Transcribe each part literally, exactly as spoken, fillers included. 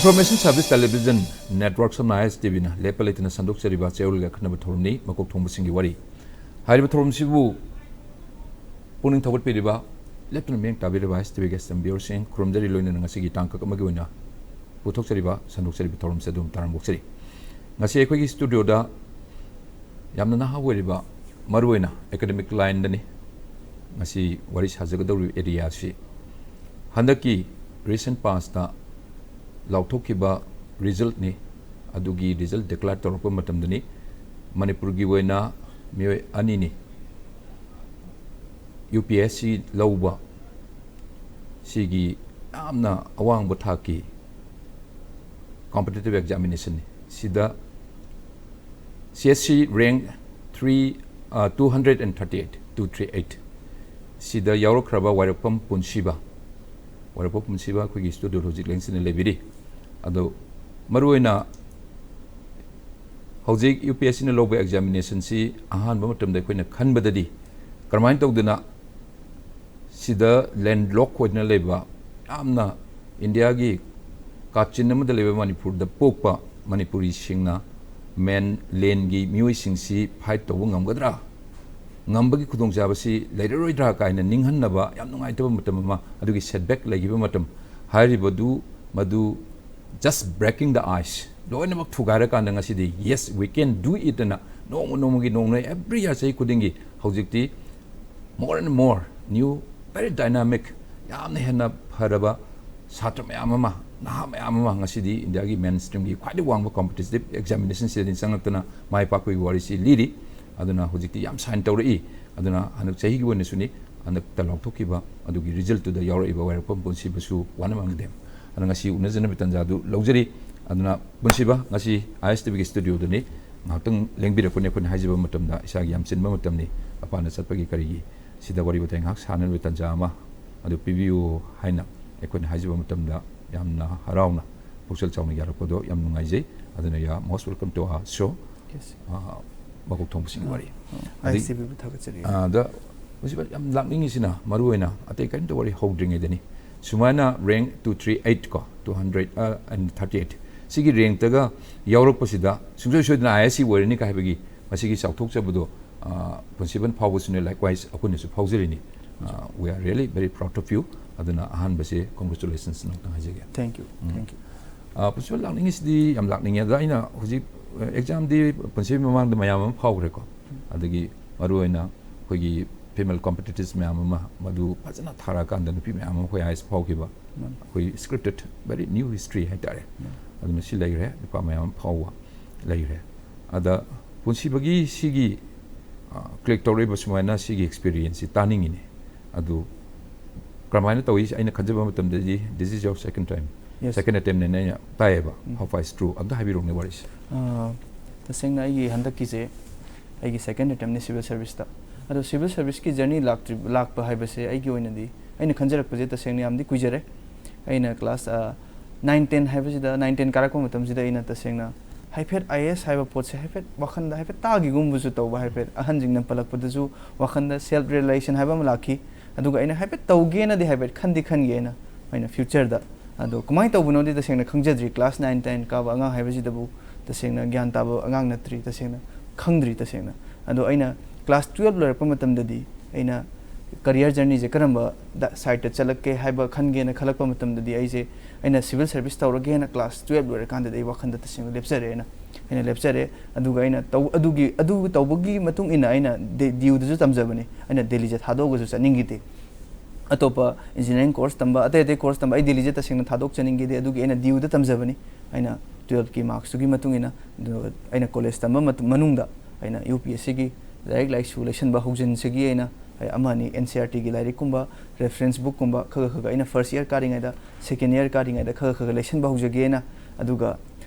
Information Service Television Network ꯁꯝꯅ ꯑꯥꯏ ꯑꯦꯁ T ꯚꯤꯅ ꯂꯦꯞꯄ ꯂꯩꯇꯅ ꯁꯟꯗꯣꯛꯆꯔꯤꯕ ꯆꯌꯣꯜꯒꯤ ꯑꯈꯟꯅꯕ ꯊꯧꯔꯝꯅꯤ ꯃꯀꯣꯛ ꯊꯣꯡꯕꯁꯤꯡꯒꯤ ꯋꯥꯔꯤ꯫ ꯍꯥꯏꯔꯤꯕ ꯊꯧꯔꯝꯁꯤꯕꯨ ꯄꯨꯛꯅꯤꯡ ꯊꯧꯒꯠꯄꯤꯔꯤꯕ, ꯂꯦꯞꯇꯅ ꯃꯤꯠꯌꯦꯡ ꯇꯥꯕꯤꯔꯤꯕ ꯑꯥꯏ ꯑꯦꯁ ꯇꯤ ꯚꯤꯒꯤ ꯁꯝ ꯚ꯭ꯌꯨꯋꯔꯁꯤꯡ ꯈꯨꯔꯨꯝꯖꯔꯤ, ꯂꯣꯏꯅꯅ ꯉꯁꯤꯒꯤ ꯇꯥꯡꯀꯛ ꯑꯃꯒꯤ ꯑꯣꯏꯅ ꯄꯨꯊꯣꯛꯆꯔꯤꯕ ꯁꯟꯗꯣꯛꯆꯔꯤꯕ ꯊꯧꯔꯝꯁꯦ ꯑꯗꯨꯝ ꯇꯥꯔꯝꯕꯣꯛꯆꯔꯤ꯫ ꯉꯁꯤ ꯑꯩꯈꯣꯏꯒꯤ ꯁ꯭ꯇꯨꯗꯤꯑꯣꯗ ꯌꯥꯝꯅ ꯅꯍꯥ ꯑꯣꯏꯔꯤꯕ, ꯃꯔꯨꯑꯣꯏꯅ ꯑꯦꯀꯥꯗꯃꯤꯛ ꯂꯥꯏꯟꯗꯅꯤ ꯉꯁꯤ ꯋꯥꯔꯤ ꯁꯥꯖꯒꯗꯧꯔꯤꯕ ꯑꯦꯔꯤꯌꯥꯁꯤ꯫ ꯍꯟꯗꯛꯀꯤ ꯔꯤꯁꯦꯟ ꯄꯥꯁꯇ ꯂꯥꯎꯊꯣꯛꯈꯤꯕ ꯔꯤꯖꯜꯠꯅꯤ꯫ ꯑꯗꯨꯒꯤ ꯔꯤꯖꯜꯠ ꯗꯤꯀ꯭ꯂꯦꯌꯔ ꯇꯧꯔꯛꯄ ꯃꯇꯝꯗꯅꯤ ꯃꯅꯤꯄꯨꯔꯒꯤ ꯑꯣꯏꯅ ꯃꯤꯑꯣꯏ ꯑꯅꯤꯅꯤ ꯌꯨ ꯄꯤ ꯑꯦꯁ ꯁꯤ ꯂꯧꯕ꯫ ꯁꯤꯒꯤ ꯌꯥꯝꯅ ꯑꯋꯥꯡꯕ ꯊꯥꯛꯀꯤ ꯀꯣꯝꯄꯤꯇꯤꯇꯤꯚ ꯑꯦꯛꯖꯥꯃꯤꯅꯦꯁꯟꯅꯤ꯫ ꯁꯤꯗ C S C rank three, two hundred and thirty eight, two three eight, ꯁꯤꯗ ꯌꯥꯎꯔꯛꯈ꯭ꯔꯕ ꯋꯥꯏꯔꯛꯄꯝ ꯄꯨꯟꯁꯤꯕ, ꯋꯥꯏꯔꯛꯄꯝ ꯄꯨꯟꯁꯤꯕ ꯑꯩꯈꯣꯏꯒꯤ ꯁ꯭ꯇꯨꯗꯤꯑꯣ ꯍꯧꯖꯤꯛ ꯂꯦꯡꯁꯤꯟꯅ ꯂꯩꯕꯤꯔꯤ꯫ ꯑꯗꯣ ꯃꯔꯨꯑꯣꯏꯅ ꯍꯧꯖꯤꯛ ꯌꯨ ꯄꯤ ꯑꯦꯁ ꯁꯤꯅ ꯂꯧꯕ ꯑꯦꯛꯖꯥꯃꯤꯅꯦꯁꯟꯁꯤ ꯑꯍꯥꯟꯕ ꯃꯇꯝꯗ ꯑꯩꯈꯣꯏꯅ ꯈꯟꯕꯗꯗꯤ ꯀꯔꯝꯍꯥꯏꯅ ꯇꯧꯗꯅ ꯁꯤꯗ ꯂꯦꯟꯂꯣꯛ ꯑꯣꯏꯗꯨꯅ ꯂꯩꯕ, ꯌꯥꯝꯅ ꯏꯟꯗꯤꯌꯥꯒꯤ ꯀꯥꯆꯤꯟ ꯑꯃꯗ ꯂꯩꯕ ꯃꯅꯤꯄꯨꯔꯗ ꯄꯣꯛꯄ ꯃꯅꯤꯄꯨꯔꯤꯁꯤꯡꯅ ꯃꯦꯟ ꯂꯦꯟꯒꯤ ꯃꯤꯑꯣꯏꯁꯤꯡꯁꯤ ꯐꯥꯏꯠ ꯇꯧꯕ ꯉꯝꯒꯗ꯭ꯔꯥ, ꯉꯝꯕꯒꯤ ꯈꯨꯗꯣꯡꯆꯥꯕꯁꯤ ꯂꯩꯔꯔꯣꯏꯗ꯭ꯔꯥ ꯀꯥꯏꯅ ꯅꯤꯡꯍꯟꯅꯕ ꯌꯥꯝ ꯅꯨꯡꯉꯥꯏꯇꯕ ꯃꯇꯝ ꯑꯃ, ꯑꯗꯨꯒꯤ ꯁꯦꯠꯕꯦꯛ ꯂꯩꯈꯤꯕ ꯃꯇꯝ꯫ ꯍꯥꯏꯔꯤꯕꯗꯨ ꯃꯗꯨ just breaking the ice, ꯂꯣꯏꯅꯃꯛ ꯊꯨꯒꯥꯏꯔꯀꯥꯟꯗ ꯉꯁꯤꯗꯤ yes, we can do it ꯑꯅ ꯅꯣꯡꯃ ꯅꯣꯡꯃꯒꯤ, ꯅꯣꯡꯃ every year, ꯆꯍꯤ ꯈꯨꯗꯤꯡꯒꯤ ꯍꯧꯖꯤꯛꯇꯤ more and more new, very dynamic, ꯌꯥꯝꯅ ꯍꯦꯟꯅ ꯐꯔꯕ ꯁꯥꯇ꯭ꯔ ꯃꯌꯥꯝ ꯑꯃ, ꯅꯍꯥ ꯃꯌꯥꯝ ꯑꯃ ꯉꯁꯤꯗꯤ ꯏꯟꯗꯤꯌꯥꯒꯤ ꯃꯦꯟ ꯁ꯭ꯇ꯭ꯔꯤꯝꯒꯤ ꯈ꯭ꯋꯥꯏꯗꯒꯤ ꯋꯥꯡꯕ ꯀꯣꯝꯄꯤꯇꯤꯇꯤꯚ ꯑꯦꯛꯖꯥꯃꯤꯅꯦꯁꯟꯁꯤꯗꯗꯤ ꯆꯪꯂꯛꯇꯅ ꯃꯥꯏ ꯄꯥꯛꯄꯒꯤ ꯋꯥꯔꯤꯁꯤ ꯂꯤꯔꯤ꯫ ꯑꯗꯨꯅ ꯍꯧꯖꯤꯛꯇꯤ ꯌꯥꯝ ꯁꯥꯏꯟ ꯇꯧꯔꯛꯏ꯫ ꯑꯗꯨꯅ ꯍꯟꯗꯛ ꯆꯍꯤꯒꯤ ꯑꯣꯏꯅꯁꯨꯅꯤ, ꯍꯟꯗꯛꯇ ꯂꯥꯎꯊꯣꯛꯈꯤꯕ ꯑꯗꯨꯒꯤ ꯔꯤꯖꯜꯠꯇꯨꯗ ꯌꯥꯎꯔꯛꯏꯕ ꯋꯥꯏꯔꯛꯄꯝ ꯄꯨꯟꯁꯤꯕꯁꯨ one among them꯫ ꯑꯗꯨꯅ ꯉꯁꯤ ꯎꯅꯖꯅꯕ ꯇꯥꯟꯖꯥꯗꯨ ꯂꯧꯖꯔꯤ꯫ ꯑꯗꯨꯅ ꯄꯨꯟꯁꯤꯕ, ꯉꯁꯤ ꯑꯥꯏ ꯑꯦꯁ ꯇꯤ ꯚꯤꯒꯤ ꯁ꯭ꯇꯨꯗꯤꯑꯣꯗꯅꯤ, ꯉꯥꯏꯍꯥꯛꯇꯪ ꯂꯦꯡꯕꯤꯔꯛꯄꯅꯤ꯫ ꯑꯩꯈꯣꯏꯅ ꯍꯥꯏꯖꯕ ꯃꯇꯝꯗ ꯏꯁꯥꯒꯤ ꯌꯥꯝ ꯆꯤꯟꯕ ꯃꯇꯝꯅꯤ, ꯃꯄꯥꯟꯗ ꯆꯠꯄꯒꯤ ꯀꯔꯤꯒꯤ, ꯁꯤꯗ ꯋꯥꯔꯤ ꯋꯥꯇꯥꯏ ꯉꯥꯏꯍꯥꯛ ꯁꯥꯟꯅꯅꯕ ꯇꯥꯟꯖꯥ ꯑꯃ ꯑꯗꯨ ꯄꯤꯕꯤꯌꯨ ꯍꯥꯏꯅ ꯑꯩꯈꯣꯏꯅ ꯍꯥꯏꯖꯕ ꯃꯇꯝꯗ ꯌꯥꯝꯅ ꯍꯔꯥꯎꯅ ꯄꯨꯛꯆꯦꯜ ꯆꯥꯎꯅ ꯌꯥꯔꯛꯄꯗꯣ ꯌꯥꯝ ꯅꯨꯡꯉꯥꯏꯖꯩ꯫ ꯑꯗꯨꯅ you are most welcome to our show꯫ Yes꯫ ꯑ, ꯃꯀꯣꯛ ꯊꯣꯡꯕꯁꯤꯡꯒꯤ ꯋꯥꯔꯤ꯫ ꯑ, ꯑꯗꯩ, ꯑꯥꯏ ꯑꯦꯁ ꯇꯤ ꯚꯤꯕꯨ ꯊꯥꯒꯠꯆꯔꯤ꯫ ꯑ, ꯑꯗ ꯍꯧꯖꯤꯛ ꯌꯥꯝ ꯂꯥꯛꯅꯤꯡꯉꯤꯁꯤꯅ, ꯃꯔꯨꯑꯣꯏꯅ ꯑꯇꯩ ꯀꯔꯤꯝꯇ ꯋꯥꯔꯤ ꯍꯧꯗ꯭ꯔꯤꯉꯩꯗꯅꯤ, ꯁꯨꯃꯥꯏꯅ rank two three eight ꯀꯣ, two hundred and thirty eight, ꯁꯤꯒꯤ ꯔꯦꯡꯇꯒ ꯌꯥꯎꯔꯛꯄꯁꯤꯗ ꯁꯨꯡꯁꯣꯏ ꯁꯣꯏꯗꯅ ꯑꯥꯏ ꯑꯦꯁ ꯁꯤ ꯑꯣꯏꯔꯅꯤ ꯀꯥꯏ ꯍꯥꯏꯕꯒꯤ ꯃꯁꯤꯒꯤ ꯆꯥꯎꯊꯣꯛꯆꯕꯗꯣ, ꯑ, ꯄ꯭ꯔꯤꯟꯁꯤꯄꯜ ꯐꯥꯎꯕꯁꯨꯅꯦ, likewise ꯑꯩꯈꯣꯏꯅꯁꯨ ꯐꯥꯎꯖꯔꯤꯅꯤ꯫ ꯑ, we are really very proud of you. ꯑꯗꯨꯅ ꯑꯍꯥꯟꯕꯁꯦ congratulations ꯑꯃꯨꯛꯇꯪ ꯍꯥꯏꯖꯒꯦ꯫ Thank you. Um. Thank you. ꯑ, ꯄ꯭ꯔꯤꯟꯁꯤꯄꯜ, ꯂꯥꯛꯅꯤꯡꯉꯤꯁꯤꯗꯤ ꯌꯥꯝ ꯂꯥꯛꯅꯤꯡꯉꯦ꯫ ꯑꯗ ꯑꯩꯅ ꯍꯧꯖꯤꯛ, ꯑ, ꯑꯦꯛꯖꯥꯝꯗꯤ ꯄ꯭ꯔꯤꯟꯁꯤꯄꯜ ꯃꯃꯥꯡꯗ ꯃꯌꯥꯝ ꯑꯃ ꯐꯥꯎꯈ꯭ꯔꯦꯀꯣ꯫ ꯑꯗꯒꯤ ꯃꯔꯨꯑꯣꯏꯅ ꯑꯩꯈꯣꯏꯒꯤ female competitors ꯃꯌꯥꯝ ꯑꯃ, ꯃꯗꯨ ꯐꯖꯅ ꯊꯥꯔꯛꯑꯀꯥꯟꯗ ꯅꯨꯄꯤ ꯃꯌꯥꯝ ꯑꯃ ꯑꯩꯈꯣꯏ ꯑꯥꯏ ꯑꯦꯁ ꯐꯥꯎꯈꯤꯕ, ꯃꯥꯅꯤ꯫ ꯑꯩꯈꯣꯏ scripted, very new history ꯍꯥꯏꯇꯥꯔꯦ꯫ ꯃꯥꯅꯤ꯫ ꯑꯗꯨꯅ ꯁꯤ ꯂꯩꯈ꯭ꯔꯦ, ꯅꯨꯄꯥ ꯃꯌꯥꯝ ꯑꯃ ꯐꯥꯎꯕ ꯂꯩꯈ꯭ꯔꯦ꯫ ꯑꯗ ꯄꯨꯟꯁꯤꯕꯒꯤ ꯁꯤꯒꯤ, ꯑ, ꯀ꯭ꯂꯤꯛ ꯇꯧꯔꯛꯏꯕ ꯁꯨꯃꯥꯏꯅ ꯁꯤꯒꯤ ꯑꯦꯛꯁꯄꯤꯔꯤꯌꯦꯟꯁꯁꯤ ꯇꯥꯅꯤꯡꯉꯤꯅꯦ꯫ ꯑꯗꯨ ꯀꯔꯝꯍꯥꯏꯅ ꯇꯧꯏ? ꯑꯩꯅ ꯈꯟꯖꯕ ꯃꯇꯝꯗꯗꯤ this is your second time, Yes. second attempt ꯅꯦꯅ ꯑꯩꯅ ꯇꯥꯏꯌꯦꯕ, ꯎꯝ꯫ how far it's true ꯑꯝꯇ ꯍꯥꯏꯕꯤꯔꯛꯎꯅꯦ ꯋꯥꯔꯤꯁꯦ꯫ ꯑ, ꯇꯁꯦꯡꯅ ꯑꯩꯒꯤ ꯍꯟꯗꯛꯀꯤꯁꯦ ꯑꯩꯒꯤ second attempt ꯅꯤ civil service ꯇ꯫ ꯑꯗꯣ civil service ꯀꯤ journey ꯂꯥꯛꯇ꯭ꯔꯤ-, ꯂꯥꯛꯄ ꯍꯥꯏꯕꯁꯦ ꯑꯩꯒꯤ ꯑꯣꯏꯅꯗꯤ, ꯑꯩꯅ ꯈꯟꯖꯔꯛꯄꯁꯦ ꯇꯁꯦꯡꯅ ꯌꯥꯝꯗꯤ ꯀꯨꯏꯖꯔꯦ꯫ ꯑꯩꯅ class, ꯑ, nine ten ꯍꯥꯏꯕꯁꯤꯗ, nine ten ꯀꯥꯔꯛꯄ ꯃꯇꯝꯁꯤꯗ ꯑꯩꯅ ꯇꯁꯦꯡꯅ ꯍꯥꯏꯐꯦꯠ ꯑꯥꯏ ꯑꯦ ꯑꯦꯁ ꯍꯥꯏꯕ ꯄꯣꯠꯁꯦ ꯍꯥꯏꯐꯦꯠ ꯋꯥꯈꯜꯗ ꯍꯥꯏꯐꯦꯠ ꯇꯥꯈꯤꯒꯨꯝꯕꯁꯨ ꯇꯧꯕ, ꯍꯥꯏꯐꯦꯠ ꯑꯍꯟꯁꯤꯡꯅ ꯄꯜꯂꯛꯄꯗꯁꯨ ꯋꯥꯈꯜꯗ self realization ꯍꯥꯏꯕ ꯑꯃ ꯂꯥꯛꯈꯤ꯫ ꯑꯗꯨꯒ ꯑꯩꯅ ꯍꯥꯏꯐꯦꯠ ꯇꯧꯒꯦꯅꯗꯤ ꯍꯥꯏꯐꯦꯠ ꯈꯟꯗꯤ ꯈꯟꯒꯦ ꯑꯩꯅ, ꯑꯩꯅ future ꯗ꯫ ꯑꯗꯣ ꯀꯃꯥꯏꯅ ꯇꯧꯕꯅꯣꯗꯤ ꯇꯁꯦꯡꯅ ꯈꯪꯖꯗ꯭ꯔꯤ꯫ Class nine ten ꯀꯥꯕ ꯑꯉꯥꯡ ꯍꯥꯏꯕꯁꯤꯗꯕꯨ ꯇꯁꯦꯡꯅ ꯒ꯭ꯌꯥꯟ ꯇꯥꯕ ꯑꯉꯥꯡ ꯅꯠꯇ꯭ꯔꯤ, ꯇꯁꯦꯡꯅ ꯈꯪꯗ꯭ꯔꯤ ꯇꯁꯦꯡꯅ꯫ ꯑꯗꯣ ꯑꯩꯅ class twelve ꯂꯣꯏꯔꯛꯄ ꯃꯇꯝꯗꯗꯤ ꯑꯩꯅ career journey ꯁꯦ ꯀꯔꯝꯕ ꯗ, side ꯇ ꯆꯠꯂꯛꯀꯦ ꯍꯥꯏꯕ ꯈꯟꯒꯦꯅ ꯈꯜꯂꯛꯄ ꯃꯇꯝꯗꯗꯤ ꯑꯩꯁꯦ, ꯑꯩꯅ civil service ꯇꯧꯔꯒꯦꯅ class twelve ꯂꯣꯏꯔꯀꯥꯟꯗꯗꯤ ꯑꯩ ꯋꯥꯈꯜꯗ ꯇꯁꯦꯡꯅ ꯂꯦꯞꯆꯔꯦꯅ, ꯑꯩꯅ ꯂꯦꯞꯆꯔꯦ꯫ ꯑꯗꯨꯒ ꯑꯩꯅ ꯇꯧ-, ꯑꯗꯨꯒꯤ, ꯑꯗꯨ ꯇꯧꯕꯒꯤ ꯃꯇꯨꯡ ꯏꯟꯅ ꯑꯩꯅ ꯗꯤ-, ꯗꯤ ꯌꯨꯗꯁꯨ ꯇꯝꯖꯕꯅꯤ꯫ ꯑꯩꯅ ꯗꯦꯜꯂꯤꯁꯦ ꯊꯥꯗꯣꯛꯑꯒꯁꯨ ꯆꯠꯅꯤꯡꯈꯤꯗꯦ꯫ ꯑꯇꯣꯞꯄ engineering course ꯇꯝꯕ, ꯑꯇꯩ ꯑꯇꯩ course ꯇꯝꯕ, ꯑꯩ ꯗꯦꯜꯂꯤꯁꯦ ꯇꯁꯦꯡꯅ ꯊꯥꯗꯣꯛꯆꯅꯤꯡꯈꯤꯗꯦ꯫ ꯑꯗꯨꯒꯤ ꯑꯩꯅ ꯗꯤ ꯌꯨꯗ ꯇꯝꯖꯕꯅꯤ꯫ ꯑꯩꯅ twelve ꯀꯤ marks ꯇꯨꯒꯤ ꯃꯇꯨꯡ ꯏꯟꯅ, ꯑꯗꯨꯒ ꯑꯩꯅ college ꯇꯝꯕ ꯃꯇꯝ, ꯃꯅꯨꯡꯗ ꯑꯩꯅ ꯌꯨ ꯄꯤ ꯑꯦꯁ ꯁꯤꯒꯤ ꯂꯥꯏꯔꯤꯛ ꯂꯥꯏꯁꯨ ꯂꯩꯁꯟꯕ ꯍꯧꯖꯤꯟꯖꯈꯤ꯫ ꯑꯩꯅ, ꯑꯩ ꯑꯃ ꯑꯅꯤ ꯑꯦꯟ ꯁꯤ ꯑꯥꯔ ꯇꯤꯒꯤ ꯂꯥꯏꯔꯤꯛꯀꯨꯝꯕ, reference book ꯀꯨꯝꯕ ꯈꯔ ꯈꯔ ꯈꯔ ꯈꯔ ꯑꯩꯅ first year ꯀꯥꯔꯤꯉꯩꯗ, second year ꯀꯥꯔꯤꯉꯩꯗ ꯈꯔ ꯈꯔ ꯈꯔ ꯂꯩꯁꯟꯕ ꯍꯧꯖꯒꯦꯅ꯫ ꯑꯗꯨꯒ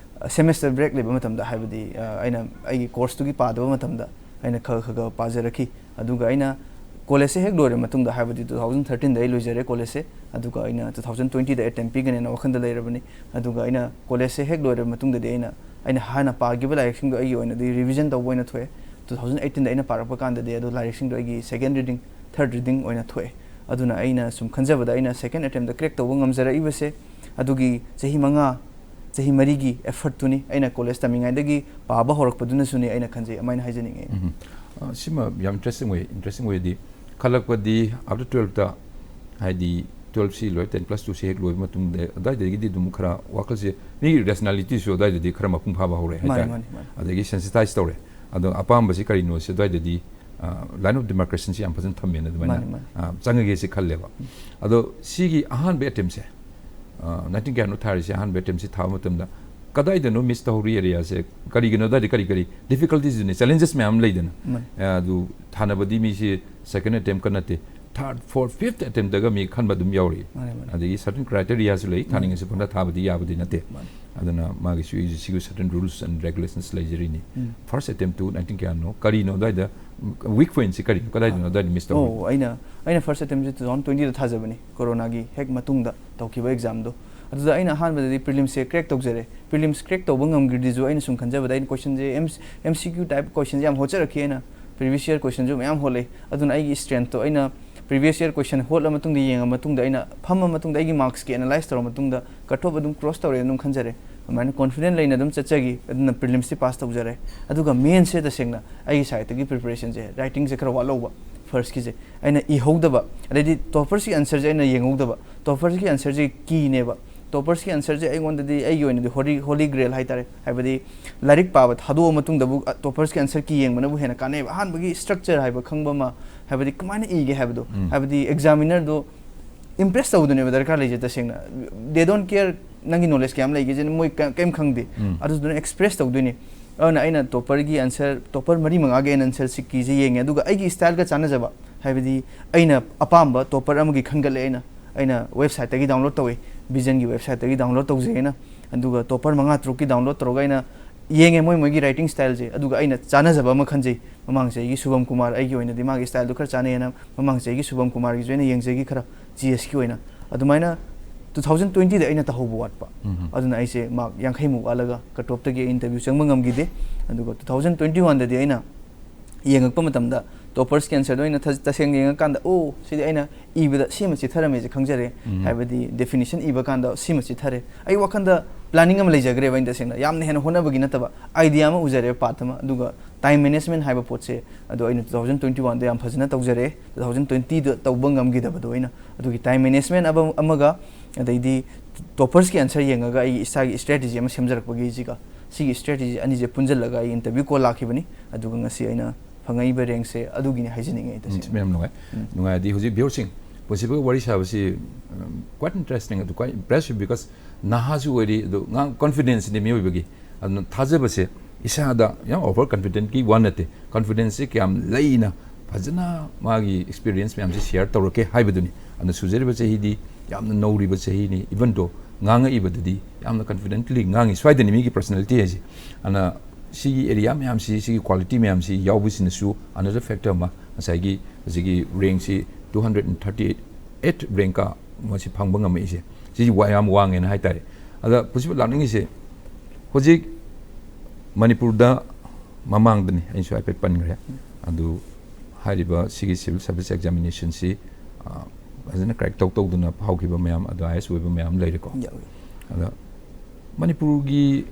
semester break ꯂꯩꯕ ꯃꯇꯝꯗ, ꯍꯥꯏꯕꯗꯤ, ꯑ, ꯑꯩꯅ ꯑꯩꯒꯤ course ꯇꯨꯒꯤ ꯄꯥꯗꯕ ꯃꯇꯝꯗ ꯑꯩꯅ ꯈꯔ ꯈꯔ ꯈꯔ ꯄꯥꯖꯔꯛꯈꯤ꯫ ꯑꯗꯨꯒ ꯑꯩꯅ college ꯁꯦ ꯍꯦꯛ ꯂꯣꯏꯔ ꯃꯇꯨꯡꯗ, ꯍꯥꯏꯕꯗꯤ two thousand thirteen ꯗ ꯑꯩ ꯂꯣꯏꯖꯔꯦ college ꯁꯦ, ꯑꯗꯨꯒ ꯑꯩꯅ two thousand twenty ꯗ attempt ꯄꯤꯒꯅꯦꯅ ꯋꯥꯈꯜꯗ ꯂꯩꯔꯕꯅꯤ꯫ ꯑꯗꯨꯒ ꯑꯩꯅ college ꯁꯦ ꯍꯦꯛ ꯂꯣꯏꯔ ꯃꯇꯨꯡꯗꯗꯤ ꯑꯩꯅ, ꯑꯩꯅ ꯍꯥꯟꯅ ꯄꯥꯈꯤꯕ ꯂꯥꯏꯔꯤꯛꯁꯤꯡꯗꯣ ꯑꯩꯒꯤ ꯑꯣꯏꯅꯗꯤ revision ꯇꯧꯕ ꯑꯣꯏꯅ ꯊꯣꯛꯑꯦ꯫ Two thousand eighteen ꯗ ꯑꯩꯅ ꯄꯥꯔꯛꯄ ꯀꯥꯟꯗꯗꯤ ꯑꯗꯨ ꯂꯥꯏꯔꯤꯛꯁꯤꯡꯗꯣ ꯑꯩꯒꯤ second reading, third reading ꯑꯣꯏꯅ ꯊꯣꯛꯑꯦ꯫ ꯑꯗꯨꯅ ꯑꯩꯅ ꯁꯨꯝ ꯈꯟꯖꯕꯗ, ꯑꯩꯅ second attempt ꯇ crack ꯇꯧꯕ ꯉꯝꯖꯔꯛꯏꯕꯁꯦ ꯑꯗꯨꯒꯤ ꯆꯍꯤ ꯃꯉꯥ, ꯆꯍꯤ ꯃꯔꯤꯒꯤ effort ꯇꯨꯅꯤ, ꯑꯩꯅ college ꯇꯝꯃꯤꯉꯩꯗꯒꯤ ꯄꯥꯕ ꯍꯧꯔꯛꯄꯗꯨꯅꯁꯨꯅꯤ ꯑꯩꯅ ꯈꯟꯖꯩ, ꯑꯗꯨꯃꯥꯏꯅ ꯍꯥꯏꯖꯅꯤꯡꯉꯤ꯫ ꯎꯝ꯫ ꯑ, ꯁꯤꯃ ꯌꯥꯝ interesting ꯑꯣꯏ꯫ Interesting ꯑꯣꯏꯗꯤ, ꯈꯜꯂꯛꯄꯗꯤ after twelve ꯇ, ꯍꯥꯏꯗꯤ twelve ꯁꯤ ꯂꯣꯏ, ten plus two ꯁꯤ ꯍꯦꯛ ꯂꯣꯏꯕ ꯃꯇꯨꯡꯗ, ꯑꯗꯨꯋꯥꯏꯗꯒꯤꯗꯤ ꯑꯗꯨꯝ ꯈꯔ ꯋꯥꯈꯜꯁꯦ, ꯃꯤꯒꯤ rationality ꯁꯨ ꯑꯗꯨꯋꯥꯏꯗꯗꯤ ꯈꯔ ꯃꯄꯨꯡ ꯐꯥꯕ ꯍꯧꯔꯦ ꯃꯥꯅꯤ, ꯍꯥꯏꯇꯥꯔꯦ꯫ ꯃꯥꯅꯤ, ꯃꯥꯅꯤ꯫ ꯑꯗꯒꯤ sensitize ꯇꯧꯔꯦ꯫ ꯑꯗꯣ ꯑꯄꯥꯝꯕꯁꯤ ꯀꯔꯤꯅꯣ ꯁꯤ ꯑꯗꯨꯋꯥꯏꯗꯗꯤ, ꯑ, line of demarcation ꯁꯤ ꯌꯥꯝ ꯐꯖꯅ ꯊꯝꯃꯦꯅ ꯑꯗꯨꯃꯥꯏꯅ, ꯃꯥꯅꯤ, ꯃꯥꯅꯤ꯫ ꯑ, ꯆꯪꯉꯒꯦ ꯁꯤ ꯈꯜꯂꯦꯕ꯫ ꯑꯗꯣ ꯁꯤꯒꯤ ꯑꯍꯥꯟꯕ attempt ꯁꯦ, ꯑ, nineteen ꯀꯌꯥꯅꯣ ꯊꯥꯔꯤꯁꯦ, ꯑꯍꯥꯟꯕ attempt ꯁꯤ ꯊꯥꯕ ꯃꯇꯝꯗ ꯀꯗꯥꯏꯗꯅꯣ miss ꯇꯧꯍꯧꯔꯤ area ꯁꯦ, ꯀꯔꯤꯒꯤꯅꯣ, ꯑꯗꯨꯋꯥꯏꯗ ꯀꯔꯤ ꯀꯔꯤ difficulties ꯅꯦ, challenges ꯃꯌꯥꯝ ꯂꯩꯗꯅ꯫ ꯃꯥꯅꯤ꯫ ꯑ, ꯑꯗꯨ ꯊꯥꯅꯕꯗꯤ ꯃꯤꯁꯤ second attempt ꯀ ꯅꯠꯇꯦ, third, fourth, fifth attempt ꯇꯒ ꯃꯤ ꯈꯟꯕ ꯑꯗꯨꯝ ꯌꯥꯎꯔꯤ꯫ ꯃꯥꯅꯤ, ꯃꯥꯅꯤ꯫ ꯑꯗꯒꯤ certain criteria ꯁꯨ ꯂꯩ, ꯃꯥꯅꯤ꯫ ꯊꯥꯅꯤꯡꯉꯁꯨ ꯄꯪꯊꯥ ꯊꯥꯕꯗꯤ ꯌꯥꯕꯗꯤ ꯅꯠꯇꯦ꯫ ꯃꯥꯅꯤ꯫ ꯑꯗꯨꯅ ꯃꯥꯒꯤꯁꯨ, ꯑꯩꯁꯨ ꯁꯤꯒꯤ certain rules and regulations ꯂꯩꯖꯔꯤꯅꯤ꯫ Um. First attempt two nineteen ꯀꯌꯥꯅꯣ, ꯀꯔꯤꯅꯣ ꯑꯗꯨꯋꯥꯏꯗ, weak point ꯁꯤ ꯀꯔꯤꯅꯣ, ꯀꯗꯥꯏꯗꯅꯣ ꯑꯗꯨꯋꯥꯏꯗ miss ꯇꯧꯍꯧꯔꯤ? ꯑꯣ, ꯑꯩꯅ, ꯑꯩꯅ first attempt ꯁꯦ two thousand twenty ꯗ ꯊꯥꯖꯕꯅꯤ, corona ꯒꯤ ꯍꯦꯛ ꯃꯇꯨꯡꯗ ꯇꯧꯈꯤꯕ exam ꯗꯣ꯫ ꯑꯗꯨꯗ ꯑꯩꯅ ꯑꯍꯥꯟꯕꯗꯗꯤ prelims ꯁꯦ crack ꯇꯧꯖꯔꯦ꯫ Prelims crack ꯇꯧꯕ ꯉꯝꯈꯤꯗ꯭ꯔꯤꯁꯨ ꯑꯩꯅ ꯁꯨꯝ ꯈꯟꯖꯕꯗ, ꯑꯩꯅ question ꯁꯦ M-, M C Q type question ꯁꯦ ꯌꯥꯝ ꯍꯣꯠꯆꯔꯛꯈꯤ ꯑꯩꯅ, previous year question ꯁꯨ ꯃꯌꯥꯝ ꯍꯣꯠꯂꯦ꯫ ꯑꯗꯨꯅ ꯑꯩꯒꯤ strength ꯇꯣ ꯑꯩꯅ previous year question ꯍꯣꯠꯂ ꯃꯇꯨꯡꯗ, ꯌꯦꯡꯉ ꯃꯇꯨꯡꯗ, ꯑꯩꯅ ꯐꯝꯃ ꯃꯇꯨꯡꯗ, ꯑꯩꯒꯤ marks ꯀꯤ analyze ꯇꯧꯔ ꯃꯇꯨꯡꯗ, cut off ꯑꯗꯨꯝ cross ꯇꯧꯔꯦ ꯑꯗꯨꯝ ꯈꯟꯖꯔꯦ꯫ ꯑꯗꯨꯃꯥꯏꯅ confident ꯂꯩꯅ ꯑꯗꯨꯝ ꯆꯠꯆꯈꯤ꯫ ꯑꯗꯨꯅ prelims ꯇꯤ pass ꯇꯧꯖꯔꯦ꯫ ꯑꯗꯨꯒ mains ꯁꯦ ꯇꯁꯦꯡꯅ ꯑꯩꯒꯤ side ꯇꯒꯤ preparation ꯁꯦ, writing ꯁꯦ ꯈꯔ ꯋꯥꯠꯍꯧꯕ, first ꯀꯤꯁꯦ꯫ ꯑꯩꯅ ꯏꯍꯧꯗꯕ, ꯑꯗꯩꯗꯤ toppers ꯀꯤ answer ꯁꯦ ꯑꯩꯅ ꯌꯦꯡꯍꯧꯗꯕ꯫ Toppers ꯀꯤ answer ꯁꯦ key ꯅꯦꯕ꯫ Toppers ꯀꯤ answer ꯁꯦ ꯑꯩꯉꯣꯟꯗꯗꯤ, ꯑꯩꯒꯤ ꯑꯣꯏꯅꯗꯤ holy, holy grail ꯍꯥꯏꯇꯥꯔꯦ꯫ ꯍꯥꯏꯕꯗꯤ ꯂꯥꯏꯔꯤꯛ ꯄꯥꯕ ꯊꯥꯗꯣꯛꯑ ꯃꯇꯨꯡꯗꯕꯨ, ꯑ, toppers ꯀꯤ answer key ꯌꯦꯡꯕꯅꯕꯨ ꯍꯦꯟꯅ ꯀꯥꯟꯅꯩꯕ꯫ ꯑꯍꯥꯟꯕꯒꯤ structure ꯍꯥꯏꯕ ꯈꯪꯕ ꯑꯃ, ꯍꯥꯏꯕꯗꯤ ꯀꯃꯥꯏꯅ ꯏꯒꯦ ꯍꯥꯏꯕꯗꯣ, ꯎꯝ꯫ ꯍꯥꯏꯕꯗꯤ examiner ꯗꯣ impress ꯇꯧꯗꯨꯅꯦꯕ ꯗꯔꯀꯥꯔ ꯂꯩꯁꯦ ꯇꯁꯦꯡꯅ꯫ They don't care ꯅꯪꯒꯤ knowledge ꯀꯌꯥꯝ ꯂꯩꯒꯦꯁꯦ, ꯃꯣꯏ ꯀ-, ꯀꯩꯝ ꯈꯪꯗꯦ꯫ ꯎꯝ꯫ ꯑꯗꯨꯗꯨꯅ express ꯇꯧꯗꯣꯏꯅꯤ꯫ ꯑꯗꯨꯅ ꯑꯩꯅ topper ꯒꯤ answer, topper ꯃꯔꯤ ꯃꯉꯥꯒꯤ ꯑꯩꯅ answer key ꯁꯦ ꯌꯦꯡꯉꯦ, ꯑꯗꯨꯒ ꯑꯩꯒꯤ style ꯒ ꯆꯥꯟꯅꯖꯕ, ꯍꯥꯏꯕꯗꯤ ꯑꯩꯅ ꯑꯄꯥꯝꯕ topper ꯑꯃꯒꯤ ꯈꯟꯒꯠꯂꯦ ꯑꯩꯅ, ꯑꯩꯅ website ꯇꯒꯤ download ꯇꯧꯋꯦ, Vision ꯒꯤ website ꯇꯒꯤ download ꯇꯧꯖꯩ ꯑꯩꯅ꯫ ꯑꯗꯨꯒ topper ꯃꯉꯥ ꯇꯔꯨꯛꯀꯤ download ꯇꯧꯔꯒ ꯑꯩꯅ ꯌꯦꯡꯉꯦ ꯃꯣꯏ, ꯃꯣꯏꯒꯤ writing style ꯁꯦ, ꯑꯗꯨꯒ ꯑꯩꯅ ꯆꯥꯟꯅꯖꯕ ꯑꯃ ꯈꯟꯖꯩ꯫ ꯃꯃꯥꯡ ꯆꯍꯤꯒꯤ ꯁꯨꯚꯝ ꯀꯨꯃꯥꯔ, ꯑꯩꯒꯤ ꯑꯣꯏꯅꯗꯤ ꯃꯥꯒꯤ style ꯗꯣ ꯈꯔ ꯆꯥꯟꯅꯩꯌꯦꯅ ꯃꯃꯥꯡ ꯆꯍꯤꯒꯤ ꯁꯨꯚꯝ ꯀꯨꯃꯥꯔꯒꯤꯁꯨ ꯑꯩꯅ ꯌꯦꯡꯖꯈꯤ ꯈꯔ, G S ꯀꯤ ꯑꯣꯏꯅ꯫ ꯑꯗꯨꯃꯥꯏꯅ two thousand twenty ꯗ ꯑꯩꯅ ꯇꯧꯍꯧꯕ ꯋꯥꯠꯄ꯫ ꯎꯝ꯫ ꯑꯗꯨꯅ ꯑꯩꯁꯦ mark ꯌꯥꯡꯈꯩ ꯃꯨꯛ ꯋꯥꯠꯂꯒ cut off ꯇꯒꯤ ꯑꯩ interview ꯆꯪꯕ ꯉꯝꯈꯤꯗꯦ꯫ ꯑꯗꯨꯒ two thousand twenty one ꯗꯗꯤ ꯑꯩꯅ ꯌꯦꯡꯉꯛꯄ ꯃꯇꯝꯗ Topperꯁꯀꯤ answerꯗꯣ ꯑꯩꯅ ꯊ- ꯇꯁꯦꯡꯅ ꯌꯦꯡꯉꯀꯥꯟꯗ, "ꯑꯣ, ꯁꯤꯗꯤ ꯑꯩꯅ ꯏꯕꯗ ꯁꯤꯃ ꯆꯤꯠꯊꯔꯝꯃꯦꯁꯦ ꯈꯪꯖꯔꯦ"꯫ ꯎꯝ꯫ ꯍꯥꯏꯕꯗꯤ definition ꯏꯕ ꯀꯥꯟꯗ ꯁꯤꯃ ꯆꯤꯠꯊꯔꯦ꯫ ꯑꯩ ꯋꯥꯈꯟꯗ planning ꯑꯃ ꯂꯩꯖꯈ꯭ꯔꯦꯕ ꯑꯩꯅ ꯇꯁꯦꯡꯅ꯫ ꯌꯥꯝꯅ ꯍꯦꯟꯅ ꯍꯣꯠꯅꯕꯒꯤ ꯅꯠꯇꯕ, idea ꯑꯃ ꯎꯖꯔꯦꯕ, path ꯑꯃ꯫ ꯑꯗꯨꯒ time management ꯍꯥꯏꯕ ꯄꯣꯠꯁꯦ, ꯑꯗꯣ ꯑꯩꯅ two thousand twenty oneꯗ ꯌꯥꯝ ꯐꯖꯅ ꯇꯧꯖꯔꯦ꯫ Two thousand twentyꯗ ꯇꯧꯕ ꯉꯝꯈꯤꯗꯕꯗꯣ ꯑꯩꯅ꯫ ꯑꯗꯨꯒꯤ time management ꯑꯃ-, ꯑꯃꯒ, ꯑꯗꯩꯗꯤ topperꯁꯀꯤ answer ꯌꯦꯡꯉꯒ ꯑꯩ ꯏꯁꯥꯒꯤ strategy ꯑꯃ ꯁꯦꯝꯖꯔꯛꯄꯒꯤꯁꯤꯒ, ꯁꯤꯒꯤ strategy ꯑꯅꯤꯁꯦ ꯄꯨꯟꯁꯤꯜꯂꯒ ꯑꯩ interview call ꯂꯥꯛꯈꯤꯕꯅꯤ꯫ ꯑꯗꯨꯒ ꯉꯁꯤ ꯑꯩꯅ ꯐꯪꯉꯛꯏꯕ rankꯁꯦ ꯑꯗꯨꯒꯤꯅꯤ ꯍꯥꯏꯖꯅꯤꯡꯉꯦ ꯑꯩ ꯎꯝ, ꯇꯁꯦꯡꯅ꯫ ꯌꯥꯝ ꯅꯨꯡꯉꯥꯏ꯫ ꯎꯝ꯫ ꯅꯨꯡꯉꯥꯏ꯫ ꯑꯗꯨꯗꯤ ꯍꯧꯖꯤꯛ ꯚꯤꯌꯣꯔꯁꯤꯡ, ꯄꯨꯟꯁꯤꯕꯒ ꯋꯥꯔꯤ ꯁꯥꯕꯁꯤ, ꯎꯝ, quite interesting, ꯑꯗꯨ quite impressive, because ꯅꯍꯥꯁꯨ ꯑꯣꯏꯔꯤ, ꯑꯗꯨ ꯉꯥꯡ-, confidenceꯅꯤ ꯃꯤꯑꯣꯏꯕꯒꯤ꯫ ꯑꯗꯨꯅ ꯊꯥꯖꯕꯁꯦ ꯏꯁꯥꯗ ꯌꯥꯝ over confidentꯀꯤ ꯋꯥ ꯅꯠꯇꯦ, confidenceꯁꯦ ꯀꯌꯥꯝ ꯂꯩꯅ ꯐꯖꯅ ꯃꯥꯒꯤ experience ꯃꯌꯥꯝꯁꯦ share ꯇꯧꯔꯛꯀꯦ ꯍꯥꯏꯕꯗꯨꯅꯤ꯫ ꯑꯗꯨꯅ ꯁꯨꯖꯔꯤꯕ ꯆꯍꯤꯗꯤ ꯌꯥꯝꯅ ꯅꯧꯔꯤꯕ ꯆꯍꯤꯅꯤ, even though ꯉꯥꯡꯉꯛꯏꯕꯗꯨꯗꯤ ꯌꯥꯝꯅ confidently ꯉꯥꯡꯉꯤ꯫ ꯁ꯭ꯋꯥꯏꯗꯅꯤ ꯃꯤꯒꯤ personality ꯍꯥꯏꯁꯦ꯫ ꯑꯗꯨꯅ ꯁꯤꯒꯤ area ꯃꯌꯥꯝꯁꯤ, ꯁꯤꯒꯤ quality ꯃꯌꯥꯝꯁꯤ ꯌꯥꯎꯕꯁꯤꯅꯁꯨ another factor ꯑꯃ, ꯉꯁꯥꯏꯒꯤ ꯍꯧꯖꯤꯛꯀꯤ rankꯁꯤ two hundred and thirty eight rankꯀ ꯃꯁꯤ ꯐꯪꯕ ꯉꯝꯃꯛꯏꯁꯦ, ꯁꯤꯁꯤ ꯋꯥ-, ꯌꯥꯝ ꯋꯥꯡꯉꯦꯅ ꯍꯥꯏꯇꯥꯔꯦ꯫ ꯑꯗ ꯄꯨꯟꯁꯤꯕ ꯂꯥꯛꯅꯤꯡꯉꯤꯁꯦ, ꯍꯧꯖꯤꯛ ꯃꯅꯤꯄꯨꯔꯗ ꯃꯃꯥꯡꯗꯅꯤ ꯑꯩꯅꯁꯨ ꯍꯥꯏꯐꯦꯠ ꯄꯟꯈ꯭ꯔꯦ, ꯑꯗꯨ ꯍꯥꯏꯔꯤꯕ ꯁꯤꯒꯤ civil service examinationꯁꯤ, ꯑ, ꯐꯖꯅ crack ꯇꯧ ꯇꯧꯗꯅ ꯐꯥꯎꯈꯤꯕ ꯃꯌꯥꯝ, ꯑꯗꯣ IAS ꯑꯣꯏꯕ ꯃꯌꯥꯝ ꯂꯩꯔꯦꯀꯣ꯫ ꯌꯥꯎꯏ꯫ ꯑꯗ ꯃꯅꯤꯄꯨꯔꯒꯤ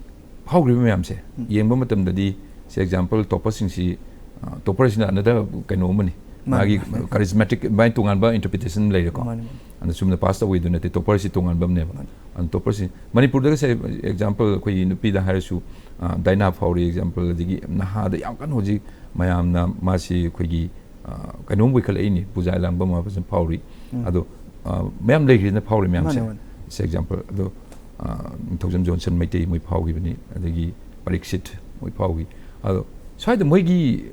ꯐꯥꯎꯈ꯭ꯔꯤꯕ ꯃꯌꯥꯝꯁꯦ ꯎꯝ꯫ ꯌꯦꯡꯕ ꯃꯇꯝꯗꯗꯤ, say example, topperꯁꯤꯡꯁꯤ, ꯑ, topperꯁꯤꯅ another ꯀꯩꯅꯣ ꯑꯃꯅꯤ, ꯃꯥꯅꯤ, ꯃꯥꯒꯤ ꯃꯥꯅꯤ꯫ Charismatic, ꯃꯥꯒꯤ ꯇꯣꯉꯥꯟꯕ interpretation ꯂꯩꯔꯦꯀꯣ꯫ ꯃꯥꯅꯤ, ꯃꯥꯅꯤ꯫ ꯑꯗ ꯆꯨꯝꯅ pass ꯇꯧꯕꯩꯗꯨ ꯅꯠꯇꯦ, topperꯁꯤ ꯇꯣꯉꯥꯟꯕ ꯑꯃꯅꯦꯕ꯫ ꯃꯥꯅꯤ꯫ ꯑꯗ topperꯁꯤ ꯃꯅꯤꯄꯨꯔꯗꯒ, say example, ꯑꯩꯈꯣꯏꯒꯤ ꯅꯨꯄꯤꯗ ꯍꯥꯏꯔꯁꯨ, ꯑ, ꯗꯥꯏꯅꯥ ꯐꯥꯎꯔꯤ example, ꯑꯗꯒꯤ ꯅꯍꯥꯗ ꯌꯥꯝ ꯀꯟꯅ ꯍꯧꯖꯤꯛ ꯃꯌꯥꯝꯅ ꯃꯥꯁꯤ ꯑꯩꯈꯣꯏꯒꯤ, ꯑ, ꯀꯩꯅꯣꯝ ꯑꯣꯏꯈꯠꯂꯛꯏꯅꯤ, ꯄꯨꯖꯥ ꯂꯥꯡꯕꯝ ꯍꯥꯏꯕꯁꯤꯅ ꯐꯥꯎꯔꯤ꯫ ꯎꯝ꯫ ꯑꯗꯣ, ꯑ, ꯃꯌꯥꯝ ꯂꯩꯈ꯭ꯔꯦꯅ ꯐꯥꯎꯔꯤ ꯃꯌꯥꯝꯁꯦ꯫ ꯃꯥꯅꯦ, ꯃꯥꯅꯦ꯫ Say example, ꯑꯗꯣ, ꯑ, ꯅꯤꯡꯊꯧꯖꯝ ꯖꯣꯟꯁꯟ ꯃꯩꯇꯩ ꯃꯣꯏ ꯐꯥꯎꯈꯤꯕꯅꯤ, ꯑꯗꯒꯤ ꯄꯔꯤꯛꯁꯤꯠ ꯃꯣꯏ ꯐꯥꯎꯈꯤ꯫ ꯑꯗꯣ ꯁ꯭ꯋꯥꯏꯗ ꯃꯣꯏꯒꯤ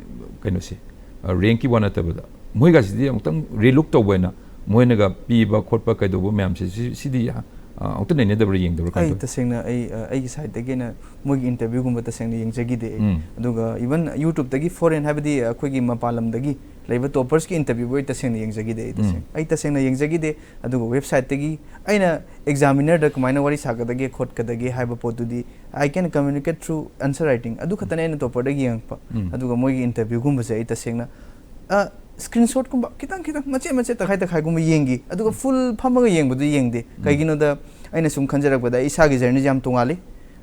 ꯀꯩꯅꯣꯁꯦ, ꯑ, rankꯀꯤ ꯋꯥ ꯅꯠꯇꯕꯗ, ꯃꯣꯏꯒꯁꯤꯗꯤ ꯑꯃꯨꯛꯇꯪ relook ꯇꯧꯕ ꯑꯣꯏꯅ ꯃꯣꯏꯅꯒ ꯄꯤꯕ ꯈꯣꯠꯄ ꯀꯩꯗꯧꯕ ꯃꯌꯥꯝꯁꯦ, ꯁꯤ-, ꯁꯤꯗꯤ, ꯑ, ꯑꯃꯨꯛꯇ ꯅꯩꯅꯗꯕ꯭ꯔꯥ, ꯌꯦꯡꯗꯕ꯭ꯔꯥ, ꯀꯃꯥꯏꯅ ꯑꯩ ꯇꯧꯏ? ꯇꯁꯦꯡꯅ ꯑꯩ, ꯑ, ꯑꯩꯒꯤ sideꯇꯒꯤ ꯑꯩꯅ ꯃꯣꯏꯒꯤ interviewꯒꯨꯝꯕ ꯇꯁꯦꯡꯅ ꯌꯦꯡꯖꯈꯤꯗꯦ ꯑꯩ꯫ ꯎꯝ꯫ ꯑꯗꯨꯒ even YouTubeꯇꯒꯤ foreign, ꯍꯥꯏꯕꯗꯤ ꯑꯩꯈꯣꯏꯒꯤ ꯃꯄꯥꯟ ꯂꯝꯗꯒꯤ ꯂꯩꯕ toppersꯀꯤ interviewꯕꯨ ꯑꯩ ꯇꯁꯦꯡꯅ ꯌꯦꯡꯖꯈꯤꯗꯦ ꯑꯩ ꯇꯁꯦꯡꯅ꯫ ꯎꯝ꯫ ꯑꯩ ꯇꯁꯦꯡꯅ ꯌꯦꯡꯖꯈꯤꯗꯦ꯫ ꯑꯗꯨꯒ websiteꯇꯒꯤ ꯑꯩꯅ examinerꯗ ꯀꯃꯥꯏꯅ ꯋꯥꯔꯤ ꯁꯥꯒꯗꯒꯦ ꯈꯣꯠꯀꯗꯒꯦ ꯍꯥꯏꯕ ꯄꯣꯠꯇꯨꯗꯤ, I can communicate through answer writing꯫ ꯑꯗꯨ ꯈꯛꯇꯅꯦ ꯑꯩꯅ topperꯗꯒꯤ ꯌꯦꯡꯉꯛꯄ꯫ ꯎꯝ꯫ ꯑꯗꯨꯒ ꯃꯣꯏꯒꯤ interviewꯒꯨꯝꯕꯁꯦ ꯑꯩ ꯇꯁꯦꯡꯅ ꯁ꯭ꯀ꯭ꯔꯤꯟ ꯁꯣꯠꯀꯨꯝꯕ ꯈꯤꯇꯪ ꯈꯤꯇꯪ ꯃꯆꯦꯠ ꯃꯆꯦꯠ ꯇꯪꯈꯥꯏ ꯇꯪꯈꯥꯏꯒꯨꯝꯕ ꯌꯦꯡꯈꯤ, ꯑꯗꯨꯒ ꯐꯨꯜ ꯐꯝꯃꯒ ꯌꯦꯡꯕꯗꯨ ꯌꯦꯡꯗꯦ꯫ ꯀꯩꯒꯤꯅꯣꯗ ꯑꯩꯅ ꯁꯨꯝ ꯈꯟꯖꯔꯛꯄꯗ ꯑꯩ ꯏꯁꯥꯒꯤ ꯖꯔꯅꯤꯁꯦ ꯌꯥꯝ ꯇꯣꯡꯉꯥꯜꯂꯤ꯫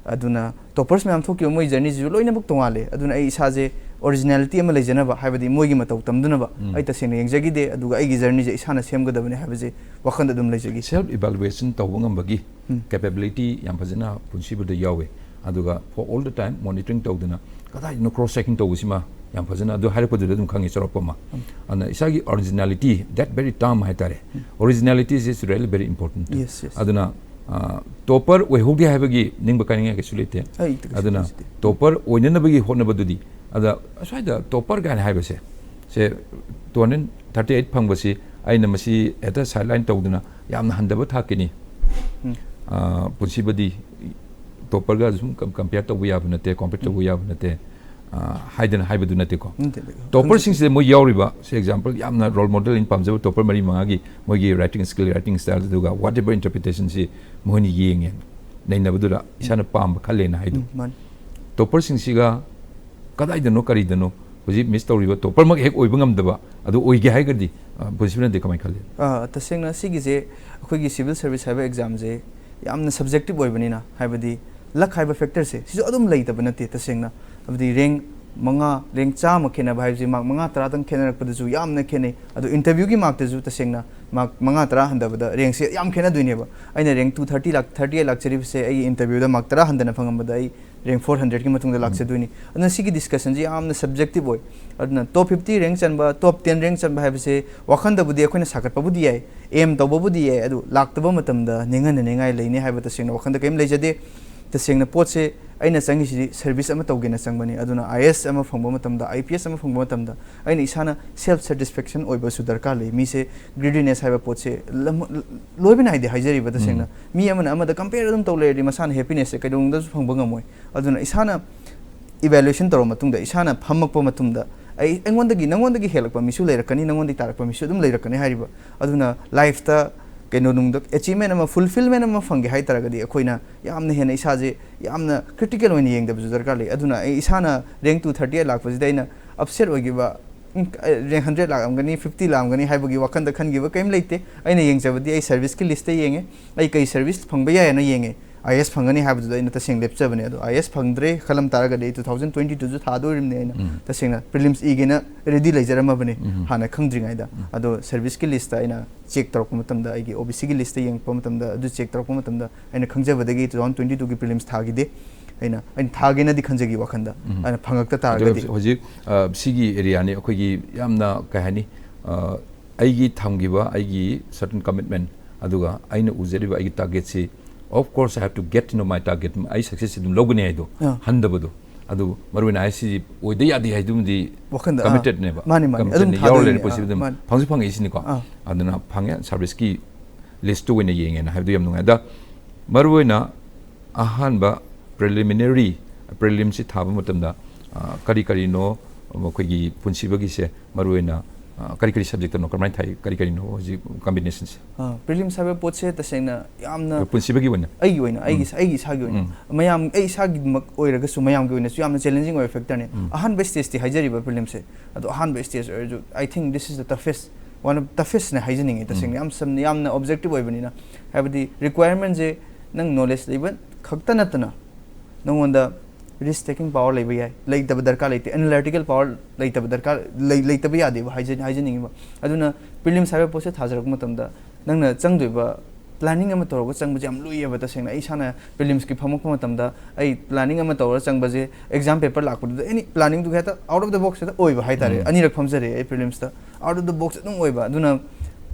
ꯑꯗꯨꯅ ꯇꯣꯄꯔꯁ ꯃꯌꯥꯝ ꯊꯣꯛꯈꯤꯕ ꯃꯣꯏ ꯖꯔꯅꯤꯁꯤꯁꯨ ꯂꯣꯏꯅꯃꯛ ꯇꯣꯡꯉꯥꯜꯂꯦ꯫ ꯑꯗꯨꯅ ꯑꯩ ꯏꯁꯥꯁꯦ ꯑꯣꯔꯤꯖꯤꯅꯦꯂꯤꯇꯤ ꯑꯃ ꯂꯩꯖꯅꯕ, ꯍꯥꯏꯕꯗꯤ ꯃꯣꯏꯒꯤ ꯃꯇꯧ ꯇꯝꯗꯅꯕ ꯑꯩ ꯇꯁꯦꯡꯅ ꯌꯦꯡꯖꯈꯤꯗꯦ, ꯑꯗꯨꯒ ꯑꯩꯒꯤ ꯖꯔꯅꯤꯁꯦ ꯏꯁꯥꯅ ꯁꯦꯝꯒꯗꯕꯅꯤ ꯍꯥꯏꯕꯁꯦ ꯋꯥꯈꯜꯗ ꯑꯗꯨꯝ ꯂꯩꯖꯈꯤ꯫ ꯁꯦꯜꯐ ꯏꯚꯥꯂꯨꯋꯦꯁꯟ ꯇꯧꯕ ꯉꯝꯕꯒꯤ ꯀꯦꯄꯦꯕꯤꯂꯤꯇꯤ ꯌꯥꯝ ꯐꯖꯅ ꯄꯨꯟꯁꯤꯕꯗ ꯌꯥꯎꯋꯦ꯫ ꯑꯗꯨꯒ for all the time monitoring ꯇꯧꯗꯅ ꯀꯗꯥꯏꯗꯅꯣ ꯀ꯭ꯔꯣꯁ ꯆꯦꯀꯤꯡ ꯇꯧꯕꯁꯤꯃ ꯌꯥꯝ ꯐꯖꯅ ꯑꯗꯨ ꯍꯥꯏꯔꯛꯄꯗꯨꯗ ꯑꯗꯨꯝ ꯈꯪꯉꯤ ꯆꯥꯎꯔꯥꯛꯄ ꯑꯃ꯫ ꯑꯗꯨꯅ ꯏꯁꯥꯒꯤ originality, that very term ꯍꯥꯏꯇꯥꯔꯦ, originality is really very important꯫ Yes, yes. ꯑꯗꯨꯅ ꯇꯣꯄꯔ ꯑꯣꯏꯍꯧꯗꯦ ꯍꯥꯏꯕꯒꯤ ꯅꯤꯡꯕ ꯀꯥꯏꯅꯤꯡꯉꯥꯏ ꯀꯩꯁꯨ ꯂꯩꯇꯦ꯫ ꯑꯩ ꯀꯩꯁꯨ ꯑꯗꯨꯅ ꯂꯩꯖꯗꯦ꯫ ꯇꯣꯄꯔ ꯑꯣꯏꯅꯅꯕꯒꯤ ꯍꯣꯠꯅꯕꯗꯨꯗꯤ, ꯑꯗ ꯑꯁ꯭ꯋꯥꯏꯗ ꯇꯣꯄꯔ ꯀꯥꯏꯅ ꯍꯥꯏꯕꯁꯦ, ꯁꯦ two hundred thirty eight ꯐꯪꯕꯁꯤ ꯑꯩꯅ ꯃꯁꯤ ꯍꯦꯛꯇ ꯁꯥꯏꯠꯂꯥꯏꯟ ꯇꯧꯗꯅ ꯌꯥꯝꯅ ꯍꯟꯊꯕ ꯊꯥꯛꯀꯤꯅꯤ, ꯎꯝ꯫ ꯑ, ꯄꯨꯟꯁꯤꯕꯗꯤ ꯇꯣꯄꯔꯒ ꯁꯨꯝ ꯀꯝꯄꯤꯌꯔ ꯇꯧꯕ ꯌꯥꯕ ꯅꯠꯇꯦ, ꯀꯣꯝꯄꯤꯠ ꯇꯧꯕ ꯌꯥꯕ ꯅꯠꯇꯦ, ꯑ, ꯍꯥꯏꯗꯅ ꯍꯥꯏꯕꯗꯨ ꯅꯠꯇꯦꯀꯣ꯫ ꯅꯠꯇꯦ, ꯅꯠꯇꯦ꯫ ꯇꯣꯄꯔꯁꯤꯡꯁꯤꯗ ꯃꯣꯏ ꯌꯥꯎꯔꯤꯕ, ꯁꯦ ꯑꯦꯛꯖꯥꯝꯄꯜ, ꯌꯥꯝꯅ ꯔꯣꯜ ꯃꯣꯗꯦꯜ ꯑꯩꯅ ꯄꯥꯝꯖꯕ ꯇꯣꯄꯔ ꯃꯔꯤ ꯃꯉꯥꯒꯤ ꯃꯣꯏꯒꯤ ꯔꯥꯏꯇꯤꯡ ꯁ꯭ꯀꯤꯜ, ꯔꯥꯏꯇꯤꯡ ꯁ꯭ꯇꯥꯏꯜ, ꯑꯗꯨꯒ ꯋꯥꯠ ꯑꯦꯕꯔ ꯏꯟꯇꯔꯄ꯭ꯔꯤꯇꯦꯁꯟꯁꯤ ꯃꯣꯏꯅ ꯌꯦꯡꯉꯦ, ꯅꯩꯅꯕꯗꯨꯗ ꯏꯁꯥꯅ ꯄꯥꯝꯕ ꯈꯜꯂꯦꯅ ꯍꯥꯏꯗꯣ꯫ ꯎꯝ, ꯃꯥꯅꯤ꯫ ꯇꯣꯄꯔꯁꯤꯡꯁꯤꯒ ꯀꯗꯥꯏꯗꯅꯣ ꯀꯔꯤꯗꯅꯣ ꯍꯧꯖꯤꯛ ꯃꯤꯁ ꯇꯧꯔꯤꯕ, ꯇꯣꯄꯔꯃꯛ ꯍꯦꯛ ꯑꯣꯏꯕ ꯉꯝꯗꯕ ꯑꯗꯨ ꯑꯣꯏꯒꯦ ꯍꯥꯏꯔꯒꯗꯤ, ꯑ, ꯄꯨꯟꯁꯤꯕꯅꯗꯤ ꯀꯃꯥꯏꯅ ꯈꯜꯂꯤ? ꯑ, ꯇꯁꯦꯡꯅ ꯁꯤꯒꯤꯁꯦ ꯑꯩꯈꯣꯏꯒꯤ ꯁꯤꯚꯤꯜ ꯁꯔꯚꯤꯁ ꯍꯥꯏꯕ ꯑꯦꯛꯖꯥꯝꯁꯦ ꯌꯥꯝꯅ ꯁꯕꯖꯦꯛꯇꯤꯚ ꯑꯣꯏꯕꯅꯤꯅ, ꯍꯥꯏꯕꯗꯤ ꯂꯛ ꯍꯥꯏꯕ ꯐꯦꯛꯇꯔꯁꯦ ꯁꯤꯁꯨ ꯑꯗꯨꯝ ꯂꯩꯇꯕ ꯅꯠꯇꯦ꯫ ꯇꯁꯦꯡꯅ ꯍꯥꯏꯕꯗꯤ ꯔꯦꯡ ꯃꯉꯥ, ꯔꯦꯡ ꯆꯥꯝꯃ ꯈꯦꯠꯅꯕ ꯍꯥꯏꯕꯁꯤ ꯃꯥꯔꯛ ꯃꯉꯥ ꯇꯔꯥꯗꯪ ꯈꯦꯠꯅꯔꯛꯄꯗꯁꯨ ꯌꯥꯝꯅ ꯈꯦꯠꯅꯩ꯫ ꯑꯗꯣ ꯏꯟꯇꯔꯚ꯭ꯌꯨꯒꯤ ꯃꯥꯔꯛꯇꯁꯨ ꯇꯁꯦꯡꯅ ꯃꯥꯔꯛ ꯃꯉꯥ ꯇꯔꯥ ꯍꯟꯊꯕꯗ ꯔꯦꯡꯁꯦ ꯌꯥꯝ ꯈꯦꯠꯅꯗꯣꯏꯅꯦꯕ꯫ ꯑꯩꯅ ꯔꯦꯡ two thirty ꯂꯥꯛ, thirty eight ꯂꯥꯛꯆꯔꯤꯕꯁꯦ ꯑꯩꯒꯤ ꯏꯟꯇꯔꯚ꯭ꯌꯨꯗ ꯃꯥꯔꯛ ꯇꯔꯥ ꯍꯟꯊꯅ ꯐꯪꯉꯝꯕꯗ ꯑꯩ ꯔꯦꯡ four hundredꯀꯤ ꯃꯇꯨꯡꯗ ꯂꯥꯛꯆꯗꯣꯏꯅꯤ꯫ ꯑꯗꯨꯅ ꯁꯤꯒꯤ ꯗꯤꯁꯀꯁꯟꯁꯤ ꯌꯥꯝꯅ ꯁꯕꯖꯦꯛꯇꯤꯚ ꯑꯣꯏ꯫ ꯑꯗꯨꯅ ꯇꯣꯞ fifty ꯔꯦꯡ ꯆꯟꯕ, ꯇꯣꯞ ten ꯔꯦꯡ ꯆꯟꯕ ꯍꯥꯏꯕꯁꯦ ꯋꯥꯈꯟꯗꯕꯨꯗꯤ ꯑꯩꯈꯣꯏꯅ ꯁꯥꯒꯠꯄꯕꯨꯗꯤ ꯌꯥꯏ, ꯑꯦꯝ ꯇꯧꯕꯕꯨꯗꯤ ꯌꯥꯏ, ꯑꯗꯨ ꯂꯥꯛꯇꯕ ꯃꯇꯝꯗ ꯅꯤꯡꯍꯟꯅꯅꯤꯡꯉꯥꯏ ꯂꯩꯅꯤ ꯍꯥꯏꯕ ꯇꯁꯦꯡꯅ ꯋꯥꯈꯟꯗ ꯀꯔꯤꯝ ꯂꯩꯖꯗꯦ꯫ ꯇꯁꯦꯡꯅ ꯄꯣꯠꯁꯦ ꯑꯩꯅ ꯆꯪꯉꯤꯁꯤꯗꯤ ꯁꯔꯚꯤꯁ ꯑꯃ ꯇꯧꯒꯦꯅ ꯆꯪꯕꯅꯤ꯫ ꯑꯗꯨꯅ IAS ꯑꯃ ꯐꯪꯕ ꯃꯇꯝꯗ, IPS ꯑꯃ ꯐꯪꯕ ꯃꯇꯝꯗ ꯑꯩꯅ ꯏꯁꯥꯅ ꯁꯦꯜꯐ ꯁꯦꯇꯤꯁꯐꯦꯛꯁꯟ ꯑꯣꯏꯕꯁꯨ ꯗꯔꯀꯥꯔ ꯂꯩ꯫ ꯃꯤꯁꯦ ꯒ꯭ꯔꯤꯗꯤꯅꯦꯁ ꯍꯥꯏꯕ ꯄꯣꯠꯁꯦ ꯂꯝ-, ꯂꯣꯏꯕ ꯅꯥꯏꯗꯦ ꯍꯥꯏꯖꯔꯤꯕ ꯇꯁꯦꯡꯅ꯫ ꯃꯤ ꯑꯃꯅ ꯑꯃꯗ ꯀꯝꯄꯦꯌꯔ ꯑꯗꯨꯝ ꯇꯧ ꯂꯩꯔꯗꯤ ꯃꯁꯥꯅ ꯍꯦꯄꯤꯅꯦꯁꯁꯦ ꯀꯩꯗꯧꯅꯨꯡꯗꯁꯨ ꯐꯪꯕ ꯉꯝꯃꯣꯏ꯫ ꯑꯗꯨꯅ ꯏꯁꯥꯅ ꯏꯚꯥꯂꯨꯌꯦꯁꯟ ꯇꯧꯔꯕ ꯃꯇꯨꯡꯗ, ꯏꯁꯥꯅ ꯐꯝꯃꯛꯄ ꯃꯇꯨꯡꯗ, ꯑꯩ, ꯑꯩꯉꯣꯟꯗꯒꯤ, ꯅꯪꯉꯣꯟꯗꯒꯤ ꯍꯦꯜꯂꯛꯄ ꯃꯤꯁꯨ ꯂꯩꯔꯛꯀꯅꯤ, ꯅꯪꯉꯣꯟꯗꯒꯤ ꯇꯥꯔꯛꯄ ꯃꯤꯁꯨ ꯑꯗꯨꯝ ꯂꯩꯔꯛꯀꯅꯤ ꯍꯥꯏꯔꯤꯕ꯫ ꯑꯗꯨꯅ ꯂꯥꯏꯐꯇ ꯀꯩꯅꯣꯅꯨꯡꯗ ꯑꯦꯆꯤꯞꯃꯦꯟ ꯑꯃ, ꯐꯨꯜꯐꯤꯜꯃꯦꯟ ꯑꯃ ꯐꯪꯒꯦ ꯍꯥꯏ ꯇꯥꯔꯒꯗꯤ ꯑꯩꯈꯣꯏꯅ ꯌꯥꯝꯅ ꯍꯦꯟꯅ ꯏꯁꯥꯁꯦ ꯌꯥꯝꯅ ꯀ꯭ꯔꯤꯇꯤꯀꯦꯜ ꯑꯣꯏꯅ ꯌꯦꯡꯗꯕꯁꯨ ꯗꯔꯀꯥꯔ ꯂꯩ꯫ ꯑꯗꯨꯅ ꯑꯩ ꯏꯁꯥꯅ ꯔꯦꯡ two thirty eight ꯂꯥꯛꯄꯁꯤꯗ ꯑꯩꯅ ꯑꯞꯁꯦꯠ ꯑꯣꯏꯈꯤꯕ ꯎꯝ, ꯑ, ꯔꯦꯡ ꯍꯟꯗ꯭ꯔꯦꯗ ꯂꯥꯛꯑꯝꯒꯅꯤ, ꯐꯤꯐꯇꯤ ꯂꯥꯛꯑꯝꯒꯅꯤ ꯍꯥꯏꯕꯒꯤ ꯋꯥꯈꯟꯗ ꯈꯟꯈꯤꯕ ꯀꯩꯝ ꯂꯩꯇꯦ꯫ ꯑꯩꯅ ꯌꯦꯡꯖꯕꯗꯤ ꯑꯩ ꯁꯔꯚꯤꯁꯀꯤ ꯂꯤꯁꯇ ꯌꯦꯡꯉꯦ, ꯑꯩ ꯀꯩ ꯁꯔꯚꯤꯁ ꯐꯪꯕ ꯌꯥꯏꯅ ꯌꯦꯡꯉꯦ꯫ ꯑꯥꯏ ꯑꯦꯁ ꯐꯪꯒꯅꯤ ꯍꯥꯏꯕꯗꯨꯗ ꯑꯩꯅ ꯇꯁꯦꯡꯅ ꯂꯦꯞꯆꯕꯅꯦ꯫ ꯑꯗꯣ ꯑꯥꯏ ꯑꯦꯁ ꯐꯪꯗ꯭ꯔꯦ ꯈꯜꯂꯝ ꯇꯥꯔꯒꯗꯤ ꯑꯩ ꯇꯨ ꯊꯥꯎꯖꯟ ꯇ꯭ꯋꯦꯟꯇꯤ ꯇꯨꯁꯨ ꯊꯥꯗꯣꯔꯤꯕꯅꯦ ꯑꯩꯅ꯫ ꯎꯝ꯫ ꯇꯁꯦꯡꯅ ꯄ꯭ꯔꯤꯂꯤꯝꯁ ꯏꯒꯦꯅ ꯔꯦꯗꯤ ꯂꯩꯖꯔꯝꯃꯕꯅꯦ ꯎꯝ꯫ ꯍꯥꯟꯅ ꯈꯪꯗ꯭ꯔꯤꯉꯩꯗ꯫ ꯎꯝ꯫ ꯑꯗꯣ ꯁꯔꯚꯤꯁꯀꯤ ꯂꯤꯁꯇ ꯑꯩꯅ ꯆꯦꯛ ꯇꯧꯔꯛꯄ ꯃꯇꯝꯗ, ꯑꯩꯒꯤ ꯑꯣ ꯕꯤ ꯁꯤꯒꯤ ꯂꯤꯁꯇ ꯌꯦꯡꯉꯛꯄ ꯃꯇꯝꯗ, ꯑꯗꯨ ꯆꯦꯛ ꯇꯧꯔꯛꯄ ꯃꯇꯝꯗ ꯑꯩꯅ ꯈꯪꯖꯕꯗꯒꯤ ꯇꯨ ꯊꯥꯎꯖꯟ ꯇ꯭ꯋꯦꯟꯇꯤ ꯇꯨꯒꯤ ꯄ꯭ꯔꯤꯂꯤꯝꯁ ꯊꯥꯈꯤꯗꯦ꯫ ꯑꯩꯅ, ꯑꯩꯅ ꯊꯥꯒꯦꯅꯗꯤ ꯈꯟꯖꯈꯤ ꯋꯥꯈꯟꯗ꯫ ꯎꯝ꯫ ꯑꯗꯨꯅ ꯐꯪꯉꯛꯇ ꯑꯗꯣ ꯇꯥꯔꯒꯗꯤ꯫ ꯍꯧꯖꯤꯛ, ꯑ, ꯁꯤꯒꯤ ꯑꯦꯔꯤꯌꯥꯅꯤ ꯑꯩꯈꯣꯏꯒꯤ ꯌꯥꯝꯅ, ꯀꯩ ꯍꯥꯏꯅꯤ, ꯑ, ꯑꯩꯒꯤ ꯊꯝꯈꯤꯕ ꯑꯩꯒꯤ certain commitment, ꯑꯗꯨꯒ ꯑꯩꯅ ꯎꯖꯔꯤꯕ ꯑꯩꯒꯤ ꯇꯥꯔꯒꯦꯠꯁꯤ, of course I have to get to know my target, ꯑꯩ ꯁꯛꯁꯦꯁꯁꯤ ꯑꯗꯨꯝ ꯂꯧꯒꯅꯤ ꯍꯥꯏꯗꯣ, ꯑꯥ꯫ ꯍꯟꯗꯕꯗꯣ꯫ ꯑꯗꯨ ꯃꯔꯨꯑꯣꯏꯅ ꯑꯩ ꯁꯤ ꯑꯣꯏꯗ ꯌꯥꯗꯦ ꯍꯥꯏꯗꯨꯃꯗꯤ ꯋꯥꯈꯟꯗ, ꯑꯥ꯫ Committedꯅꯦꯕ꯫ ꯃꯥꯅꯤ, ꯃꯥꯅꯤ꯫ ꯑꯗꯨꯝ committed ꯌꯥꯎꯔ ꯊꯥꯗꯣꯏꯅꯦ꯫ ꯂꯩꯔꯦ ꯄꯨꯟꯁꯤꯗ ꯑꯥ, ꯑꯗꯨꯝ ꯃꯥꯅꯤ꯫ ꯐꯪꯁꯨ ꯐꯪꯉꯛꯏꯁꯤꯅꯤꯀꯣ꯫ ꯑꯥ꯫ ꯑꯗꯨꯅ ꯐꯪꯉꯦ, ꯁꯥꯔꯚꯤꯁꯀꯤ ꯂꯤꯁꯇꯨ ꯑꯣꯏꯅ ꯌꯦꯡꯉꯦꯅ ꯍꯥꯏꯕꯗꯨ ꯌꯥꯝ ꯅꯨꯡꯉꯥꯏ꯫ ꯑꯗ ꯃꯔꯨꯑꯣꯏꯅ ꯑꯍꯥꯟꯕ ꯄ꯭ꯔꯤꯂꯤꯃꯤꯅꯔꯤ, ꯄ꯭ꯔꯤꯂꯤꯝꯁꯤ ꯊꯥꯕ ꯃꯇꯝꯗ, ꯑ, ꯀꯔꯤ ꯀꯔꯤꯅꯣ ꯃꯈꯣꯏꯒꯤ ꯄꯨꯟꯁꯤꯕꯒꯤꯁꯦ ꯃꯔꯨꯑꯣꯏꯅ, ꯑ, ꯀꯔꯤ ꯀꯔꯤ ꯁꯕꯖꯦꯛꯇꯅꯣ, ꯀꯃꯥꯏꯅ ꯊꯥꯏ, ꯀꯔꯤ ꯀꯔꯤꯅꯣ ꯍꯧꯖꯤꯛ ꯀꯝꯕꯤꯅꯦꯁꯟꯁꯦ? ꯑ, ꯄ꯭ꯔꯤꯂꯤꯝꯁ ꯍꯥꯏꯕ ꯄꯣꯠꯁꯦ ꯇꯁꯦꯡꯅ ꯌꯥꯝꯅ ꯄꯨꯟꯁꯤꯕꯒꯤ ꯑꯣꯏꯅ? ꯑꯩꯒꯤ ꯑꯣꯏꯅ, ꯑꯩꯒꯤ, ꯎꯝ꯫ ꯑꯩꯒꯤ ꯏꯁꯥꯒꯤ ꯑꯣꯏꯅ꯫ ꯎꯝ꯫ ꯃꯌꯥꯝ, ꯑꯩ ꯏꯁꯥꯒꯤꯃꯛ ꯑꯣꯏꯔꯒꯁꯨ ꯃꯌꯥꯝꯒꯤ ꯑꯣꯏꯅꯁꯨ ꯌꯥꯝꯅ ꯆꯦꯂꯦꯟꯖꯤꯡ ꯑꯣꯏꯕ ꯐꯦꯛꯇꯔꯅꯤ꯫ ꯎꯝ꯫ ꯑꯍꯥꯟꯕ ꯁ꯭ꯇꯦꯖꯇꯤ ꯍꯥꯏꯖꯔꯤꯕ ꯄ꯭ꯔꯤꯂꯤꯝꯁꯦ꯫ ꯑꯗꯣ ꯑꯍꯥꯟꯕ ꯁ꯭ꯇꯦꯖ ꯑꯣꯏꯔꯁꯨ, I think this is the toughest, one of toughestꯅꯦ ꯍꯥꯏꯖꯅꯤꯡꯉꯤ ꯇꯁꯦꯡꯅ꯫ ꯎꯝ꯫ ꯌꯥꯝ ꯁꯝꯅ, ꯌꯥꯝꯅ ꯑꯣꯕꯖꯦꯛꯇꯤꯚ ꯑꯣꯏꯕꯅꯤꯅ꯫ ꯍꯥꯏꯕꯗꯤ ꯔꯤꯀ꯭ꯋꯥꯌꯔꯃꯦꯟꯁꯦ ꯅꯪ ꯅꯣꯂꯦꯖ ꯂꯩꯕ ꯈꯛꯇ ꯅꯠꯇꯅ ꯅꯉꯣꯟꯗ ꯔꯤꯁꯛ ꯇꯦꯀꯤꯡ ꯄꯥꯋꯔ ꯂꯩꯕ ꯌꯥꯏ, ꯂꯩꯇꯕ ꯗꯔꯀꯥꯔ ꯂꯩꯇꯦ, ꯑꯦꯅꯥꯂꯥꯏꯇꯤꯀꯦꯜ ꯄꯥꯋꯔ ꯂꯩꯇꯕ ꯗꯔꯀꯥꯔ, ꯂꯩ-, ꯂꯩꯇꯕ ꯌꯥꯗꯦꯕ ꯍꯥꯏꯖ-, ꯍꯥꯏꯖꯅꯤꯡꯉꯤꯕ꯫ ꯑꯗꯨꯅ ꯄ꯭ꯔꯤꯂꯤꯝꯁ ꯍꯥꯏꯕ ꯄꯣꯠꯁꯦ ꯊꯥꯖꯔꯛꯄ ꯃꯇꯝꯗ ꯅꯪꯅ ꯆꯪꯗꯣꯏꯕ planning ꯑꯃ ꯇꯧꯔꯒ ꯆꯪꯕꯁꯦ ꯌꯥꯝ ꯂꯨꯏꯌꯦꯕ ꯇꯁꯦꯡꯅ꯫ ꯑꯩ ꯏꯁꯥꯅ ꯄ꯭ꯔꯤꯂꯤꯝꯁꯀꯤ ꯐꯝꯃꯛꯄ ꯃꯇꯝꯗ ꯑꯩ planning ꯑꯃ ꯇꯧꯔꯒ ꯆꯪꯕꯁꯦ, exam paper ꯂꯥꯛꯄꯗꯨꯗ any planningꯗꯨꯒ ꯍꯦꯛꯇ out of the box ꯍꯦꯛꯇ ꯑꯣꯏꯕ ꯍꯥꯏꯇꯥꯔꯦ꯫ ꯎꯝ꯫ ꯑꯅꯤꯔꯛ ꯐꯝꯖꯔꯦ ꯑꯩ ꯄ꯭ꯔꯤꯂꯤꯝꯁꯇ꯫ Out of the box ꯑꯗꯨꯝ ꯑꯣꯏꯕ꯫ ꯑꯗꯨꯅ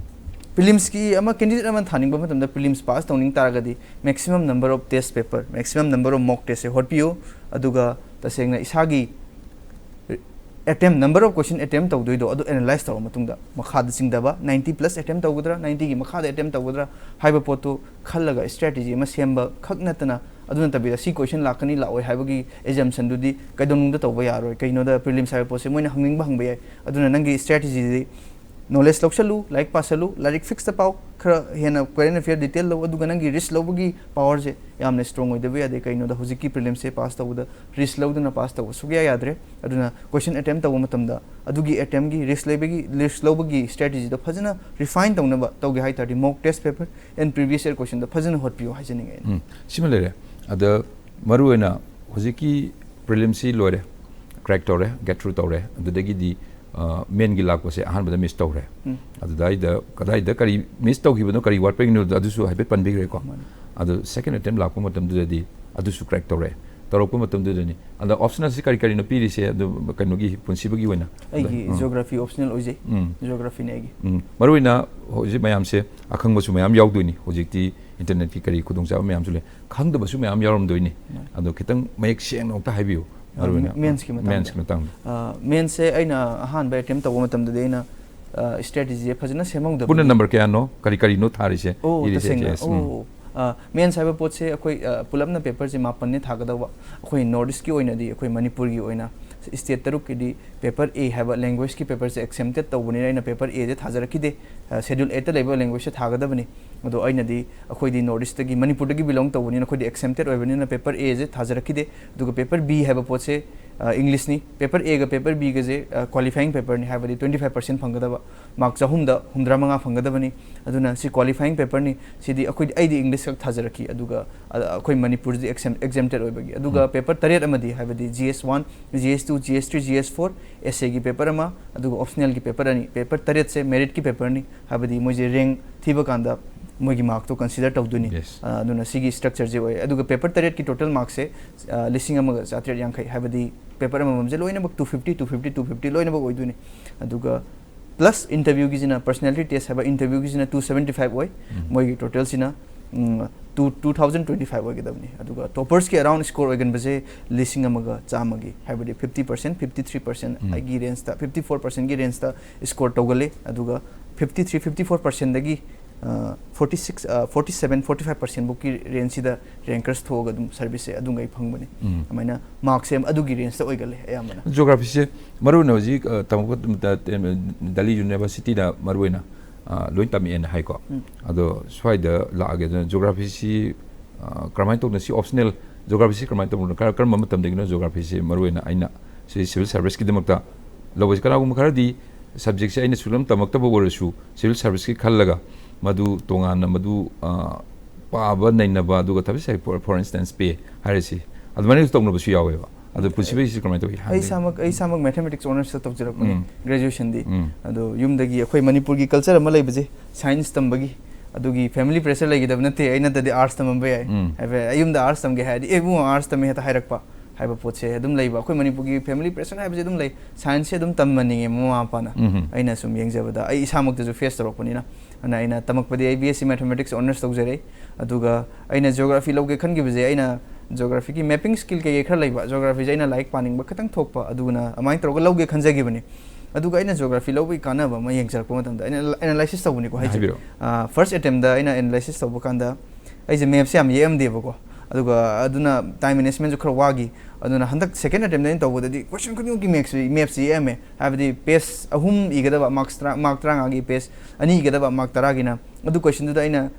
ꯄ꯭ꯔꯤꯂꯤꯝꯁꯀꯤ ꯑꯃ candidate ꯑꯃ ꯊꯥꯅꯤꯡꯕ ꯃꯇꯝꯗ ꯄ꯭ꯔꯤꯂꯤꯝꯁ ꯄꯥꯁ ꯇꯧꯅꯤꯡ ꯇꯥꯔꯒꯗꯤ maximum number of test paper, maximum number of mock testꯁꯦ ꯍꯣꯠꯄꯤꯌꯨ꯫ ꯑꯗꯨꯒ ꯇꯁꯦꯡꯅ ꯏꯁꯥꯒꯤ attempt, number of question attempt ꯇꯧꯗꯣꯏꯗꯣ ꯑꯗꯨ analyze ꯇꯧꯔ ꯃꯇꯨꯡꯗ ꯃꯈꯥꯗ ꯆꯤꯡꯗꯕ, ninety plus attempt ꯇꯧꯒꯗ꯭ꯔꯥ, ninetyꯒꯤ ꯃꯈꯥꯗ attempt ꯇꯧꯒꯗ꯭ꯔꯥ ꯍꯥꯏꯕ ꯄꯣꯠꯇꯨ ꯈꯜꯂꯒ strategy ꯑꯃ ꯁꯦꯝꯕ ꯈꯛ ꯅꯠꯇꯅ, ꯑꯗꯨ ꯅꯠꯇꯕꯤꯗ ꯁꯤ question ꯂꯥꯛꯀꯅꯤ ꯂꯥꯛꯑꯣꯏ ꯍꯥꯏꯕꯒꯤ assumptionꯗꯨꯗꯤ ꯀꯩꯗꯧꯅꯨꯡꯗ ꯇꯧꯕ ꯌꯥꯔꯣꯏ꯫ ꯀꯩꯒꯤꯅꯣꯗ ꯄ꯭ꯔꯤꯂꯤꯝꯁ ꯍꯥꯏꯕ ꯄꯣꯠꯁꯦ ꯃꯣꯏꯅ ꯍꯪꯅꯤꯡꯕ ꯍꯪꯕ ꯌꯥꯏ꯫ ꯑꯗꯨꯅ ꯅꯪꯒꯤ strategyꯗꯤ ꯅꯣꯂꯦꯖ ꯂꯧꯁꯜꯂꯨ, ꯂꯥꯏꯔꯤꯛ ꯄꯥꯁꯜꯂꯨ, ꯂꯥꯏꯔꯤꯛ ꯐꯤꯛꯁꯇ ꯄꯥꯎ, ꯈꯔ ꯍꯦꯟꯅ ꯀꯔꯦꯟ ꯑꯦꯐꯤꯌꯔ ꯗꯤꯇꯦꯜ ꯂꯧ, ꯑꯗꯨꯒ ꯅꯪꯒꯤ ꯔꯤꯁꯛ ꯂꯧꯕꯒꯤ ꯄꯋꯥꯔꯁꯦ ꯌꯥꯝꯅ ꯁ꯭ꯇꯔꯣꯡ ꯑꯣꯏꯗꯕ ꯌꯥꯗꯦ꯫ ꯀꯩꯅꯣꯗ ꯍꯧꯖꯤꯛꯀꯤ ꯄ꯭ꯔꯤꯂꯤꯝꯁꯁꯦ ꯄꯥꯁ ꯇꯧꯕꯗ ꯔꯤꯁꯛ ꯂꯧꯗꯅ ꯄꯥꯁ ꯇꯧꯕ ꯁꯨꯛꯌꯥ ꯌꯥꯗ꯭ꯔꯦ꯫ ꯑꯗꯨꯅ ꯀꯣꯏꯁꯟ ꯑꯦꯇꯦꯝ ꯇꯧꯕ ꯃꯇꯝꯗ ꯑꯗꯨꯒꯤ ꯑꯦꯇꯦꯝꯒꯤ ꯔꯤꯁꯛ ꯂꯩꯕꯒꯤ, ꯔꯤꯁꯛ ꯂꯧꯕꯒꯤ ꯁ꯭ꯇ꯭ꯔꯦꯇꯦꯖꯤꯗꯣ ꯐꯖꯅ ꯔꯤꯐꯥꯏꯟ ꯇꯧꯅꯕ ꯇꯧꯒꯦ ꯍꯥꯏ ꯇꯥꯔꯗꯤ mock test paper and previous year questionꯗ ꯐꯖꯅ ꯍꯣꯠꯄꯤꯌꯨ ꯍꯥꯏꯖꯅꯤꯡꯉꯦ ꯑꯩꯅ꯫ ꯎꯝ, ꯁꯤꯃ ꯂꯩꯔꯦ꯫ ꯑꯗ ꯃꯔꯨꯑꯣꯏꯅ ꯍꯧꯖꯤꯛꯀꯤ ꯄ꯭ꯔꯤꯂꯤꯝꯁꯤ ꯂꯣꯏꯔꯦ, ꯀ꯭ꯔꯦꯛ ꯇꯧꯔꯦ, ꯒꯦꯠ ꯊ꯭ꯔꯨ ꯇꯧꯔꯦ, ꯑꯗꯨꯗꯒꯤꯗꯤ ꯃꯦꯟꯒꯤ ꯂꯥꯛꯄꯁꯦ ꯑꯍꯥꯟꯕꯗ ꯃꯤꯁ ꯇꯧꯔꯦ꯫ ꯎꯝ꯫ ꯑꯗꯨꯗꯥꯏꯗ ꯀꯗꯥꯏꯗ ꯀꯔꯤ ꯃꯤꯁ ꯇꯧꯈꯤꯕꯅꯣ, ꯀꯔꯤ ꯋꯥꯠꯄꯒꯤꯅꯣ, ꯑꯗꯨꯁꯨ ꯍꯥꯏꯐꯦꯠ ꯄꯟꯕꯤꯈ꯭ꯔꯦꯀꯣ꯫ ꯃꯥꯅꯤ꯫ ꯑꯗꯨ ꯁꯦꯀꯦꯟ ꯑꯦꯇꯦꯝ ꯂꯥꯛꯄ ꯃꯇꯝꯗꯨꯗꯗꯤ ꯑꯗꯨꯁꯨ ꯀ꯭ꯔꯦꯛ ꯇꯧꯔꯦ꯫ ꯇꯧꯔꯛꯄ ꯃꯇꯝꯗꯨꯗꯅꯤ ꯑꯗ ꯑꯣꯞꯁꯅꯦꯜꯁꯤ ꯀꯔꯤ ꯀꯔꯤꯅꯣ ꯄꯤꯔꯤꯁꯦ, ꯑꯗꯨ ꯀꯩꯅꯣꯒꯤ ꯄꯨꯟꯁꯤꯕꯒꯤ ꯑꯣꯏꯅ? ꯑꯩꯒꯤ ꯎꯝ꯫ ꯖꯤꯑꯣꯒ꯭ꯔꯥꯐꯤ ꯑꯣꯞꯁꯅꯦꯜ ꯑꯣꯏꯖꯩ꯫ ꯎꯝ꯫ ꯖꯤꯑꯣꯒ꯭ꯔꯥꯐꯤꯅꯦ ꯑꯩꯒꯤ꯫ ꯎꯝ, ꯃꯔꯨꯑꯣꯏꯅ ꯍꯧꯖꯤꯛ ꯃꯌꯥꯝꯁꯦ ꯑꯈꯪꯕꯁꯨ ꯃꯌꯥꯝ ꯌꯥꯎꯗꯣꯏꯅꯤ꯫ ꯍꯧꯖꯤꯛꯇꯤ ꯏꯟꯇꯔꯅꯦꯠꯀꯤ ꯀꯔꯤ ꯈꯨꯗꯣꯡꯆꯥꯕ ꯃꯌꯥꯝꯁꯨ ꯂꯩ, ꯈꯪꯗꯕꯁꯨ ꯃꯌꯥꯝ ꯌꯥꯎꯔꯝꯗꯣꯏꯅꯤ꯫ ꯃꯥꯅꯤ꯫ ꯑꯗꯣ ꯈꯤꯇꯪ ꯃꯌꯦꯛ ꯁꯦꯡꯅ ꯑꯃꯨꯛꯇ ꯍꯥꯏꯕꯤꯌꯨ꯫ ꯑ, ꯃꯔꯨꯑꯣꯏꯅ ꯃꯦꯟꯁꯀꯤ ꯃꯇꯥꯡꯗ꯫ ꯃꯦꯟꯁꯀꯤ ꯃꯇꯥꯡꯗ꯫ ꯑ, ꯃꯦꯟꯁꯁꯦ ꯑꯩꯅ ꯑꯍꯥꯟꯕ ꯑꯦꯇꯦꯝ ꯇꯧꯕ ꯃꯇꯝꯗꯗꯤ ꯑꯩꯅ, ꯑ, ꯁ꯭ꯇ꯭ꯔꯦꯇꯦꯖꯤꯁꯦ ꯐꯖꯅ ꯁꯦꯝꯍꯧꯗꯕꯒꯤ꯫ ꯄꯨꯟꯅ ꯅꯝꯕꯔ ꯀꯌꯥꯅꯣ? ꯀꯔꯤ ꯀꯔꯤꯅꯣ ꯊꯥꯔꯤꯁꯦ? ꯑꯣ, ꯏꯔꯤꯁꯦ? ꯇꯁꯦꯡꯅ꯫ Yes, ꯎꯝ꯫ ꯑꯣ, ꯑ, ꯃꯦꯟꯁ ꯍꯥꯏꯕ ꯄꯣꯠꯁꯦ ꯑꯩꯈꯣꯏ, ꯑ, ꯄꯨꯂꯞꯅ ꯄꯦꯄꯔꯁꯦ ꯃꯥꯄꯟꯅꯦ ꯊꯥꯒꯗꯧꯕ꯫ ꯑꯩꯈꯣꯏ ꯅꯣꯔꯠ ꯏꯁꯀꯤ ꯑꯣꯏꯅꯗꯤ ꯑꯩꯈꯣꯏ ꯃꯅꯤꯄꯨꯔꯒꯤ ꯑꯣꯏꯅ ꯁ꯭ꯇꯦꯠ ꯇꯔꯨꯛꯀꯤꯗꯤ ꯄꯦꯄꯔ ꯑꯦ ꯍꯥꯏꯕ ꯂꯦꯡꯒ꯭ꯋꯦꯖꯀꯤ ꯄꯦꯄꯔꯁꯦ ꯑꯦꯛꯁꯦꯝꯇꯦꯠ ꯇꯧꯕꯅꯤꯅ ꯑꯩꯅ ꯄꯦꯄꯔ ꯑꯦꯁꯦ ꯊꯥꯖꯔꯛꯈꯤꯗꯦ꯫ ꯑ, ꯁꯦꯗ꯭ꯌꯨꯜ ꯑꯦꯠꯇ ꯂꯩꯕ ꯂꯦꯡꯒ꯭ꯋꯦꯖꯁꯦ ꯊꯥꯒꯗꯕꯅꯤ꯫ ꯑꯗꯣ ꯑꯩꯅꯗꯤ ꯑꯩꯈꯣꯏꯗꯤ ꯅꯣꯔꯠ ꯏꯁꯇꯒꯤ, ꯃꯅꯤꯄꯨꯔꯗꯒꯤ ꯕꯤꯂꯣꯡ ꯇꯧꯕꯅꯤꯅ ꯑꯩꯈꯣꯏꯗꯤ ꯑꯦꯛꯁꯦꯝꯇꯦꯠ ꯑꯣꯏꯕꯅꯤꯅ ꯄꯦꯄꯔ ꯑꯦꯁꯦ ꯊꯥꯖꯔꯛꯈꯤꯗꯦ꯫ ꯑꯗꯨꯒ ꯄꯦꯄꯔ ꯕꯤ ꯍꯥꯏꯕ ꯄꯣꯠꯁꯦ, ꯑ, ꯏꯪꯂꯤꯁꯅꯤ꯫ ꯄꯦꯄꯔ ꯑꯦꯒ ꯄꯦꯄꯔ ꯕꯤꯒꯁꯦ, ꯑ, ꯀ꯭ꯋꯥꯂꯤꯐꯥꯏꯌꯤꯡ ꯄꯦꯄꯔꯅꯤ, ꯍꯥꯏꯕꯗꯤ twenty five percent ꯐꯪꯒꯗꯕ, ꯃꯥꯔꯛ ꯆꯍꯨꯝꯗ ꯍꯨꯝꯗ꯭ꯔꯥ ꯃꯉꯥ ꯐꯪꯒꯗꯕꯅꯤ꯫ ꯑꯗꯨꯅ ꯁꯤ ꯀ꯭ꯋꯥꯂꯤꯐꯥꯏꯌꯤꯡ ꯄꯦꯄꯔꯅꯤ꯫ ꯁꯤꯗꯤ ꯑꯩꯈꯣꯏꯗꯤ, ꯑꯩꯗꯤ ꯏꯪꯂꯤꯁ ꯈꯛ ꯊꯥꯖꯔꯛꯈꯤ꯫ ꯑꯗꯨꯒ, ꯑ, ꯑꯩꯈꯣꯏ ꯃꯅꯤꯄꯨꯔꯗꯤ ꯑꯦꯛꯁꯦꯝ-, ꯑꯦꯛꯖꯦꯝꯇꯦꯠ ꯑꯣꯏꯕꯒꯤ꯫ ꯑꯗꯨꯒ ꯎꯝ꯫ ꯄꯦꯄꯔ ꯇꯔꯦꯠ ꯑꯃꯗꯤ, ꯍꯥꯏꯕꯗꯤ G S one, G S two, G S three, G S four, ꯑꯦꯁ ꯑꯦꯒꯤ ꯄꯦꯄꯔ ꯑꯃ, ꯑꯗꯨꯒ ꯑꯣꯞꯁꯅꯦꯜꯒꯤ ꯄꯦꯄꯔ ꯑꯅꯤ꯫ ꯄꯦꯄꯔ ꯇꯔꯦꯠꯁꯦ ꯃꯦꯔꯤꯠꯀꯤ ꯄꯦꯄꯔꯅꯤ, ꯍꯥꯏꯕꯗꯤ ꯃꯣꯏꯁꯦ ꯔꯦꯡ ꯊꯤꯕ ꯀꯥꯟꯗ ꯃꯣꯏꯒꯤ ꯃꯥꯔꯛꯇꯣ ꯀꯟꯁꯤꯗꯔ ꯇꯧꯗꯣꯏꯅꯤ꯫ Yes. ꯑ, ꯑꯗꯨꯅ ꯁꯤꯒꯤ ꯁ꯭ꯇ꯭ꯔꯛꯆꯔꯁꯦ ꯑꯣꯏ꯫ ꯑꯗꯨꯒ ꯄꯦꯄꯔ ꯇꯔꯦꯠꯀꯤ ꯇꯣꯇꯦꯜ ꯃꯥꯔꯛꯁꯦ, ꯑ, ꯂꯤꯁꯤꯡ ꯑꯃꯒ ꯆꯥꯇ꯭ꯔꯦꯠ ꯌꯥꯡꯈꯩ, ꯍꯥꯏꯕꯗꯤ ꯄꯦꯄꯔ ꯑꯃꯃꯝꯁꯦ ꯂꯣꯏꯅꯃꯛ two fifty, two fifty, two fifty ꯂꯣꯏꯅꯃꯛ ꯑꯣꯏꯗꯣꯏꯅꯤ꯫ ꯑꯗꯨꯒ ꯄ꯭ꯂꯁ ꯏꯟꯇꯔꯚ꯭ꯌꯨꯒꯤꯁꯤꯅ, ꯄꯔꯁꯅꯦꯂꯤꯇꯤ ꯇꯦꯁ ꯍꯥꯏꯕ ꯏꯟꯇꯔꯚ꯭ꯌꯨꯒꯤꯁꯤꯅ two seventy five ꯑꯣꯏ꯫ ꯎꯝ꯫ ꯃꯣꯏꯒꯤ ꯇꯣꯇꯦꯜꯁꯤꯅ, ꯎꯝ, two, two thousand twenty five ꯑꯣꯏꯒꯗꯕꯅꯤ꯫ ꯑꯗꯨꯒ ꯇꯣꯄꯔꯁꯀꯤ ꯑꯔꯥꯎꯟ ꯁ꯭ꯀꯣꯔ ꯑꯣꯏꯒꯟꯕꯁꯦ ꯂꯤꯁꯤꯡ ꯑꯃꯒ ꯆꯥꯝꯃꯒꯤ, ꯍꯥꯏꯕꯗꯤ fifty percent, fifty three percent um. ꯑꯩꯒꯤ ꯔꯦꯟꯖꯇ, fifty four percentꯒꯤ ꯔꯦꯟꯖꯇ ꯁ꯭ꯀꯣꯔ ꯇꯧꯒꯜꯂꯤ꯫ ꯑꯗꯨꯒ fifty three, fifty four percentꯗꯒꯤ forty six forty seven forty five ꯄꯥꯔꯁꯦꯟꯐꯧꯀꯤ ꯔꯦꯟꯖꯁꯤꯗ ꯔꯦꯡꯀꯔꯁ ꯊꯣꯛꯑꯒ ꯑꯗꯨꯝ ꯁꯔꯚꯤꯁꯁꯦ ꯑꯗꯨꯉꯩ ꯐꯪꯕꯅꯤ꯫ ꯎꯝ꯫ ꯑꯗꯨꯃꯥꯏꯅ ꯃꯥꯔꯛꯁꯦ ꯑꯗꯨꯒꯤ ꯔꯦꯟꯖꯇ ꯑꯣꯏꯒꯜꯂꯦ ꯑꯌꯥꯝꯕꯅ꯫ ꯖꯤꯑꯣꯒ꯭ꯔꯥꯐꯤꯁꯦ ꯃꯔꯨꯑꯣꯏꯅ ꯍꯧꯖꯤꯛ ꯑ, ꯇꯝꯃꯛꯄ ꯃꯇꯝꯗ, ꯑ, ꯗꯦꯜꯂꯤ ꯌꯨꯅꯤꯚꯔꯁꯤꯇꯤꯗ ꯃꯔꯨꯑꯣꯏꯅ ꯑ, ꯂꯣꯏ ꯇꯝꯃꯛꯑꯦꯅ ꯍꯥꯏꯀꯣ꯫ ꯎꯝ꯫ ꯑꯗꯣ ꯁ꯭ꯋꯥꯏꯗ ꯂꯥꯛꯑꯒꯦ ꯑꯗꯨꯅ ꯖꯤꯑꯣꯒ꯭ꯔꯥꯐꯤꯁꯤ ꯑ, ꯀꯔꯝꯍꯥꯏꯅ ꯇꯧꯅ ꯁꯤ ꯑꯣꯞꯁꯅꯦꯜ ꯖꯤꯑꯣꯒ꯭ꯔꯥꯐꯤꯁꯤ ꯀꯔꯝꯍꯥꯏꯅ ꯇꯧꯕꯅꯣ? ꯀꯔ-, ꯀꯔꯝꯕ ꯃꯇꯝꯗꯒꯤꯅꯣ ꯖꯤꯑꯣꯒ꯭ꯔꯥꯐꯤꯁꯤ ꯃꯔꯨꯑꯣꯏꯅ ꯑꯩꯅ ꯁꯤ ꯁꯤꯚꯤꯜ ꯁꯥꯔꯚꯤꯁꯀꯤꯗꯃꯛꯇ ꯂꯧꯕꯁꯤ? ꯀꯅꯥꯒꯨꯝꯕ ꯈꯔꯗꯤ ꯁꯕꯖꯦꯛꯁꯦ ꯑꯩꯅ ꯁꯨꯛꯂꯝ ꯇꯝꯃꯛꯇꯕ ꯑꯣꯏꯔꯁꯨ ꯁꯤꯚꯤꯜ ꯁꯥꯔꯚꯤꯁꯀꯤ ꯈꯜꯂꯒ ꯃꯗꯨ ꯇꯣꯉꯥꯟꯅ ꯃꯗꯨ ꯑ, ꯄꯥꯕ ꯅꯩꯅꯕ ꯑꯗꯨꯒ ꯊꯕꯛ for, for instance pay ꯍꯥꯏꯔꯁꯤ, ꯑꯗꯨꯃꯥꯏꯅꯁꯨ ꯇꯧꯅꯕꯁꯨ ꯌꯥꯎꯋꯦꯕ꯫ ꯑꯗꯣ ꯄꯨꯟꯁꯤꯕꯩꯁꯤ ꯀꯃꯥꯏꯅ ꯇꯧꯏ? ꯑꯩ ꯏꯁꯥꯃꯛ ꯑꯩ ꯏꯁꯥꯃꯛ ꯃꯦꯊꯃꯦꯇꯤꯛꯁ ꯑꯣꯅꯔꯁꯇ ꯇꯧꯖꯔꯛꯄꯅꯤ ꯎꯝ꯫ ꯒ꯭ꯔꯦꯖꯨꯑꯦꯁꯟꯗꯤ꯫ ꯎꯝ꯫ ꯑꯗꯣ ꯌꯨꯝꯗꯒꯤ ꯑꯩꯈꯣꯏ ꯃꯅꯤꯄꯨꯔꯒꯤ ꯀꯜꯆꯔ ꯑꯃ ꯂꯩꯕꯁꯦ ꯁꯥꯏꯟꯁ ꯇꯝꯕꯒꯤ, ꯑꯗꯨꯒꯤ ꯐꯦꯃꯤꯂꯤ ꯄ꯭ꯔꯦꯁꯔ ꯂꯩꯒꯗꯕ ꯅꯠꯇꯦ꯫ ꯑꯩ ꯅꯠꯇꯗꯤ ꯑꯥꯔꯠꯁ ꯇꯝꯃꯝꯕ ꯌꯥꯏ꯫ ꯎꯝ꯫ ꯍꯥꯏꯕ ꯑꯩ ꯌꯨꯝꯗ ꯑꯥꯔꯠꯁ ꯇꯝꯒꯦ ꯍꯥꯏꯔꯗꯤ "ꯑꯦ ꯏꯕꯨꯡꯉꯣ ꯑꯥꯔꯠꯁ ꯇꯝꯃꯦ" ꯍꯦꯛꯇ ꯍꯥꯏꯔꯛꯄ ꯍꯥꯏꯕ ꯄꯣꯠꯁꯦ ꯑꯗꯨꯝ ꯂꯩꯕ꯫ ꯑꯩꯈꯣꯏ ꯃꯅꯤꯄꯨꯔꯒꯤ ꯐꯦꯃꯤꯂꯤ ꯄ꯭ꯔꯦꯁꯔ ꯍꯥꯏꯕꯁꯦ ꯑꯗꯨꯝ ꯂꯩ꯫ ꯁꯥꯏꯟꯁꯁꯦ ꯑꯗꯨꯝ ꯇꯝꯍꯟꯅꯤꯡꯉꯦ ꯃꯃꯥ ꯃꯄꯥꯅ꯫ ꯎꯝ꯫ ꯑꯩꯅ ꯁꯨꯝ ꯌꯦꯡꯖꯕꯗ ꯑꯩ ꯏꯁꯥꯃꯛꯇꯁꯨ ꯐꯦꯁ ꯇꯧꯔꯛꯄꯅꯤꯅ꯫ ꯑꯗꯨꯅ ꯑꯩꯅ ꯇꯝꯃꯛꯄꯗꯤ ꯑꯩ B S C mathematics honours ꯇꯧꯖꯔꯦ꯫ ꯑꯗꯨꯒ ꯑꯩꯅ ꯖꯤꯑꯣꯒ꯭ꯔꯥꯐꯤ ꯂꯧꯒꯦ ꯈꯟꯈꯤꯕꯁꯦ ꯑꯩꯅ ꯖꯤꯑꯣꯒ꯭ꯔꯥꯐꯤꯒꯤ ꯃꯦꯄꯤꯡ ꯁ꯭ꯀꯤꯜ ꯀꯩꯀꯩ ꯈꯔ ꯂꯩꯕ, ꯖꯤꯑꯣꯒ꯭ꯔꯥꯐꯤꯁꯦ ꯑꯩꯅ ꯂꯥꯏꯔꯤꯛ ꯄꯥꯅꯤꯡꯕ ꯈꯤꯇꯪ ꯊꯣꯛꯄ, ꯑꯗꯨꯅ ꯑꯗꯨꯃꯥꯏꯅ ꯇꯧꯔꯒ ꯂꯧꯒꯦ ꯈꯟꯖꯈꯤꯕꯅꯤ꯫ ꯑꯗꯨꯒ ꯑꯩꯅ ꯖꯤꯑꯣꯒ꯭ꯔꯥꯐꯤ ꯂꯧꯕꯒꯤ ꯀꯥꯟꯅꯕ ꯑꯃ ꯌꯦꯡꯖꯔꯛꯄ ꯃꯇꯝꯗ ꯑꯩꯅ ꯑꯦꯅꯥꯂꯥꯏꯁꯤꯁ ꯇꯧꯕꯅꯤꯀꯣ ꯍꯥꯏꯁꯦ꯫ ꯍꯥꯏꯕꯤꯔꯛꯑꯣ꯫ ꯐꯥꯔꯁ ꯑꯦꯇꯦꯝꯗ ꯑꯩꯅ ꯑꯦꯅꯥꯂꯥꯏꯁꯤꯁ ꯇꯧꯕ ꯀꯥꯟꯗ ꯑꯩꯁꯦ ꯃꯦꯞꯁꯦ ꯌꯥꯝ ꯌꯦꯛꯑꯝꯗꯦꯕꯀꯣ꯫ ꯑꯗꯨꯒ ꯑꯗꯨꯅ ꯇꯥꯏꯝ ꯃꯦꯅꯦꯖꯃꯦꯟꯁꯨ ꯈꯔ ꯋꯥꯈꯤ꯫ ꯑꯗꯨꯅ ꯍꯟꯗꯛ ꯁꯦꯀꯦꯟ ꯑꯦꯇꯦꯝꯗ ꯑꯩꯅ ꯇꯧꯕꯗꯗꯤ ꯀꯣꯏꯁꯟ ꯈꯨꯗꯤꯡꯃꯛꯀꯤ ꯃꯦꯞꯁꯤ ꯃꯦꯞꯁꯤ ꯌꯦꯛꯑꯝꯃꯦ꯫ ꯍꯥꯏꯕꯗꯤ ꯄꯦꯖ ꯑꯍꯨꯝ ꯏꯒꯗꯕ ꯃꯥꯔꯛꯁ ꯇꯔꯥ, ꯃꯥꯔꯛ ꯇꯔꯥꯃꯉꯥꯒꯤ ꯄꯦꯖ ꯑꯅꯤ ꯏꯒꯗꯕ ꯃꯥꯔꯛ ꯇꯔꯥꯒꯤꯅ꯫ ꯑꯗꯨ ꯀꯣꯏꯁꯟꯗꯨꯗ ꯑꯩꯅ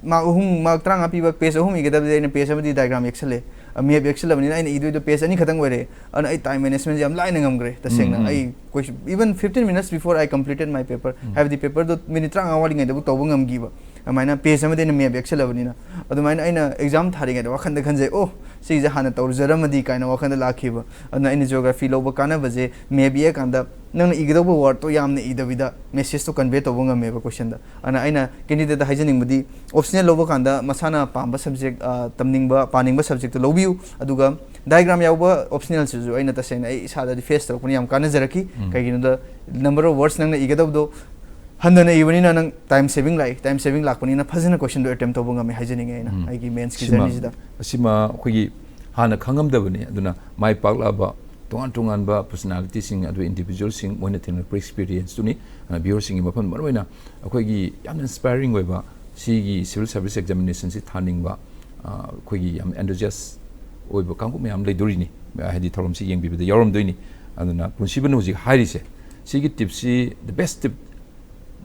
ꯃꯥꯔꯛ ꯑꯍꯨꯝ, ꯃꯥꯔꯛ ꯇꯔꯥꯃꯉꯥ ꯄꯤꯕ ꯄꯦꯖ ꯑꯍꯨꯝ ꯏꯒꯗꯕꯗꯤ ꯑꯩꯅ ꯄꯦꯖ ꯑꯃꯗꯤ ꯗꯥꯏꯒ꯭ꯔꯥꯝ ꯌꯦꯛꯁꯜꯂꯦ꯫ ꯃꯦꯞ ꯌꯦꯛꯁꯜꯂꯕꯅꯤꯅ ꯑꯩꯅ ꯏꯗꯣꯏꯗꯣ ꯄꯦꯖ ꯑꯅꯤꯈꯛꯇꯪ ꯑꯣꯏꯔꯦ꯫ ꯑꯗꯨꯅ ꯑꯩ ꯇꯥꯏꯝ ꯃꯦꯅꯦꯖꯃꯦꯟꯁꯦ ꯌꯥꯝ ꯂꯥꯏꯅ ꯉꯝꯈ꯭ꯔꯦ ꯇꯁꯦꯡꯅ꯫ ꯎꯝ, ꯎꯝ꯫ ꯑꯩ even fifteen minutes before I completed my paper, ꯎꯝ꯫ ꯍꯥꯏꯕꯗꯤ ꯄꯦꯄꯔꯗꯣ ꯃꯤꯅꯤꯠ ꯇꯔꯥꯃꯉꯥ ꯋꯥꯠꯂꯤꯉꯩꯗꯕꯨ ꯇꯧꯕ ꯉꯝꯈꯤꯕ꯫ ꯑꯗꯨꯃꯥꯏꯅ ꯄꯦꯖ ꯑꯃꯗꯤ ꯑꯩꯅ ꯃꯦꯞ ꯌꯦꯛꯁꯜꯂꯕꯅꯤꯅ꯫ ꯑꯗꯨꯃꯥꯏꯅ ꯑꯩꯅ ꯑꯦꯛꯖꯥꯝ ꯊꯥꯔꯤꯉꯩꯗ ꯋꯥꯈꯟꯗ ꯈꯟꯖꯩ, "ꯑꯣ, ꯁꯤꯁꯦ ꯍꯥꯟꯅ ꯇꯧꯖꯔꯝꯃꯗꯤ" ꯀꯥꯏꯅ ꯋꯥꯈꯟꯗ ꯂꯥꯛꯈꯤꯕ꯫ ꯑꯗꯨꯅ ꯑꯩꯅ ꯖꯤꯑꯣꯒ꯭ꯔꯥꯐꯤ ꯂꯧꯕ ꯀꯥꯟꯅꯕꯁꯦ ꯃꯦꯞ ꯌꯦꯛꯑꯀꯥꯟꯗ ꯅꯪꯅ ꯏꯒꯗꯧꯕ ꯋꯥꯔꯗꯇꯣ ꯌꯥꯝꯅ ꯏꯗꯕꯤꯗ ꯃꯦꯁꯦꯖꯇꯣ ꯀꯟꯚꯦ ꯇꯧꯕ ꯉꯝꯃꯦꯕ ꯀꯣꯏꯁꯟꯗ꯫ ꯑꯗꯨꯅ ꯑꯩꯅ ꯀꯦꯟꯗꯤꯗꯦꯠꯇ ꯍꯥꯏꯖꯅꯤꯡꯕꯗꯤ ꯑꯣꯞꯁꯅꯦꯜ ꯂꯧꯕ ꯀꯥꯟꯗ ꯃꯁꯥꯅ ꯄꯥꯝꯕ ꯁꯕꯖꯦꯛ, ꯑ, ꯇꯝꯅꯤꯡꯕ, ꯄꯥꯅꯤꯡꯕ ꯁꯕꯖꯦꯛꯇꯣ ꯂꯧꯕꯤꯌꯨ꯫ ꯑꯗꯨꯒ ꯗꯥꯏꯒ꯭ꯔꯥꯝ ꯌꯥꯎꯕ ꯑꯣꯞꯁꯅꯦꯜꯁꯤꯁꯨ ꯑꯩꯅ ꯇꯁꯦꯡꯅ ꯑꯩ ꯏꯁꯥꯗꯗꯤ ꯐꯦꯁ ꯇꯧꯔꯛꯄꯅ ꯌꯥꯝ ꯀꯥꯟꯅꯖꯔꯛꯈꯤ꯫ ꯎꯝ꯫ ꯀꯩꯒꯤꯅꯣꯗ number of words ꯅꯪꯅ ꯏꯒꯗꯧꯕꯗꯣ ꯍꯟꯊꯅ ꯏꯕꯅꯤꯅ ꯅꯪ ꯇꯥꯏꯝ ꯁꯦꯚꯤꯡ ꯂꯥꯛꯏ꯫ ꯇꯥꯏꯝ ꯁꯦꯚꯤꯡ ꯂꯥꯛꯄꯅꯤꯅ ꯐꯖꯅ ꯀꯣꯏꯁꯟꯗꯣ ꯑꯦꯇꯦꯝ ꯇꯧꯕ ꯉꯝꯃꯦ ꯍꯥꯏꯖꯅꯤꯡꯉꯦ ꯑꯩꯅ ꯎꯝ꯫ ꯑꯩꯒꯤ ꯃꯦꯟꯁꯀꯤ ꯁꯤꯃ-, ꯖꯔꯅꯤꯁꯤꯗ꯫ ꯑꯁꯤꯃ ꯑꯩꯈꯣꯏꯒꯤ ꯍꯥꯟꯅ ꯈꯪꯉꯝꯗꯕꯅꯤ꯫ ꯑꯗꯨꯅ ꯃꯥꯏ ꯄꯥꯛꯂꯛꯑꯕ ꯇꯣꯉꯥꯟ ꯇꯣꯉꯥꯟꯕ personalityꯁꯤꯡ, ꯑꯗꯨ individualꯁꯤꯡ, ꯃꯣꯏꯅ ꯊꯦꯡꯅꯔꯛꯄ experienceꯇꯨꯅꯤ꯫ ꯑꯗꯨꯅ viewerꯁꯤꯡꯒꯤ ꯃꯐꯝ ꯃꯔꯨꯑꯣꯏꯅ ꯑꯩꯈꯣꯏꯒꯤ ꯌꯥꯝꯅ inspiring ꯑꯣꯏꯕ ꯁꯤꯒꯤ civil service examinationꯁꯤ ꯊꯥꯅꯤꯡꯕ, ꯑ, ꯑꯩꯈꯣꯏꯒꯤ ꯌꯥꯝ enthusiast ꯑꯣꯏꯕ ꯀꯥꯡꯕꯨ ꯃꯌꯥꯝ ꯂꯩꯗꯣꯔꯤꯅꯤ, ꯍꯥꯏꯗꯤ ꯊꯧꯔꯝꯁꯤ ꯌꯦꯡꯕꯤꯕꯗ ꯌꯥꯎꯔꯝꯗꯣꯏꯅꯤ꯫ ꯑꯗꯨꯅ ꯄꯨꯟꯁꯤꯕꯅ ꯍꯧꯖꯤꯛ ꯍꯥꯏꯔꯤꯁꯦ, ꯁꯤꯒꯤ tipꯁꯤ the best tip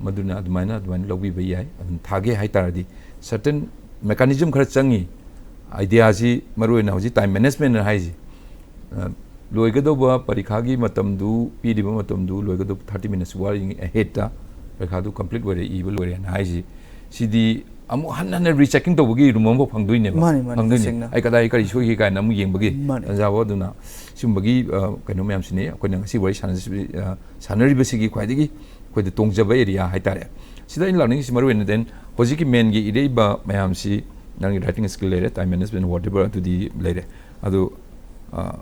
ꯃꯗꯨꯅ ꯑꯗꯨꯃꯥꯏꯅ, ꯑꯗꯨꯃꯥꯏꯅ ꯂꯧꯕꯤꯕ ꯌꯥꯏ꯫ ꯑꯗꯨꯝ ꯊꯥꯒꯦ ꯍꯥꯏ ꯇꯥꯔꯗꯤ certain mechanism ꯈꯔ ꯆꯪꯉꯤ꯫ Ideaꯁꯤ ꯃꯔꯨꯑꯣꯏꯅ ꯍꯧꯖꯤꯛ time management ꯍꯥꯏꯁꯤ, ꯑ, ꯂꯣꯏꯒꯗꯧꯕ ꯄꯔꯤꯈꯥꯒꯤ ꯃꯇꯝꯗꯨ, ꯄꯤꯔꯤꯕ ꯃꯇꯝꯗꯨ ꯂꯣꯏꯒꯗꯧꯕ thirty minutes ꯋꯥꯠꯂꯤꯉꯩ aheadꯇ ꯄꯔꯤꯈꯥꯗꯨ complete ꯑꯣꯏꯔꯦ, ꯏꯕ ꯂꯣꯏꯔꯦꯅ ꯍꯥꯏꯁꯤ, ꯁꯤꯗꯤ ꯑꯃꯨꯛ ꯍꯟꯅ ꯍꯟꯅ rechecking ꯇꯧꯕꯒꯤ room ꯑꯃꯐꯥꯎ ꯐꯪꯗꯣꯏꯅꯦꯕ꯫ ꯃꯥꯅꯤ, ꯃꯥꯅꯤ, ꯐꯪꯗꯣꯏꯅꯤ꯫ ꯇꯁꯦꯡꯅ꯫ ꯑꯩ ꯀꯗꯥꯏ ꯀꯔꯤ ꯁꯣꯏꯈꯤ ꯀꯥꯏꯅ ꯑꯃꯨꯛ ꯌꯦꯡꯕꯒꯤ ꯃꯥꯅꯤ꯫ ꯇꯥꯟꯖꯥ ꯐꯥꯎ꯫ ꯑꯗꯨꯅ ꯁꯤꯒꯨꯝꯕꯒꯤ, ꯑ, ꯀꯩꯅꯣ ꯃꯌꯥꯝꯁꯤꯅꯤ ꯑꯩꯈꯣꯏꯅ ꯉꯁꯤ ꯋꯥꯔꯤ ꯁꯥꯟꯅꯖ-, ꯑ, ꯁꯥꯟꯅꯔꯤꯕꯁꯤꯒꯤ ꯈ꯭ꯋꯥꯏꯗꯒꯤ ꯑꯩꯈꯣꯏꯗ ꯇꯣꯡꯖꯕ area ꯍꯥꯏꯇꯥꯔꯦ꯫ ꯁꯤꯗ ꯑꯩꯅ ꯂꯥꯛꯅꯤꯡꯉꯤꯁꯤ ꯃꯔꯨ ꯑꯣꯏꯅ then ꯍꯧꯖꯤꯛꯀꯤ mainꯒꯤ ꯏꯔꯛꯏꯕ ꯃꯌꯥꯝꯁꯤ, ꯅꯪꯒꯤ writing skill ꯂꯩꯔꯦ, time management, whatever, ꯑꯗꯨꯗꯤ ꯂꯩꯔꯦ꯫ ꯑꯗꯨ, ꯑ,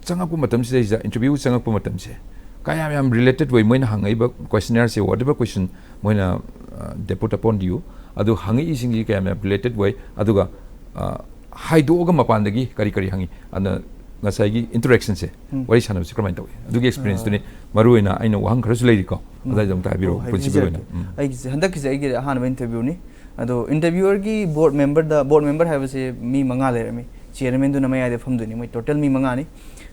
ꯆꯪꯉꯛꯄ ꯃꯇꯝꯁꯤꯗꯩꯁꯤꯗ, interview ꯆꯪꯉꯛꯄ ꯃꯇꯝꯁꯦ ꯀꯌꯥꯝ ꯌꯥꯝ related ꯑꯣꯏ, ꯃꯣꯏꯅ ꯍꯪꯉꯛꯏꯕ questionnaire ꯁꯦ, whatever question ꯃꯣꯏꯅ, ꯑ, depot upon you, ꯑꯗꯨ ꯍꯪꯉꯛꯏꯁꯤꯡꯁꯤ ꯀꯌꯥꯝ ꯌꯥꯝ related ꯑꯣꯏ, ꯑꯗꯨꯒ, ꯑ, ꯍꯥꯏꯗꯣꯛꯑꯒ ꯃꯄꯥꯟꯗꯒꯤ ꯀꯔꯤ ꯀꯔꯤ ꯍꯪꯉꯤ? ꯑꯗꯨꯅ ꯉꯁꯥꯏꯒꯤ interaction ꯁꯦ, ꯎꯝ꯫ ꯋꯥꯔꯤ ꯁꯥꯟꯅꯕꯁꯤ ꯀꯃꯥꯏꯅ ꯇꯧꯏ? ꯑꯗꯨꯒꯤ experience ꯇꯨꯅꯤ ꯑ꯫ ꯃꯔꯨ ꯑꯣꯏꯅ ꯑꯩꯅ ꯋꯥꯍꯪ ꯈꯔꯁꯨ ꯂꯩꯔꯤꯀꯣ, ꯎꯝ꯫ ꯑꯗꯨꯋꯥꯏꯗ ꯑꯃꯨꯛꯇ ꯍꯥꯏꯕꯤꯔꯛꯑꯣ, ꯑꯣ, principal ꯍꯥꯏꯕꯤꯖꯔꯛꯀꯦ꯫ ꯑꯣꯏꯅ꯫ ꯎꯝ꯫ ꯑꯩꯒꯤꯁꯦ ꯍꯟꯗꯛꯀꯤꯁꯦ ꯑꯩꯒꯤ ꯑꯍꯥꯟꯕ interview ꯅꯤ꯫ ꯑꯗꯣ interviewer ꯒꯤ board member ꯗ, board member ꯍꯥꯏꯕꯁꯦ ꯃꯤ ꯃꯉꯥ ꯂꯩꯔꯝꯃꯤ꯫ Chairman ꯗꯨꯅ ꯃꯌꯥꯏꯗ ꯐꯝꯗꯣꯏꯅꯤ꯫ ꯃꯣꯏ total ꯃꯤ ꯃꯉꯥꯅꯤ꯫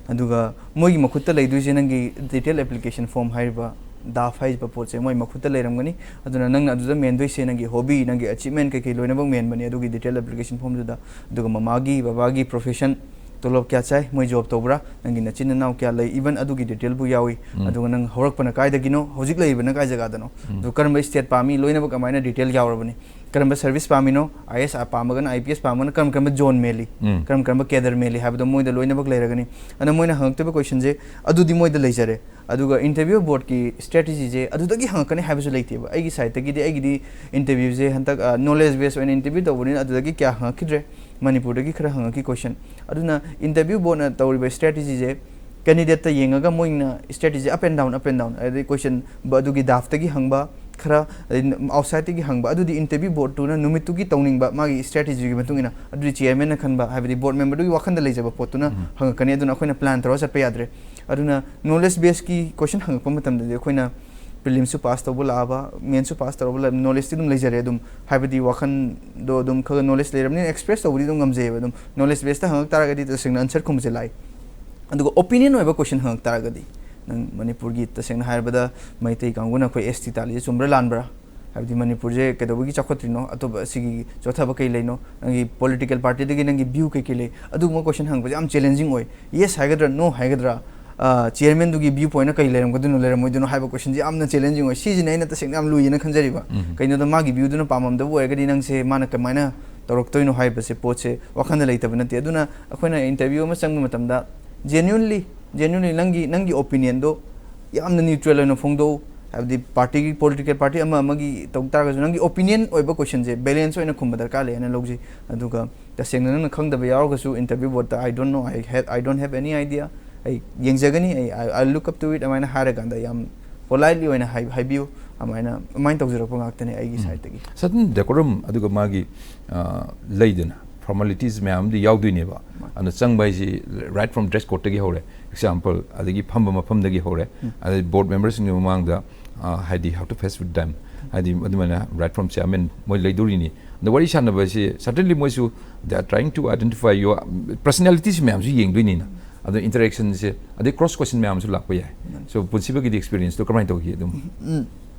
ꯑꯗꯨꯒ ꯃꯣꯏꯒꯤ ꯃꯈꯨꯠꯇ ꯂꯩꯗꯣꯏꯁꯦ ꯅꯪꯒꯤ detail application form ꯍꯥꯏꯔꯤꯕ, DAF ꯍꯥꯏꯔꯤꯕ ꯄꯣꯠꯁꯦ ꯃꯣꯏ ꯃꯈꯨꯠꯇ ꯂꯩꯔꯝꯒꯅꯤ꯫ ꯑꯗꯨꯅ ꯅꯪꯅ ꯑꯗꯨꯗ ꯃꯦꯟꯗꯣꯏꯁꯦ ꯅꯪꯒꯤ hobby, ꯅꯪꯒꯤ achievement ꯀꯩꯀꯩ ꯂꯣꯏꯅꯃꯛ ꯃꯦꯟꯕꯅꯤ ꯑꯗꯨꯒꯤ detail application form ꯗꯨꯗ꯫ ꯑꯗꯨꯒ ꯃꯃꯥꯒꯤ, ꯕꯕꯥꯒꯤ profession, ꯇꯣꯂꯣꯞ ꯀꯌꯥ ꯆꯥꯏ, ꯃꯣꯏ job ꯇꯧꯕ꯭ꯔꯥ, ꯅꯪꯒꯤ ꯅꯆꯤꯟ ꯅꯅꯥꯎ ꯀꯌꯥ ꯂꯩ, even ꯑꯗꯨꯒꯤ detail ꯕꯨ ꯌꯥꯎꯏ꯫ ꯎꯝ꯫ ꯑꯗꯨꯒ ꯅꯪ ꯍꯧꯔꯛꯄꯅ ꯀꯥꯏꯗꯒꯤꯅꯣ, ꯍꯧꯖꯤꯛ ꯂꯩꯔꯤꯕꯅ ꯀꯥꯏ ꯖꯒꯥꯗꯅꯣ, ꯎꯝ꯫ ꯑꯗꯨ ꯀꯔꯝꯕ state ꯄꯥꯝꯃꯤ, ꯂꯣꯏꯅꯃꯛ ꯑꯗꯨꯃꯥꯏꯅ detail ꯌꯥꯎꯔꯕꯅꯤ꯫ ꯀꯔꯝꯕ service ꯄꯥꯝꯃꯤꯅꯣ, IAS ꯄꯥꯝꯃꯒꯅ, IPS ꯄꯥꯝꯃꯒꯅ ꯀꯔꯝ ꯀꯔꯝꯕ zone ꯃꯦꯜꯂꯤ, ꯎꯝ꯫ ꯀꯔꯝ ꯀꯔꯝꯕ cadre ꯃꯦꯜꯂꯤ ꯍꯥꯏꯕꯗꯣ ꯃꯣꯏꯗ ꯂꯣꯏꯅꯃꯛ ꯂꯩꯔꯒꯅꯤ꯫ ꯑꯗꯣ ꯃꯣꯏꯅ ꯍꯪꯉꯛꯇꯣꯏꯕ question ꯁꯦ ꯑꯗꯨꯗꯤ ꯃꯣꯏꯗ ꯂꯩꯖꯔꯦ꯫ ꯑꯗꯨꯒ interview board ꯀꯤ strategy ꯁꯦ ꯑꯗꯨꯗꯒꯤ ꯍꯪꯉꯛꯀꯅꯤ ꯍꯥꯏꯕꯁꯨ ꯂꯩꯇꯦꯕ꯫ ꯑꯩꯒꯤ side ꯇꯒꯤꯗꯤ, ꯑꯩꯒꯤꯗꯤ interview ꯁꯦ ꯍꯟꯗꯛ, ꯑ, knowledge base ꯑꯣꯏꯅ interview ꯇꯧꯕꯅꯤꯅ ꯑꯗꯨꯗꯒꯤ ꯀꯌꯥ ꯍꯪꯉꯛꯈꯤꯗ꯭ꯔꯦ꯫ ꯃꯅꯤꯄꯨꯔꯗꯒꯤ ꯈꯔ ꯍꯪꯉꯛꯈꯤ question꯫ ꯑꯗꯨꯅ interview board ꯅ ꯇꯧꯔꯤꯕ strategy ꯁꯦ candidate ꯇ ꯌꯦꯡꯉꯒ ꯃꯣꯏꯅ strategy up and down, up and down, ꯍꯥꯏꯗꯤ question ꯕ-, ꯑꯗꯨꯒꯤ DAF ꯇꯒꯤ ꯍꯪꯕ, ꯈꯔ, ꯑꯗꯩ ꯑꯥꯎꯠꯁꯥꯏꯠꯇꯒꯤ ꯍꯪꯕ, ꯑꯗꯨꯗꯤ ꯏꯟꯇꯔꯚ꯭ꯌꯨ ꯕꯣꯔꯗꯇꯨꯅ ꯅꯨꯃꯤꯠꯇꯨꯒꯤ ꯇꯧꯅꯤꯡꯕ ꯃꯥꯒꯤ ꯏꯁꯇ꯭ꯔꯦꯇꯦꯖꯤꯒꯤ ꯃꯇꯨꯡ ꯏꯟꯅ, ꯑꯗꯨꯗꯤ ꯆꯤꯌꯔꯃꯦꯟꯅ ꯈꯟꯕ, ꯍꯥꯏꯕꯗꯤ ꯕꯣꯔꯗ ꯃꯦꯝꯕꯔꯗꯨꯒꯤ ꯋꯥꯈꯟꯗ ꯂꯩꯖꯕ ꯄꯣꯠꯇꯨꯅ ꯍꯪꯉꯛꯀꯅꯤ꯫ ꯑꯗꯨꯅ ꯑꯩꯈꯣꯏꯅ ꯄ꯭ꯂꯥꯟ ꯇꯧꯔꯒ ꯆꯠꯄ ꯌꯥꯗ꯭ꯔꯦ꯫ ꯑꯗꯨꯅ ꯅꯣꯂꯦꯖ ꯕꯦꯁꯀꯤ ꯀꯣꯏꯁꯟ ꯍꯪꯉꯛꯄ ꯃꯇꯝꯗꯗꯤ ꯑꯩꯈꯣꯏꯅ ꯄ꯭ꯔꯤꯂꯤꯝꯁꯨ ꯄꯥꯁ ꯇꯧꯕ ꯂꯥꯛꯑꯕ, ꯃꯦꯟꯁꯨ ꯄꯥꯁ ꯇꯧꯔꯕ ꯂ-, ꯅꯣꯂꯦꯖꯇꯤ ꯑꯗꯨꯝ ꯂꯩꯖꯔꯦ꯫ ꯑꯗꯨꯝ ꯍꯥꯏꯕꯗꯤ ꯋꯥꯈꯟꯗꯣ ꯑꯗꯨꯝ ꯈꯔ ꯅꯣꯂꯦꯖ ꯂꯩꯔꯕꯅꯤꯅ ꯑꯦꯛꯁꯄ꯭ꯔꯦꯁ ꯇꯧꯕꯗꯤ ꯑꯗꯨꯝ ꯉꯝꯖꯩꯑꯕ꯫ ꯑꯗꯨꯝ ꯅꯣꯂꯦꯖ ꯕꯦꯁꯇ ꯍꯪꯉꯛ ꯇꯥꯔꯒꯗꯤ ꯇꯁꯦꯡꯅ ꯑꯟꯁꯔ ꯈꯨꯝꯕꯁꯦ ꯂꯥꯏ꯫ ꯑꯗꯨꯒ ꯑꯣꯄꯤꯅꯤꯌꯟ ꯑꯣꯏꯕ ꯀꯣꯏꯁꯟ ꯍꯪꯉꯛ ꯇꯥꯔꯒꯗꯤ, ꯅꯪ ꯃꯅꯤꯄꯨꯔꯒꯤ ꯇꯁꯦꯡꯅ ꯍꯥꯏꯔꯕꯗ ꯃꯩꯇꯩ ꯀꯥꯡꯕꯨꯅ ꯑꯩꯈꯣꯏ ꯑꯦꯁ ꯇꯤ ꯇꯥꯜꯂꯤꯁꯦ ꯆꯨꯝꯕ꯭ꯔꯥ ꯂꯥꯟꯕ꯭ꯔꯥ? ꯍꯥꯏꯕꯗꯤ ꯃꯅꯤꯄꯨꯔꯁꯦ ꯀꯩꯗꯧꯕꯒꯤ ꯆꯥꯎꯈꯠꯇ꯭ꯔꯤꯅꯣ? ꯑꯇꯣꯞꯄ ꯑꯁꯤꯒꯤ ꯆꯣꯠꯊꯕ ꯀꯩ ꯂꯩꯅꯣ? ꯅꯪꯒꯤ ꯄꯣꯂꯤꯇꯤꯀꯦꯜ ꯄꯥꯔꯇꯤꯗꯒꯤ ꯅꯪꯒꯤ ꯚ꯭ꯌꯨ ꯀꯩ ꯀꯩ ꯂꯩ? ꯑꯗꯨꯒꯨꯝꯕ ꯀꯣꯏꯁꯟ ꯍꯪꯕꯁꯦ ꯌꯥꯝ ꯆꯦꯂꯦꯟꯖꯤꯡ ꯑꯣꯏ꯫ ꯌꯦꯁ ꯍꯥꯏꯒꯗ꯭ꯔꯥ, ꯅꯣ ꯍꯥꯏꯒꯗ꯭ꯔꯥ, ꯆꯤꯌꯔꯃꯦꯟꯗꯨꯒꯤ ꯚ꯭ꯌꯨ ꯄꯣꯏꯟꯅ ꯀꯩ ꯂꯩꯔꯝꯒꯗꯣꯏꯅꯣ, ꯂꯩꯔꯝꯃꯣꯏꯗꯣꯏꯅꯣ ꯍꯥꯏꯕ ꯀꯣꯏꯁꯟꯁꯦ ꯌꯥꯝꯅ ꯆꯦꯂꯦꯟꯖꯤꯡ ꯑꯣꯏ꯫ ꯁꯤꯁꯤꯅꯦ ꯑꯩꯅ ꯇꯁꯦꯡꯅ ꯌꯥꯝ ꯂꯨꯏꯌꯦꯅ ꯈꯟꯖꯔꯤꯕ꯫ ꯀꯩꯅꯣꯗ ꯃꯥꯒꯤ ꯚ꯭ꯌꯨꯗꯨꯅ ꯄꯥꯝꯃꯝꯗꯕ ꯑꯣꯏꯔꯒꯗꯤ ꯅꯪꯁꯦ ꯃꯥꯅ ꯀꯃꯥꯏꯅ ꯇꯧꯔꯛꯇꯣꯏꯅꯣ ꯍꯥꯏꯕꯁꯦ ꯄꯣꯠꯁꯦ ꯋꯥꯈꯜꯗ ꯂꯩꯇꯕ ꯅꯠꯇꯦ꯫ ꯑꯗꯨꯅ ꯑꯩꯈꯣꯏꯅ ꯏꯟꯇꯔꯚ꯭ꯌꯨ ꯑꯃ ꯆꯪꯕ ꯃꯇꯝꯗ ꯖꯦꯅ꯭ꯌꯨꯟꯂꯤ, ꯖꯦꯅ꯭ꯌꯨꯟꯂꯤ ꯅꯪꯒꯤ, ꯅꯪꯒꯤ ꯑꯣꯄꯤꯅꯤꯌꯟꯗꯣ ꯌꯥꯝꯅ ꯅ꯭ꯌꯨꯇ꯭ꯔꯦꯜ ꯑꯣꯏꯅ ꯐꯣꯡꯗꯣꯛꯎ꯫ ꯍꯥꯏꯕꯗꯤ ꯄꯥꯔꯇꯤꯒꯤ, ꯄꯣꯂꯤꯇꯤꯀꯦꯜ ꯄꯥꯔꯇꯤ ꯑꯃ ꯑꯃꯒꯤ ꯇꯧ ꯇꯥꯔꯒꯁꯨ ꯅꯪꯒꯤ ꯑꯣꯄꯤꯅꯤꯌꯟ ꯑꯣꯏꯕ ꯀꯣꯏꯁꯟꯁꯦ ꯕꯦꯂꯦꯟꯁ ꯑꯣꯏꯅ ꯈꯨꯝꯕ ꯗꯔꯀꯥꯔ ꯂꯩ ꯍꯥꯏꯅ ꯂꯧꯖꯩ꯫ ꯑꯗꯨꯒ ꯇꯁꯦꯡꯅ ꯅꯪꯅ ꯈꯪꯗꯕ ꯌꯥꯎꯔꯒꯁꯨ interview ꯕꯣꯔꯗꯇ "I don't know, I have, I don't have any idea, ꯑꯩ ꯌꯦꯡꯖꯒꯅꯤ, ꯑꯩ, I, I'll look up to it" ꯑꯗꯨꯃꯥꯏꯅ ꯍꯥꯏꯔꯀꯥꯟꯗ ꯌꯥꯝ ꯄꯣꯂꯥꯏꯠꯂꯤ ꯑꯣꯏꯅ ꯍꯥꯏ-, ꯍꯥꯏꯕꯤꯌꯨ꯫ ꯑꯗꯨꯃꯥꯏꯅ, ꯑꯗꯨꯃꯥꯏꯅ ꯇꯧꯖꯔꯛꯄ ꯉꯥꯛꯇꯅꯦ ꯑꯩꯒꯤ ꯁꯥꯏꯠꯇꯒꯤ꯫ Certain decorum ꯑꯗꯨꯒ ꯃꯥꯒꯤ, ꯑ, ꯂꯩꯗꯅ ꯐꯣꯔꯃꯥꯂꯤꯇꯤꯁ ꯃꯌꯥꯝ ꯑꯃꯗꯤ ꯌꯥꯎꯗꯣꯏꯅꯦꯕ꯫ ꯑꯗꯨꯅ ꯆꯪꯕ ꯍꯥꯏꯁꯤ right from dress code ꯇꯒꯤ ꯍꯧꯔꯦ, ꯑꯦꯛꯖꯥꯝꯄꯜ, ꯑꯗꯒꯤ ꯐꯝꯕ ꯃꯐꯝꯗꯒꯤ ꯍꯧꯔꯦ, ꯑꯗꯩ ꯕꯣꯔꯗ ꯃꯦꯝꯕꯔꯁꯤꯡꯒꯤ ꯃꯃꯥꯡꯗ, ꯑ, ꯍꯥꯏꯗꯤ how to face with them, ꯍꯥꯏꯗꯤ ꯑꯗꯨꯃꯥꯏꯅ right from chairman ꯃꯣꯏ ꯂꯩꯗꯣꯔꯤꯅꯤ꯫ ꯑꯗ ꯋꯥꯔꯤ ꯁꯥꯟꯅꯕꯁꯤ certainly ꯃꯣꯏꯁꯨ they are trying to identify your personalities ꯃꯌꯥꯝꯁꯨ ꯌꯦꯡꯗꯣꯏꯅꯤꯅ꯫ ꯑꯗꯣ ꯏꯟꯇꯔꯦꯛꯁꯟꯁꯦ, ꯑꯗꯩ ꯀ꯭ꯔꯣꯁ ꯀꯣꯏꯁꯟ ꯃꯌꯥꯝꯁꯨ ꯂꯥꯛꯄ ꯌꯥꯏ꯫ So ꯄꯨꯟꯁꯤꯕꯒꯤꯗꯤ ꯑꯦꯛꯁꯄꯤꯔꯤꯌꯦꯟꯁꯇꯣ ꯀꯃꯥꯏꯅ ꯇꯧꯈꯤ ꯑꯗꯨꯝ? ꯎꯝ꯫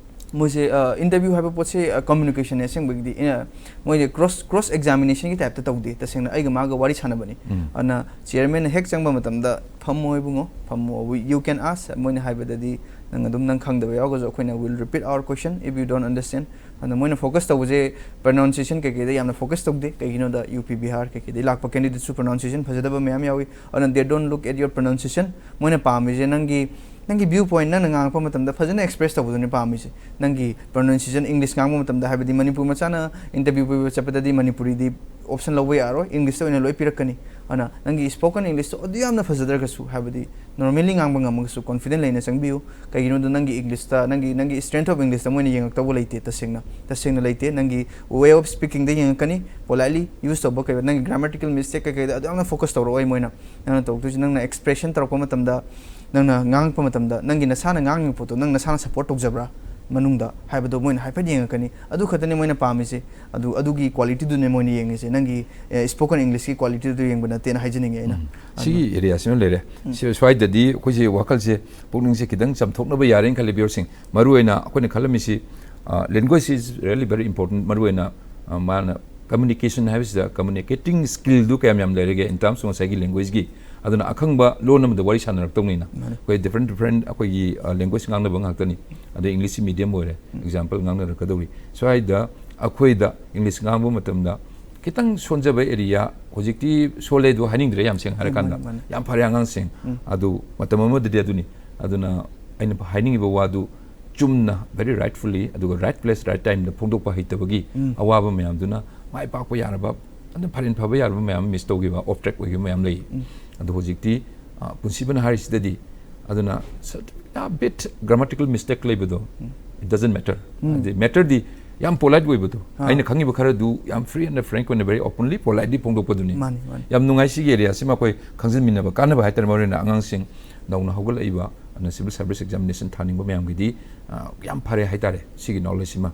ꯃꯣꯏꯁꯦ, ꯑ, ꯏꯟꯇꯔꯚ꯭ꯌꯨ ꯍꯥꯏꯕ ꯄꯣꯠꯁꯦ, ꯑ, ꯀꯝꯃ꯭ꯌꯨꯅꯤꯀꯦꯁꯟꯅꯦ ꯑꯁꯦꯡꯕꯒꯤꯗꯤ꯫ ꯑꯩꯅ, ꯃꯣꯏꯁꯦ ꯀ꯭ꯔꯣꯁ, ꯀ꯭ꯔꯣꯁ ꯑꯦꯛꯖꯥꯃꯤꯅꯦꯁꯟꯒꯤ ꯇꯥꯏꯞꯇ ꯇꯧꯗꯦ, ꯇꯁꯦꯡꯅ ꯑꯩꯒ ꯃꯥꯒ ꯋꯥꯔꯤ ꯁꯥꯟꯅꯕꯅꯤ꯫ ꯑꯗꯨꯅ ꯆꯤꯌꯔꯃꯦꯟꯅ ꯍꯦꯛ ꯆꯪꯕ ꯃꯇꯝꯗ, "ꯐꯝꯃꯣ ꯏꯕꯨꯡꯉꯣ, ꯐꯝꯃꯣ, we, you can ask", ꯃꯣꯏꯅ ꯍꯥꯏꯕꯗꯗꯤ ꯅꯪ ꯑꯗꯨꯝ ꯅꯪ ꯈꯪꯗꯕ ꯌꯥꯎꯔꯒꯁꯨ ꯑꯩꯈꯣꯏꯅ "We'll repeat our question if you don't understand". ꯑꯗꯨꯅ ꯃꯣꯏꯅ ꯐꯣꯀꯁ ꯇꯧꯕꯁꯦ ꯄ꯭ꯔꯅꯥꯎꯟꯁꯤꯌꯦꯁꯟ ꯀꯩꯀꯩꯗ ꯌꯥꯝꯅ ꯐꯣꯀꯁ ꯇꯧꯗꯦ꯫ ꯀꯩꯒꯤꯅꯣꯗ ꯌꯨ ꯄꯤ ꯕꯤꯍꯥꯔ ꯀꯩꯀꯩꯗꯒꯤ ꯂꯥꯛꯄ ꯀꯦꯟꯗꯤꯗꯦꯠꯁꯨ ꯄ꯭ꯔꯅꯥꯎꯟꯁꯤꯌꯦꯁꯟ ꯐꯖꯗꯕ ꯃꯌꯥꯝ ꯌꯥꯎꯏ꯫ ꯑꯗꯨꯅ they don't look at your pronunciation꯫ ꯃꯣꯏꯅ ꯄꯥꯝꯃꯤꯁꯦ ꯅꯪꯒꯤ, ꯅꯪꯒꯤ ꯚ꯭ꯌꯨ ꯄꯣꯏꯟ, ꯅꯪꯅ ꯉꯥꯡꯉꯛꯄ ꯃꯇꯝꯗ ꯐꯖꯅ ꯑꯦꯛꯁꯄ꯭ꯔꯦꯁ ꯇꯧꯕꯗꯨꯅꯤ ꯄꯥꯝꯃꯤꯁꯦ꯫ ꯅꯪꯒꯤ ꯄ꯭ꯔꯣꯅꯟꯁꯤꯌꯦꯁꯟ, ꯏꯪꯂꯤꯁ ꯉꯥꯡꯕ ꯃꯇꯝꯗ, ꯍꯥꯏꯕꯗꯤ ꯃꯅꯤꯄꯨꯔ ꯃꯆꯥꯅ ꯏꯟꯇꯔꯚ꯭ꯌꯨ ꯄꯤꯕ ꯆꯠꯄꯗꯗꯤ ꯃꯅꯤꯄꯨꯔꯤꯗꯤ ꯑꯣꯞꯁꯟ ꯂꯧꯕ ꯌꯥꯔꯣꯏ, ꯏꯪꯂꯤꯁꯇ ꯑꯣꯏꯅ ꯂꯣꯏ ꯄꯤꯔꯛꯀꯅꯤ꯫ ꯑꯗꯨꯅ ꯅꯪꯒꯤ spoken Englishꯇꯣ ꯑꯗꯨ ꯌꯥꯝꯅ ꯐꯖꯗ꯭ꯔꯒꯁꯨ, ꯍꯥꯏꯕꯗꯤ normally ꯉꯥꯡꯕ ꯉꯝꯃꯒꯁꯨ, confident ꯂꯩꯅ ꯆꯪꯕꯤꯌꯨ꯫ ꯀꯩꯒꯤꯅꯣꯗ ꯅꯪꯒꯤ Englishꯇ, ꯅꯪꯒꯤ, ꯅꯪꯒꯤ strength of Englishꯇ ꯃꯣꯏꯅ ꯌꯦꯡꯉꯛꯇꯧꯕ ꯂꯩꯇꯦ꯫ ꯇꯁꯦꯡꯅ, ꯇꯁꯦꯡꯅ ꯂꯩꯇꯦ꯫ ꯅꯪꯒꯤ way of speakingꯗ ꯌꯦꯡꯉꯛꯀꯅꯤ, politely use ꯇꯧꯕ, ꯀꯩ, ꯅꯪꯒꯤ grammatical mistake ꯀꯩꯀꯩꯗ ꯑꯗꯨ ꯌꯥꯝꯅ focus ꯇꯧꯔꯛꯑꯣꯏ ꯃꯣꯏꯅ꯫ ꯅꯪꯅ ꯇꯧꯗꯣꯏꯁꯤ, ꯅꯪꯅ expression ꯇꯧꯔꯛꯄ ꯃꯇꯝꯗ, ꯅꯪꯅ ꯉꯥꯡꯉꯛꯄ ꯃꯇꯝꯗ, ꯅꯪꯒꯤ ꯅꯁꯥꯅ ꯉꯥꯡꯉꯤꯕ ꯄꯣꯠꯇꯣ ꯅꯪ ꯅꯁꯥꯅ support ꯇꯧꯖꯕ꯭ꯔꯥ ꯃꯅꯨꯡꯗ ꯍꯥꯏꯕꯗꯣ ꯃꯣꯏꯅ ꯍꯥꯏꯐꯦꯠ ꯌꯦꯡꯉꯛꯀꯅꯤ꯫ ꯑꯗꯨ ꯈꯛꯇꯅꯤ ꯃꯣꯏꯅ ꯄꯥꯝꯃꯤꯁꯦ꯫ ꯑꯗꯨ, ꯑꯗꯨꯒꯤ qualityꯗꯨꯅꯦ ꯃꯣꯏꯅ ꯌꯦꯡꯉꯤꯁꯦ꯫ ꯅꯪꯒꯤ, ꯑꯦ, spoken Englishꯀꯤ qualityꯗꯨ ꯌꯦꯡꯕ ꯅꯠꯇꯦꯅ ꯍꯥꯏꯖꯅꯤꯡꯉꯦ ꯑꯩꯅ꯫ ꯎꯝ꯫ ꯑꯗꯨꯅ ꯁꯤꯒꯤ areaꯁꯤꯃ ꯂꯩꯔꯦ꯫ ꯎꯝ꯫ ꯁꯤ, ꯁ꯭ꯋꯥꯏꯗꯗꯤ ꯑꯩꯈꯣꯏꯁꯦ ꯋꯥꯈꯜꯁꯦ, ꯄꯨꯛꯅꯤꯡꯁꯦ ꯈꯤꯇꯪ ꯆꯥꯝꯊꯣꯛꯅꯕ ꯌꯥꯔꯦꯅ ꯈꯜꯂꯦ viewerꯁꯤꯡ꯫ ꯃꯔꯨꯑꯣꯏꯅ ꯑꯩꯈꯣꯏꯅ ꯈꯜꯂꯝꯃꯤꯁꯤ, ꯑ, language is really very important꯫ ꯃꯔꯨꯑꯣꯏꯅ, ꯑ, ꯃꯥꯅ communication ꯍꯥꯏꯕꯁꯤꯗ communicating skillꯗꯨ ꯀꯌꯥꯝ ꯌꯥꯝ ꯂꯩꯔꯒꯦ in terms of ꯉꯁꯥꯏꯒꯤ languageꯀꯤ꯫ ꯑꯗꯨꯅ ꯑꯈꯪꯕ ꯂꯣꯟ ꯑꯃꯗ ꯋꯥꯔꯤ ꯁꯥꯟꯅꯔꯛꯇꯧꯅꯤꯅ꯫ ꯃꯥꯅꯦ꯫ ꯑꯩꯈꯣꯏ different different ꯑꯩꯈꯣꯏꯒꯤ, ꯑ, language ꯉꯥꯡꯅꯕ ꯉꯥꯛꯇꯅꯤ꯫ ꯑꯗꯩ Englishꯁꯤ medium ꯑꯣꯏꯔꯦ, ꯎꯝ꯫ Example ꯉꯥꯡꯅꯔꯛꯀꯗꯧꯔꯤ꯫ ꯁ꯭ꯋꯥꯏꯗ ꯑꯩꯈꯣꯏꯗ English ꯉꯥꯡꯕ ꯃꯇꯝꯗ ꯈꯤꯇꯪ ꯁꯣꯟꯖꯕ area, ꯍꯧꯖꯤꯛꯇꯤ ꯁꯣꯜꯂꯦ ꯑꯗꯨ ꯍꯥꯏꯅꯤꯡꯗ꯭ꯔꯦ, ꯌꯥꯝ ꯁꯦꯡꯅ ꯍꯥꯏꯔꯀꯥꯟꯗ꯫ ꯃꯥꯅꯦ, ꯃꯥꯅꯦ꯫ ꯌꯥꯝ ꯐꯔꯦ ꯑꯉꯥꯡꯁꯤꯡ꯫ ꯎꯝ꯫ ꯑꯗꯨ ꯃꯇꯝ ꯑꯃꯗꯗꯤ ꯑꯗꯨꯅꯤ꯫ ꯑꯗꯨꯅ ꯑꯩꯅ ꯍꯥꯏꯅꯤꯡꯉꯤꯕ ꯋꯥꯗꯨ ꯆꯨꯝꯅ, very rightfully, ꯑꯗꯨꯒ right place, right timeꯗ ꯐꯣꯡꯗꯣꯛꯄ ꯍꯩꯇꯕꯒꯤ ꯎꯝ꯫ ꯑꯋꯥꯕ ꯃꯌꯥꯝꯗꯨꯅ ꯃꯥꯏ ꯄꯥꯛꯄ ꯌꯥꯔꯕ, ꯑꯗꯨꯝ ꯐꯔꯦꯟ ꯐꯕ ꯌꯥꯔꯕ ꯃꯌꯥꯝ ꯑꯃ miss ꯇꯧꯈꯤꯕ, off track ꯑꯣꯏꯈꯤꯕ ꯃꯌꯥꯝ ꯂꯩ꯫ ꯎꯝ꯫ ꯑꯗꯣ ꯍꯧꯖꯤꯛꯇꯤ, ꯑ, ꯄꯨꯟꯁꯤꯕꯅ ꯍꯥꯏꯔꯤꯁꯤꯗꯗꯤ, ꯑꯗꯨꯅ ꯁ-, ꯌꯥꯝ bit grammatical mistake ꯂꯩꯕꯗꯣ, ꯎꯝ꯫ It doesn't matter꯫ ꯎꯝ꯫ ꯍꯥꯏꯗꯤ matterꯗꯤ ꯌꯥꯝ polite ꯑꯣꯏꯕꯗꯣ, ꯑꯥ꯫ ꯑꯩꯅ ꯈꯪꯉꯤꯕ ꯈꯔꯗꯨ ꯌꯥꯝ free and frank ꯑꯣꯏꯅ, very openly, politely ꯐꯣꯡꯗꯣꯛꯄꯗꯨꯅꯤ꯫ ꯃꯥꯅꯤ, ꯃꯥꯅꯤ꯫ ꯌꯥꯝ ꯅꯨꯡꯉꯥꯏ꯫ ꯁꯤꯒꯤ areaꯁꯤꯃ ꯑꯩꯈꯣꯏ ꯈꯪꯖꯤꯟꯃꯤꯟꯅꯕ ꯀꯥꯟꯅꯕ ꯍꯥꯏꯇꯥꯔꯦ, ꯃꯔꯨꯑꯣꯏꯅ ꯑꯉꯥꯡꯁꯤꯡ ꯅꯧꯅ ꯍꯧꯒꯠꯂꯛꯏꯕ, ꯑꯗꯨꯅ civil service examination ꯊꯥꯅꯤꯡꯕ ꯃꯌꯥꯝꯒꯤꯗꯤ, ꯑ, ꯌꯥꯝ ꯐꯔꯦ ꯍꯥꯏꯇꯥꯔꯦ ꯁꯤꯒꯤ knowledgeꯁꯤꯃ꯫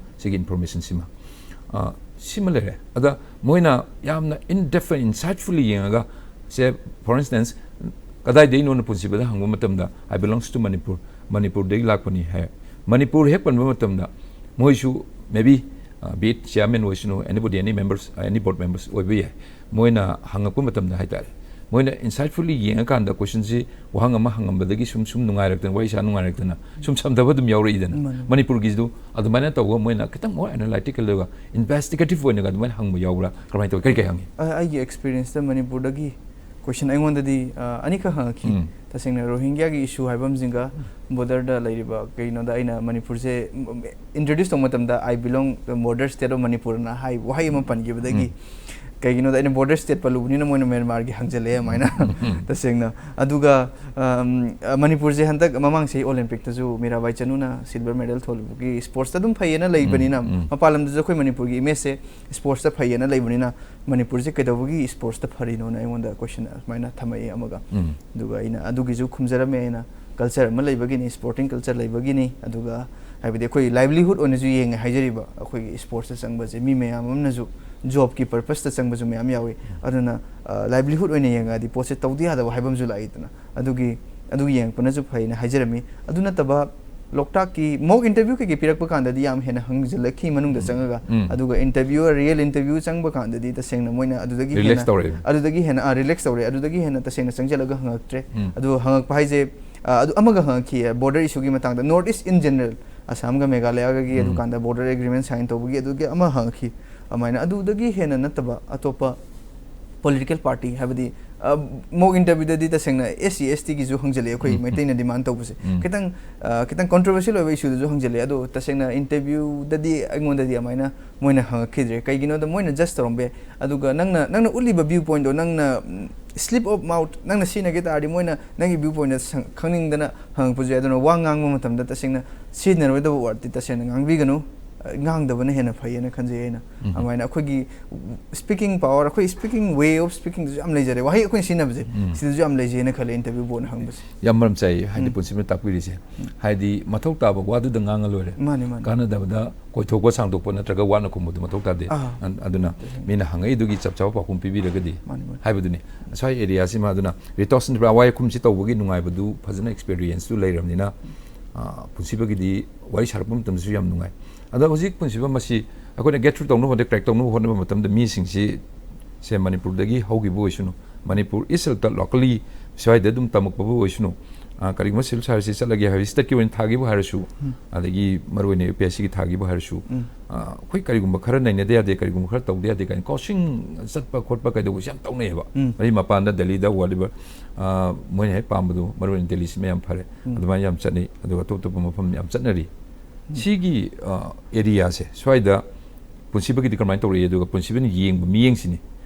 ꯑ, ꯁꯤꯃ ꯂꯩꯔꯦ꯫ ꯑꯗ ꯃꯣꯏꯅ ꯌꯥꯝꯅ in depth and insightfully ꯌꯦꯡꯉꯒ, ꯁꯦ, for instance, ꯀꯗꯥꯏꯗꯒꯤꯅꯣꯅ ꯄꯨꯟꯁꯤꯕꯗ ꯍꯪꯕ ꯃꯇꯝꯗ, "I belongs to Manipur", ꯃꯅꯤꯄꯨꯔꯗꯒꯤ ꯂꯥꯛꯄꯅꯤ ꯍꯥꯏ꯫ ꯃꯅꯤꯄꯨꯔ ꯍꯦꯛ ꯄꯟꯕ ꯃꯇꯝꯗ ꯃꯣꯏꯁꯨ maybe, ꯑ, be it chairman ꯑꯣꯏꯁꯅꯨ, anybody, any members, any board members ꯑꯣꯏꯕ ꯌꯥꯏ꯫ ꯃꯣꯏꯅ ꯍꯪꯉꯛꯄ ꯃꯇꯝꯗ ꯍꯥꯏꯇꯥꯔꯦ, ꯃꯣꯏꯅ insightfully ꯌꯦꯡꯉꯀꯥꯟꯗ questionꯁꯤ, ꯋꯥꯍꯪ ꯑꯃ ꯍꯪꯉꯝꯕꯗꯒꯤ ꯁꯨꯝ, ꯁꯨꯝ ꯅꯨꯡꯉꯥꯏꯔꯛꯇꯅ, ꯋꯥꯔꯤ ꯁꯥ ꯅꯨꯡꯉꯥꯏꯔꯛꯇꯅ ꯁꯨꯝ ꯁꯝꯊꯕ ꯑꯗꯨꯝ ꯌꯥꯎꯔꯛꯏꯗꯅ꯫ ꯃꯥꯅꯤ꯫ ꯃꯅꯤꯄꯨꯔꯒꯤꯁꯨ ꯑꯗꯨꯃꯥꯏꯅ ꯇꯧꯕ, ꯃꯣꯏꯅ ꯈꯤꯇꯪ more analytical ꯑꯣꯏꯕ, investigative ꯑꯣꯏꯅꯒ ꯑꯗꯨꯃꯥꯏꯅ ꯍꯪꯕ ꯌꯥꯎꯕ꯭ꯔꯥ? ꯀꯃꯥꯏꯅ ꯇꯧꯋꯤ? ꯀꯔꯤ ꯀꯔꯤ ꯍꯪꯉꯤ? ꯑ, ꯑꯩꯒꯤ experienceꯇ ꯃꯅꯤꯄꯨꯔꯗꯒꯤ question ꯑꯩꯉꯣꯟꯗꯗꯤ, ꯑ, ꯑꯅꯤꯈꯛ ꯍꯪꯉꯛꯈꯤ꯫ ꯎꯝ꯫ ꯇꯁꯦꯡꯅ ꯔꯣꯍꯤꯡꯒ꯭ꯌꯥꯒꯤ issue ꯍꯥꯏꯕ ꯑꯃꯁꯤꯒ borderꯗ ꯂꯩꯔꯤꯕ, ꯀꯩꯅꯣꯗ ꯑꯩꯅ ꯃꯅꯤꯄꯨꯔꯁꯦ, ꯎꯝ, introduce ꯇꯧꯕ ꯃꯇꯝꯗ "I belong the border state of Manipurꯅ" ꯍꯥꯏ, ꯋꯥꯍꯩ ꯑꯃ ꯄꯟꯈꯤꯕꯗꯒꯤ ꯎꯝ꯫ ꯀꯩꯒꯤꯅꯣꯗ ꯑꯩꯅ ꯕꯣꯔꯗꯔ ꯁ꯭ꯇꯦꯠ ꯄꯜꯂꯨꯕꯅꯤꯅ ꯃꯣꯏꯅ ꯃ꯭ꯌꯥꯟꯃꯥꯔꯒꯤ ꯍꯪꯖꯜꯂꯛꯑꯦ ꯑꯗꯨꯃꯥꯏꯅ꯫ ꯇꯁꯦꯡꯅ꯫ ꯑꯗꯨꯒ ꯑꯝ, ꯑ, ꯃꯅꯤꯄꯨꯔꯁꯦ ꯍꯟꯗꯛ ꯃꯃꯥꯡ ꯆꯍꯤ ꯑꯣꯂꯦꯝꯄꯤꯛꯇꯁꯨ ꯃꯤꯔꯥꯕꯥꯏ ꯆꯅꯨꯅ ꯁꯤꯜꯚꯔ ꯃꯦꯗꯜ ꯊꯣꯜꯂꯨꯕꯒꯤ ꯁ꯭ꯄꯣꯔꯠꯁꯇ ꯑꯗꯨꯝ ꯐꯩꯌꯦꯅ ꯂꯩꯕꯅꯤꯅ, ꯎꯝ, ꯎꯝ꯫ ꯃꯄꯥꯟ ꯂꯝꯗꯁꯨ ꯑꯩꯈꯣꯏ ꯃꯅꯤꯄꯨꯔꯒꯤ ꯏꯃꯦꯖꯁꯦ ꯁ꯭ꯄꯣꯔꯠꯁꯇ ꯐꯩꯌꯦꯅ ꯂꯩꯕꯅꯤꯅ, ꯃꯅꯤꯄꯨꯔꯁꯦ ꯀꯩꯗꯧꯕꯒꯤ ꯁ꯭ꯄꯣꯔꯠꯁꯇ ꯐꯔꯤꯅꯣꯅ ꯑꯩꯉꯣꯟꯗ ꯀꯣꯏꯁꯟ ꯑꯗꯨꯃꯥꯏꯅ ꯊꯝꯃꯛꯑꯦ ꯑꯃꯒ꯫ ꯎꯝ꯫ ꯑꯗꯨꯒ ꯑꯩꯅ ꯑꯗꯨꯒꯤꯁꯨ ꯈꯨꯝꯖꯔꯝꯃꯦ ꯑꯩꯅ, ꯀꯜꯆꯔ ꯑꯃ ꯂꯩꯕꯒꯤꯅꯤ, ꯁ꯭ꯄꯣꯔꯇꯤꯡ ꯀꯜꯆꯔ ꯂꯩꯕꯒꯤꯅꯤ꯫ ꯑꯗꯨꯒ ꯍꯥꯏꯕꯗꯤ ꯑꯩꯈꯣꯏ ꯂꯥꯏꯚꯂꯤꯍꯨꯗ ꯑꯣꯏꯅꯁꯨ ꯌꯦꯡꯉꯦ ꯍꯥꯏꯖꯔꯤꯕ, ꯑꯩꯈꯣꯏꯒꯤ ꯁ꯭ꯄꯣꯔꯠꯁꯇ ꯆꯪꯕꯁꯦ ꯃꯤ ꯃꯌꯥꯝ ꯑꯃꯅꯁꯨ ꯖꯣꯕꯀꯤ ꯄꯔꯄꯁꯇ ꯆꯪꯕꯁꯨ ꯃꯌꯥꯝ ꯌꯥꯎꯏ꯫ ꯑꯗꯨꯅ, ꯑ, ꯂꯥꯏꯚꯂꯤꯍꯨꯗ ꯑꯣꯏꯅ ꯌꯦꯡꯉꯛꯑꯗꯤ ꯄꯣꯠꯁꯦ ꯇꯧꯗ ꯌꯥꯗꯕ ꯍꯥꯏꯕ ꯑꯃꯁꯨ ꯂꯥꯛꯏꯗꯅ, ꯑꯗꯨꯒꯤ, ꯑꯗꯨ ꯌꯦꯡꯉꯛꯄꯅꯁꯨ ꯐꯩꯅ ꯍꯥꯏꯖꯔꯝꯃꯤ꯫ ꯑꯗꯨ ꯅꯠꯇꯕ ꯂꯣꯛꯇꯥꯛꯀꯤ ꯃꯣꯛ ꯏꯟꯇꯔꯚ꯭ꯌꯨ ꯀꯩꯀꯩ ꯄꯤꯔꯛꯄ ꯀꯥꯟꯗꯗꯤ ꯌꯥꯝ ꯍꯦꯟꯅ ꯍꯪꯖꯜꯂꯛꯈꯤ ꯃꯅꯨꯡꯗ ꯎꯝ꯫ ꯆꯪꯉꯒ꯫ ꯎꯝ꯫ ꯑꯗꯨꯒ ꯏꯟꯇꯔꯚ꯭ꯌꯨ, ꯔꯤꯌꯦꯜ ꯏꯟꯇꯔꯚ꯭ꯌꯨ ꯆꯪꯕ ꯀꯥꯟꯗꯗꯤ ꯇꯁꯦꯡꯅ ꯃꯣꯏꯅ ꯑꯗꯨꯗꯒꯤ ꯔꯤꯂꯦꯛꯁ ꯍꯦꯟꯅ, ꯇꯧꯔꯛꯑꯦ꯫ ꯑꯗꯨꯗꯒꯤ ꯍꯦꯟꯅ, ꯑꯥ, ꯔꯤꯂꯦꯛꯁ ꯇꯧꯔꯛꯑꯦ꯫ ꯑꯗꯨꯗꯒꯤ ꯍꯦꯟꯅ ꯇꯁꯦꯡꯅ ꯆꯪꯁꯤꯜꯂꯒ ꯍꯪꯉꯛꯇ꯭ꯔꯦ꯫ ꯎꯝ꯫ ꯑꯗꯨ ꯍꯪꯉꯛꯄ ꯍꯥꯏꯁꯦ, ꯑ, ꯑꯗꯨ ꯑꯃꯒ ꯍꯪꯉꯛꯈꯤ, ꯕꯣꯔꯗꯔ ꯏꯁꯨꯒꯤ ꯃꯇꯥꯡꯗ, ꯅꯣꯔꯠ ꯏꯁ ꯏꯟ ꯖꯦꯅꯔꯦꯜ, ꯑꯁꯥꯝꯒ ꯃꯦꯘꯥꯂꯌꯥꯒꯒꯤ ꯎꯝ꯫ ꯑꯗꯨꯀꯥꯟꯗ ꯕꯣꯔꯗꯔ ꯑꯦꯒ꯭ꯔꯤꯃꯦꯟ ꯁꯥꯏꯟ ꯇꯧꯕꯒꯤ ꯑꯗꯨꯒꯤ ꯑꯃ ꯍꯪꯉꯛꯈꯤ꯫ ꯑꯗꯨꯃꯥꯏꯅ ꯑꯗꯨꯗꯒꯤ ꯍꯦꯟꯅ ꯅꯠꯇꯕ ꯑꯇꯣꯞꯄ ꯄꯣꯂꯤꯇꯤꯀꯦꯜ ꯄꯥꯔꯇꯤ ꯍꯥꯏꯕꯗꯤ, ꯑ, ꯃꯣꯛ ꯏꯟꯇꯔꯚ꯭ꯌꯨꯗꯗꯤ ꯇꯁꯦꯡꯅ ꯑꯦꯁ ꯁꯤ ꯑꯦꯁ ꯇꯤꯒꯤꯁꯨ ꯍꯪꯖꯜꯂꯛꯑꯦ, ꯑꯩꯈꯣꯏ ꯎꯝ꯫ ꯃꯩꯇꯩꯅ ꯗꯤꯃꯥꯟ ꯇꯧꯕꯁꯦ꯫ ꯎꯝ꯫ ꯈꯤꯇꯪ, ꯑ, ꯈꯤꯇꯪ ꯀꯣꯟꯇ꯭ꯔꯣꯚꯔꯁꯤꯌꯦꯜ ꯑꯣꯏꯕ ꯏꯁꯨꯗꯁꯨ ꯍꯪꯖꯜꯂꯛꯑꯦ꯫ ꯑꯗꯣ ꯇꯁꯦꯡꯅ ꯏꯟꯇꯔꯚ꯭ꯌꯨꯗꯗꯤ ꯑꯩꯉꯣꯟꯗꯗꯤ ꯑꯗꯨꯃꯥꯏꯅ ꯃꯣꯏꯅ ꯍꯪꯉꯛꯈꯤꯗ꯭ꯔꯦ꯫ ꯀꯩꯒꯤꯅꯣꯗ ꯃꯣꯏꯅ ꯖꯁ ꯇꯧꯔꯝꯕ ꯌꯥꯏ꯫ ꯑꯗꯨꯒ ꯅꯪꯅ, ꯅꯪꯅ ꯎꯠꯂꯤꯕ ꯚ꯭ꯌꯨ ꯄꯣꯏꯟꯠꯗꯣ, ꯅꯪꯅ, ꯎꯝ, ꯁ꯭ꯂꯤꯞ ꯑꯣꯐ ꯃꯥꯎꯠ ꯅꯪꯅ ꯁꯤꯖꯤꯟꯅꯒꯦ ꯇꯥꯔꯗꯤ ꯃꯣꯏꯅ ꯅꯪꯒꯤ ꯚ꯭ꯌꯨ ꯄꯣꯏꯟꯠꯗ ꯁꯪ-, ꯈꯪꯅꯤꯡꯗꯅ ꯍꯪꯉꯛꯄꯁꯨ ꯌꯥꯏ꯫ ꯑꯗꯨꯅ ꯋꯥ ꯉꯥꯡꯕ ꯃꯇꯝꯗ ꯇꯁꯦꯡꯅ ꯁꯤꯖꯤꯟꯅꯔꯣꯏꯗꯕ ꯋꯥꯔꯗꯇꯤ ꯇꯁꯦꯡꯅ ꯉꯥꯡꯕꯤꯒꯅꯨ꯫ ꯑ, ꯉꯥꯡꯗꯕꯅ ꯍꯦꯟꯅ ꯐꯩꯌꯦꯅ ꯈꯟꯖꯩ ꯑꯩꯅ꯫ ꯎꯝ꯫ ꯑꯗꯨꯃꯥꯏꯅ ꯑꯩꯈꯣꯏꯒꯤ ꯁ꯭ꯄꯤꯀꯤꯡ ꯄꯥꯋꯔ, ꯑꯩꯈꯣꯏ ꯁ꯭ꯄꯤꯀꯤꯡ, ꯋꯦ ꯑꯣꯐ ꯁ꯭ꯄꯤꯀꯤꯡꯗꯁꯨ ꯌꯥꯝ ꯂꯩꯖꯔꯦ꯫ ꯋꯥꯍꯩ ꯑꯩꯈꯣꯏꯅ ꯁꯤꯖꯤꯟꯅꯕꯁꯦ, ꯎꯝ꯫ ꯁꯤꯗꯁꯨ ꯌꯥꯝ ꯂꯩꯖꯩꯅ ꯈꯜꯂꯦ ꯏꯟꯇꯔꯚ꯭ꯌꯨ ꯕꯣꯔꯗꯅ ꯍꯪꯕꯁꯦ꯫ ꯌꯥꯝ ꯃꯔꯝ ꯆꯥꯏ ꯍꯥꯏꯗꯤ ꯎꯝ꯫ ꯄꯨꯟꯁꯤꯕꯅ ꯇꯥꯛꯄꯤꯔꯤꯁꯦ꯫ ꯎꯝ꯫ ꯍꯥꯏꯗꯤ ꯃꯊꯧ ꯇꯥꯕ ꯋꯥꯗꯨꯗ ꯉꯥꯡꯉ ꯂꯣꯏꯔꯦ꯫ ꯃꯥꯅꯦ, ꯃꯥꯅꯦ꯫ ꯀꯥꯟꯅꯗꯕꯗ ꯀꯣꯏꯊꯣꯛꯄ ꯁꯥꯡꯗꯣꯛꯄ ꯅꯠꯇ꯭ꯔꯒ ꯋꯥꯅ ꯈꯨꯝꯕꯗꯨ ꯃꯊꯧ ꯇꯥꯗꯦ꯫ ꯑꯥ꯫ ꯑꯟ-, ꯑꯗꯨꯅ ꯃꯤꯅ ꯍꯪꯉꯛꯏꯗꯨꯒꯤ ꯆꯞ ꯆꯥꯕ ꯄꯥꯎꯈꯨꯝ ꯄꯤꯕꯤꯔꯒꯗꯤ ꯃꯥꯅꯤ, ꯃꯥꯅꯤ꯫ ꯍꯥꯏꯕꯗꯨꯅꯤ꯫ ꯁ꯭ꯋꯥꯏ ꯑꯦꯔꯤꯌꯥꯁꯤꯃ ꯑꯗꯨꯅ ꯔꯤꯇꯣꯁ ꯅꯠꯇ꯭ꯔꯒ ꯑꯋꯥꯏ ꯑꯈꯨꯝꯁꯤ ꯇꯧꯕꯒꯤ ꯅꯨꯡꯉꯥꯏꯕꯗꯨ ꯐꯖꯅ ꯑꯦꯛꯁꯄꯤꯔꯤꯌꯦꯟꯁꯇꯨ ꯂꯩꯔꯕꯅꯤꯅ, ꯑ, ꯄꯨꯟꯁꯤꯕꯒꯤꯗꯤ ꯋꯥꯔꯤ ꯁꯥꯔꯛꯄ ꯃꯇꯝꯗꯁꯨ ꯌꯥꯝ ꯅꯨꯡꯉꯥꯏ꯫ ꯑꯗꯣ ꯍꯧꯖꯤꯛ ꯄꯨꯟꯁꯤꯕ ꯃꯁꯤ ꯑꯩꯈꯣꯏꯅ ꯒꯦꯠ ꯊ꯭ꯔꯨ ꯇꯧꯅꯕ ꯍꯣꯠꯅ, ꯀ꯭ꯔꯦꯛ ꯇꯧꯅꯕ ꯍꯣꯠꯅꯕ ꯃꯇꯝꯗ ꯃꯤꯁꯤꯡꯁꯤ ꯁꯦ ꯃꯅꯤꯄꯨꯔꯗꯒꯤ ꯍꯧꯈꯤꯕ ꯑꯣꯏꯁꯅꯨ, ꯃꯅꯤꯄꯨꯔ ꯏꯁ ꯂꯣꯀꯦꯜꯂꯤ ꯁ꯭ꯋꯥꯏꯗ ꯑꯗꯨꯝ ꯇꯝꯃꯛꯄꯕꯨ ꯑꯣꯏꯁꯅꯨ, ꯑ, ꯀꯔꯤꯒꯨꯝꯕ ꯁꯤꯚꯤꯜ ꯁꯥꯔꯚꯤꯁꯁꯤ ꯆꯠꯂꯒꯦ ꯍꯥꯏꯔꯁꯨ, ꯁꯤꯇꯠꯀꯤ ꯑꯣꯏꯅ ꯊꯥꯈꯤꯕ ꯍꯥꯏꯔꯁꯨ, ꯎꯝ꯫ ꯑꯗꯒꯤ ꯃꯔꯨꯑꯣꯏꯅ ꯌꯨ ꯄꯤ ꯑꯦꯁ ꯁꯤꯒꯤ ꯊꯥꯈꯤꯕ ꯍꯥꯏꯔꯁꯨ, ꯎꯝ꯫ ꯑ, ꯑꯩꯈꯣꯏ ꯀꯔꯤꯒꯨꯝꯕ ꯈꯔ ꯅꯩꯅꯗ ꯌꯥꯗꯦ, ꯀꯔꯤꯒꯨꯝꯕ ꯈꯔ ꯇꯧꯗ ꯌꯥꯗꯦ ꯀꯥꯏꯅ ꯀꯣꯆꯤꯡ ꯆꯠꯄ ꯈꯣꯠꯄ ꯀꯩꯗꯧꯕꯁꯦ ꯌꯥꯝ ꯇꯧꯅꯩꯌꯦꯕ꯫ ꯎꯝ꯫ ꯃꯔꯤ ꯃꯄꯥꯟꯗ ꯗꯦꯜꯂꯤꯗ whatever, ꯑ, ꯃꯣꯏꯅ ꯍꯦꯛ ꯄꯥꯝꯕꯗꯣ, ꯃꯔꯨꯑꯣꯏꯅ ꯗꯦꯜꯂꯤꯁꯤꯃ ꯌꯥꯝ ꯐꯔꯦ꯫ ꯎꯝ꯫ ꯑꯗꯨꯃꯥꯏꯅ ꯌꯥꯝ ꯆꯠꯅꯩ꯫ ꯑꯗꯨꯒ ꯑꯇꯣꯞ ꯑꯇꯣꯞꯄ ꯃꯐꯝ ꯌꯥꯝ ꯆꯠꯅꯔꯤ꯫ ꯎꯝ꯫ ꯁꯤꯒꯤ, ꯑ, ꯑꯦꯔꯤꯌꯥꯁꯦ ꯁ꯭ꯋꯥꯏꯗ ꯄꯨꯟꯁꯤꯕꯒꯤꯗꯤ ꯀꯔꯝꯍꯥꯏꯅ ꯇꯧꯔꯛꯏ? ꯑꯗꯨꯒ ꯄꯨꯟꯁꯤꯕꯅ ꯌꯦꯡꯕ ꯃꯤꯠꯌꯦꯡꯁꯤꯅꯤ,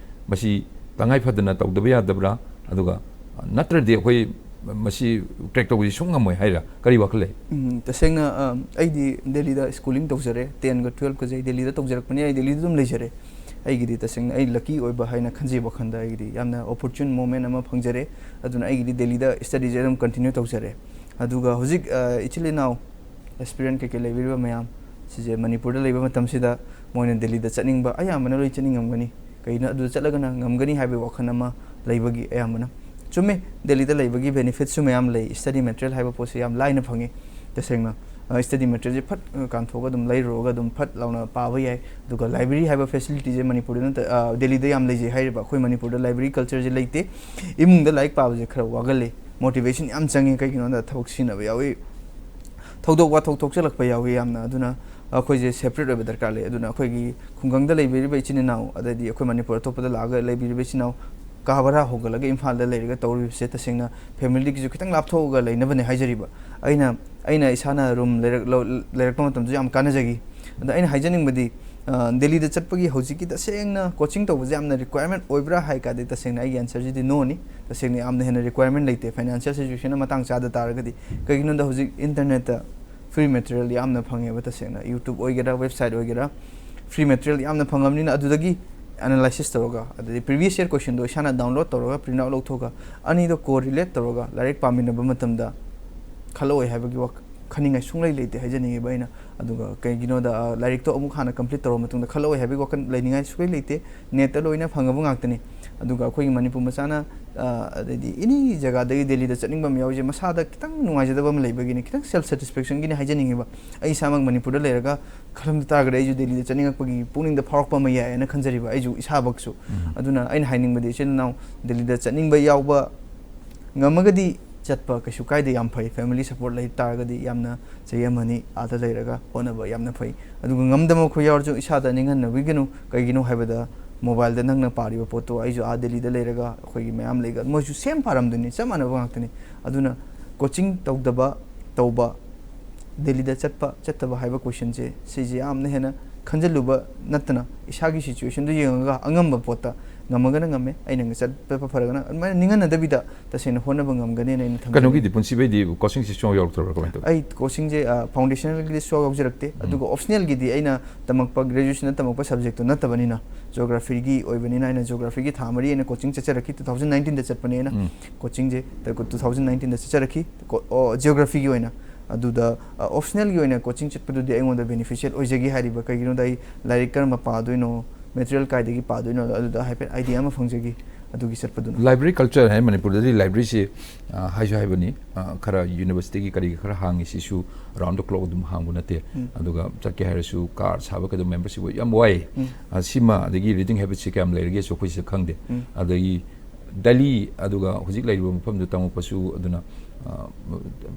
ꯃꯁꯤ ꯇꯉꯥꯏ ꯐꯗꯅ ꯇꯧꯗꯕ ꯌꯥꯗꯕ꯭ꯔꯥ? ꯑꯗꯨꯒ ꯅꯠꯇ꯭ꯔꯗꯤ ꯑꯩꯈꯣꯏ ꯃꯁꯤ ꯀ꯭ꯔꯦꯛ ꯇꯧꯕꯁꯤ ꯁꯨꯡ ꯉꯝꯃꯣꯏ ꯍꯥꯏꯔ ꯀꯔꯤ ꯋꯥꯈꯜ ꯂꯩ? ꯎꯝ, ꯇꯁꯦꯡꯅ ꯑ, ꯑꯩꯗꯤ ꯗꯦꯜꯂꯤꯗ schooling ꯇꯧꯖꯔꯦ, ꯇꯦꯟꯒ ꯇꯨꯌꯦꯜꯐꯀꯁꯦ ꯑꯩ ꯗꯦꯜꯂꯤꯗ ꯇꯧꯖꯔꯛꯄꯅꯤ꯫ ꯑꯩ ꯗꯦꯜꯂꯤꯗ ꯑꯗꯨꯝ ꯂꯩꯖꯔꯦ꯫ ꯑꯩꯒꯤꯗꯤ ꯇꯁꯦꯡꯅ ꯑꯩ ꯂꯛꯀꯤ ꯑꯣꯏꯕ ꯍꯥꯏꯅ ꯈꯟꯖꯩ ꯋꯥꯈꯜꯗ꯫ ꯑꯩꯒꯤꯗꯤ ꯌꯥꯝꯅ opportune moment ꯑꯃ ꯐꯪꯖꯔꯦ꯫ ꯑꯗꯨꯅ ꯑꯩꯒꯤꯗꯤ ꯗꯦꯜꯂꯤꯗ ꯁ꯭ꯇꯗꯤꯁꯦ ꯑꯗꯨꯝ ꯀꯟꯇꯤꯅ꯭ꯌꯨ ꯇꯧꯖꯔꯦ꯫ ꯑꯗꯨꯒ ꯍꯧꯖꯤꯛ ꯑ, ꯏꯆꯤꯜ ꯏꯅꯥꯎ ꯑꯦꯁꯄꯤꯔꯦꯟ ꯀꯩꯀꯩ ꯂꯩꯕꯤꯔꯤꯕ ꯃꯌꯥꯝ ꯁꯤꯁꯦ ꯃꯅꯤꯄꯨꯔꯗ ꯂꯩꯕ ꯃꯇꯝꯁꯤꯗ ꯃꯣꯏꯅ ꯗꯦꯜꯂꯤꯗ ꯆꯠꯅꯤꯡꯕ ꯑꯌꯥꯝꯕꯅ ꯂꯣꯏ ꯆꯠꯅꯤꯡꯉꯝꯒꯅꯤ꯫ ꯀꯩꯒꯤꯅꯣ, ꯑꯗꯨꯗ ꯆꯠꯂꯒꯅ ꯉꯝꯒꯅꯤ ꯍꯥꯏꯕꯒꯤ ꯋꯥꯈꯜ ꯑꯃ ꯂꯩꯕꯒꯤ ꯑꯌꯥꯝꯕꯅ꯫ ꯆꯨꯝꯃꯤ, ꯗꯦꯜꯂꯤꯗ ꯂꯩꯕꯒꯤ ꯕꯦꯅꯤꯐꯤꯠꯁꯨ ꯃꯌꯥꯝ ꯂꯩ꯫ ꯁ꯭ꯇꯗꯤ ꯃꯦꯇꯔꯤꯌꯦꯜ ꯍꯥꯏꯕ ꯄꯣꯠꯁꯦ ꯌꯥꯝ ꯂꯥꯏꯅ ꯐꯪꯉꯤ꯫ ꯇꯁꯦꯡꯅ ꯁ꯭ꯇꯗꯤ ꯃꯦꯇꯔꯤꯌꯦꯜꯁꯦ ꯐꯠ ꯑ, ꯀꯥꯟꯊꯣꯛꯑꯒ ꯑꯗꯨꯝ ꯂꯩꯔꯨꯔꯒ ꯑꯗꯨꯝ ꯐꯠ ꯂꯥꯎꯅ ꯄꯥꯕ ꯌꯥꯏ꯫ ꯑꯗꯨꯒ ꯂꯥꯏꯕ꯭ꯔꯦꯔꯤ ꯍꯥꯏꯕ ꯐꯦꯁꯤꯂꯤꯇꯤꯁꯦ ꯃꯅꯤꯄꯨꯔꯗ ꯅꯠꯇ ꯑ, ꯗꯦꯜꯂꯤꯗ ꯌꯥꯝ ꯂꯩꯖꯩ ꯍꯥꯏꯔꯤꯕ꯫ ꯑꯩꯈꯣꯏ ꯃꯅꯤꯄꯨꯔꯗ ꯂꯥꯏꯕ꯭ꯔꯦꯔꯤ ꯀꯜꯆꯔꯁꯦ ꯂꯩꯇꯦ꯫ ꯏꯃꯨꯡꯗ ꯂꯥꯏꯔꯤꯛ ꯄꯥꯕꯁꯦ ꯈꯔ ꯋꯥꯒꯜꯂꯤ, ꯃꯣꯇꯤꯚꯦꯁꯟ ꯌꯥꯝ ꯆꯪꯉꯤ꯫ ꯀꯩꯒꯤꯅꯣꯗ ꯊꯕꯛ ꯁꯤꯖꯤꯟꯅꯕ ꯌꯥꯎꯏ, ꯊꯧꯗꯣꯛ ꯋꯥꯊꯣꯛ ꯊꯣꯛꯆꯜꯂꯛꯄ ꯌꯥꯎꯏ꯫ ꯌꯥꯝꯅ ꯑꯗꯨꯅ ꯑꯩꯈꯣꯏꯁꯦ ꯁꯦꯄꯔꯦꯠ ꯑꯣꯏꯕ ꯗꯔꯀꯥꯔ ꯂꯩ꯫ ꯑꯗꯨꯅ ꯑꯩꯈꯣꯏꯒꯤ ꯈꯨꯡꯒꯪꯗ ꯂꯩꯕꯤꯔꯤꯕ ꯏꯆꯤꯟ ꯏꯅꯥꯎ, ꯑꯗꯩꯗꯤ ꯑꯩꯈꯣꯏ ꯃꯅꯤꯄꯨꯔ ꯑꯇꯣꯞꯄꯗ ꯂꯥꯛꯑꯒ ꯂꯩꯕꯤꯔꯤꯕ ꯏꯆꯤꯟ ꯏꯅꯥꯎ, ꯀꯥ ꯚꯔꯥ ꯍꯣꯡꯒꯠꯂꯒ ꯏꯝꯐꯥꯜꯗ ꯂꯩꯔꯒ ꯇꯧꯔꯤꯕꯁꯦ ꯇꯁꯦꯡꯅ ꯐꯦꯃꯤꯂꯤꯒꯤꯁꯨ ꯈꯤꯇꯪ ꯂꯥꯞꯊꯣꯛꯑꯒ ꯂꯩꯅꯕꯅꯦ ꯍꯥꯏꯖꯔꯤꯕ꯫ ꯑꯩꯅ ꯑꯩꯅ ꯏꯁꯥꯅ ꯔꯨꯝ ꯂꯩꯔꯛ-, ꯂꯧ-, ꯂꯩꯔꯛꯄ ꯃꯇꯝꯗꯁꯨ ꯌꯥꯝ ꯀꯥꯟꯅꯖꯈꯤ꯫ ꯑꯗ ꯑꯩꯅ ꯍꯥꯏꯖꯅꯤꯡꯕꯗꯤ, ꯑ, ꯗꯦꯜꯂꯤꯗ ꯆꯠꯄꯒꯤ ꯍꯧꯖꯤꯛꯀꯤ ꯇꯁꯦꯡꯅ ꯀꯣꯆꯤꯡ ꯇꯧꯕꯁꯦ ꯌꯥꯝꯅ ꯔꯤꯀ꯭ꯋꯥꯏꯔꯃꯦꯟ ꯑꯣꯏꯕ꯭ꯔꯥ ꯍꯥꯏ ꯀꯥꯟꯗꯤ ꯇꯁꯦꯡꯅ ꯑꯩꯒꯤ ꯑꯟꯁꯔꯁꯤꯗꯤ ꯅꯣꯅꯤ꯫ ꯇꯁꯦꯡꯅ ꯌꯥꯝꯅ ꯍꯦꯟꯅ ꯔꯤꯀ꯭ꯋꯥꯏꯔꯃꯦꯟ ꯂꯩꯇꯦ, ꯐꯥꯏꯅꯥꯟꯁꯤꯌꯦꯜ ꯁꯤꯆꯨꯋꯦꯁꯟꯅ ꯃꯇꯥꯡ ꯆꯥꯗ ꯇꯥꯔꯒꯗꯤ꯫ ꯀꯩꯒꯤꯅꯣꯗ ꯍꯧꯖꯤꯛ ꯏꯟꯇꯔꯅꯦꯠꯇ ꯐ꯭ꯔꯤ ꯃꯦꯇꯔꯤꯌꯦꯜ ꯌꯥꯝꯅ ꯐꯪꯉꯦꯕ꯫ ꯇꯁꯦꯡꯅ YouTube ꯑꯣꯏꯒꯦꯔꯥ, ꯋꯦꯕꯁꯥꯏꯠ ꯑꯣꯏꯒꯦꯔꯥ, ꯐ꯭ꯔꯤ ꯃꯦꯇꯔꯤꯌꯦꯜ ꯌꯥꯝꯅ ꯐꯪꯉꯕꯅꯤꯅ ꯑꯗꯨꯗꯒꯤ ꯑꯦꯅꯥꯂꯥꯏꯁꯤꯁ ꯇꯧꯔꯒ, ꯑꯗꯩꯗꯤ ꯄ꯭ꯔꯤꯚꯤꯌꯁ ꯏꯌꯔ ꯀꯣꯏꯁꯟꯗꯣ ꯏꯁꯥꯅ ꯗꯥꯎꯟꯂꯣꯗ ꯇꯧꯔꯒ, ꯄ꯭ꯔꯤꯟꯠ ꯑꯥꯎꯠ ꯂꯧꯊꯣꯛꯑꯒ, ꯑꯅꯤꯗꯣ ꯀꯣ ꯔꯤꯂꯦꯠ ꯇꯧꯔꯒ ꯂꯥꯏꯔꯤꯛ ꯄꯥꯃꯤꯟꯅꯕ ꯃꯇꯝꯗ ꯈꯜꯂꯛꯑꯣꯏ ꯍꯥꯏꯕꯒꯤ ꯋꯥꯈ-, ꯈꯟꯅꯤꯡꯉꯥꯏ ꯁꯨꯡꯂꯩ ꯂꯩꯇꯦ ꯍꯥꯏꯖꯅꯤꯡꯉꯦꯕ ꯑꯩꯅ꯫ ꯑꯗꯨꯒ ꯀꯩꯒꯤꯅꯣꯗ, ꯑ, ꯂꯥꯏꯔꯤꯛꯇꯣ ꯑꯃꯨꯛ ꯍꯥꯟꯅ ꯀꯝꯄ꯭ꯂꯤꯠ ꯇꯧꯔꯕ ꯃꯇꯨꯡꯗ ꯈꯜꯂꯛꯑꯣꯏ ꯍꯥꯏꯕꯒꯤ ꯋꯥꯈꯜ ꯂꯩꯅꯤꯡꯉꯥꯏ ꯁꯨꯡꯂꯩ ꯂꯩꯇꯦ꯫ ꯅꯦꯠꯇ ꯂꯣꯏꯅ ꯐꯪꯉꯕ ꯉꯥꯛꯇꯅꯤ꯫ ꯑꯗꯨꯒ ꯑꯩꯈꯣꯏꯒꯤ ꯃꯅꯤꯄꯨꯔ ꯃꯆꯥꯅ, ꯑ, ꯑꯗꯩꯗꯤ ꯑꯦꯅꯤ ꯖꯒꯥꯗꯒꯤ ꯗꯦꯜꯂꯤꯗ ꯆꯠꯅꯤꯡꯕ ꯑꯃ ꯌꯥꯎꯔꯤꯁꯦ ꯃꯁꯥꯗ ꯈꯤꯇꯪ ꯅꯨꯡꯉꯥꯏꯖꯗꯕ ꯑꯃ ꯂꯩꯕꯒꯤꯅꯤ, ꯈꯤꯇꯪ ꯁꯦꯜꯐ ꯁꯦꯇꯤꯁꯐꯦꯛꯁꯟꯒꯤꯅꯤ ꯍꯥꯏꯖꯅꯤꯡꯉꯦꯕ꯫ ꯑꯩ ꯏꯁꯥꯃꯛ ꯃꯅꯤꯄꯨꯔꯗ ꯂꯩꯔꯒ ꯈꯜꯂꯝꯗ ꯇꯥꯔꯒꯗꯤ ꯑꯩꯁꯨ ꯗꯦꯜꯂꯤꯗ ꯆꯠꯅꯤꯡꯉꯛꯄꯒꯤ ꯄꯨꯛꯅꯤꯡꯗ ꯐꯥꯎꯔꯛꯄ ꯑꯃ ꯌꯥꯏꯌꯦꯅ ꯈꯟꯖꯔꯤꯕ ꯑꯩꯁꯨ ꯏꯁꯥꯃꯛꯁꯨ꯫ ꯑꯗꯨꯅ ꯑꯩꯅ ꯍꯥꯏꯅꯤꯡꯕꯗꯤ ꯏꯆꯤꯜ ꯏꯅꯥꯎ ꯗꯦꯜꯂꯤꯗ ꯆꯠꯅꯤꯡꯕ ꯌꯥꯎꯕ ꯉꯝꯃꯒꯗꯤ ꯆꯠꯄ ꯀꯩꯁꯨ ꯀꯥꯏꯗꯦ, ꯌꯥꯝ ꯐꯩ꯫ ꯐꯦꯃꯤꯂꯤ ꯁꯄꯣꯔꯠ ꯂꯩ ꯇꯥꯔꯒꯗꯤ ꯌꯥꯝꯅ ꯆꯍꯤ ꯑꯃꯅꯤ ꯑꯥꯗ ꯂꯩꯔꯒ ꯍꯣꯠꯅꯕ ꯌꯥꯝꯅ ꯐꯩ꯫ ꯑꯗꯨꯒ ꯉꯝꯗꯕ ꯃꯈꯣꯏ ꯌꯥꯎꯔꯁꯨ ꯏꯁꯥꯗ ꯅꯤꯡꯍꯟꯅꯕꯤꯒꯅꯨ꯫ ꯀꯩꯒꯤꯅꯣ ꯍꯥꯏꯕꯗ ꯃꯣꯕꯥꯏꯜꯗ ꯅꯪꯅ ꯄꯥꯔꯤꯕ ꯄꯣꯠꯇꯣ ꯑꯩꯁꯨ ꯑꯥ ꯗꯦꯜꯂꯤꯗ ꯂꯩꯔꯒ ꯑꯩꯈꯣꯏꯒꯤ ꯃꯌꯥꯝ ꯂꯩꯒ ꯃꯣꯏꯁꯨ ꯁꯦꯝ ꯄꯥꯔꯝꯗꯣꯏꯅꯤ, ꯆꯞ ꯃꯥꯟꯅꯕ ꯉꯥꯛꯇꯅꯤ꯫ ꯑꯗꯨꯅ ꯀꯣꯆꯤꯡ ꯇꯧꯗꯕ ꯇꯧꯕ, ꯗꯦꯜꯂꯤꯗ ꯆꯠꯄ ꯆꯠꯇꯕ ꯍꯥꯏꯕ ꯀꯣꯏꯁꯟꯁꯦ ꯁꯤꯁꯦ ꯌꯥꯝꯅ ꯍꯦꯟꯅ ꯈꯟꯖꯤꯜꯂꯨꯕ ꯅꯠꯇꯅ, ꯏꯁꯥꯒꯤ ꯁꯤꯆꯨꯋꯦꯁꯟꯗꯨ ꯌꯦꯡꯉꯒ ꯑꯉꯝꯕ ꯄꯣꯠꯇ ꯉꯝꯃꯒꯅ ꯉꯝꯃꯦ, ꯑꯩꯅ ꯆꯠꯄ ꯐꯔꯒꯅ ꯑꯗꯨꯃꯥꯏꯅ ꯅꯤꯡꯍꯟꯅꯗꯕꯤꯗ ꯇꯁꯦꯡꯅ ꯍꯣꯠꯅꯕ ꯉꯝꯒꯅꯦꯅ ꯑꯩꯅ ꯊꯝꯖꯒꯦ꯫ ꯀꯩꯅꯣꯒꯤꯗꯤ ꯄꯨꯟꯁꯤꯕꯩꯗꯤ ꯀꯣꯆꯤꯡꯁꯤ ꯁꯨꯡꯌꯥꯎ ꯌꯥꯎꯔꯛꯇ꯭ꯔꯕ꯭ꯔꯥ? ꯀꯃꯥꯏꯅ ꯇꯧꯋꯤ? ꯑꯩ ꯀꯣꯆꯤꯡꯁꯦ ꯐꯥꯎꯟꯗꯦꯁꯅꯦꯜꯒꯤꯗꯤ ꯁꯨꯡꯌꯥꯎ ꯌꯥꯎꯖꯔꯛꯇꯦ꯫ ꯑꯗꯨꯒ ꯑꯣꯞꯁꯅꯦꯜꯒꯤꯗꯤ ꯑꯩꯅ ꯇꯝꯃꯛꯄ, ꯒ꯭ꯔꯦꯖꯨꯑꯦꯁꯟꯗ ꯇꯝꯃꯛꯄ ꯁꯕꯖꯦꯛꯇꯨ ꯅꯠꯇꯕꯅꯤꯅ, ꯖꯤꯑꯣꯒ꯭ꯔꯥꯐꯤꯒꯤ ꯑꯣꯏꯕꯅꯤꯅ, ꯑꯩꯅ ꯖꯤꯑꯣꯒ꯭ꯔꯥꯐꯤꯒꯤ ꯊꯥ ꯃꯔꯤ ꯑꯩꯅ ꯀꯣꯆꯤꯡ ꯆꯠꯆꯔꯛꯈꯤ꯫ ꯇꯨ ꯊꯥꯎꯖꯟ ꯅꯥꯏꯟꯇꯤꯟꯗ ꯆꯠꯄꯅꯦꯅ꯫ ꯎꯝ꯫ ꯀꯣꯆꯤꯡꯁꯦ ꯇꯨ ꯊꯥꯎꯖꯟ ꯅꯥꯏꯟꯇꯤꯟꯗ ꯆꯠꯆꯔꯛꯈꯤ꯫ ꯀꯣ-, ꯑꯣ, ꯖꯤꯑꯣꯒ꯭ꯔꯥꯐꯤꯒꯤ ꯑꯣꯏꯅ꯫ ꯑꯗꯨꯗ, ꯑ, ꯑꯣꯞꯁꯅꯦꯜꯒꯤ ꯑꯣꯏꯅ ꯀꯣꯆꯤꯡ ꯆꯠꯄꯗꯨꯗꯤ ꯑꯩꯉꯣꯟꯗ ꯕꯦꯅꯤꯐꯤꯁꯤꯌꯦꯜ ꯑꯣꯏꯖꯒꯦ ꯍꯥꯏꯔꯤꯕ꯫ ꯀꯩꯒꯤꯅꯣꯗ ꯑꯩ ꯂꯥꯏꯔꯤꯛ ꯀꯔꯝꯕ ꯄꯥꯗꯣꯏꯅꯣ, ꯃꯦꯇꯔꯤꯌꯦꯜ ꯀꯥꯏꯗꯒꯤ ꯄꯥꯗꯣꯏꯅꯣ, ꯑꯗꯨꯗ ꯍꯥꯏꯐꯦꯠ ꯑꯥꯏꯗꯤꯌꯥ ꯑꯃ ꯐꯪꯖꯈꯤ ꯑꯗꯨꯒꯤ ꯆꯠꯄꯗꯨꯅ꯫ ꯂꯥꯏꯕ꯭ꯔꯦꯔꯤ ꯀꯜꯆꯔ ꯍꯥꯏ ꯃꯅꯤꯄꯨꯔꯗꯗꯤ ꯂꯥꯏꯕ꯭ꯔꯦꯔꯤꯁꯤ, ꯑ, ꯍꯥꯏꯁꯨ ꯍꯥꯏꯕꯅꯤ, ꯑ, ꯈꯔ ꯌꯨꯅꯤꯚꯔꯁꯤꯇꯤꯒꯤ ꯀꯔꯤꯒꯤ ꯈꯔ ꯍꯥꯡꯉꯤ, ꯁꯤꯁꯨ round the clock ꯑꯗꯨꯝ ꯍꯥꯡꯕ ꯅꯠꯇꯦ꯫ ꯎꯝ꯫ ꯑꯗꯨꯒ ꯆꯠꯀꯦ ꯍꯥꯏꯔꯁꯨ ꯀꯥꯔꯗ ꯁꯥꯕ ꯀꯩꯗꯧꯕ ꯃꯦꯝꯕꯔꯁꯤꯞ ꯑꯣꯏ ꯌꯥꯝ ꯋꯥꯏ꯫ ꯎꯝ꯫ ꯑ, ꯁꯤꯃ ꯑꯗꯒꯤ ꯔꯤꯗꯤꯡ ꯍꯦꯕꯤꯠꯁꯤ ꯀꯌꯥꯝ ꯂꯩꯔꯒꯦꯁꯨ ꯑꯩꯈꯣꯏ ꯁꯤꯗ ꯈꯪꯗꯦ꯫ ꯎꯝ꯫ ꯑꯗꯒꯤ ꯗꯦꯜꯂꯤ, ꯑꯗꯨꯒ ꯍꯧꯖꯤꯛ ꯂꯩꯔꯤꯕ ꯃꯐꯝꯗꯨ ꯇꯝꯃꯛꯄꯁꯨ, ꯑꯗꯨꯅ, ꯑ,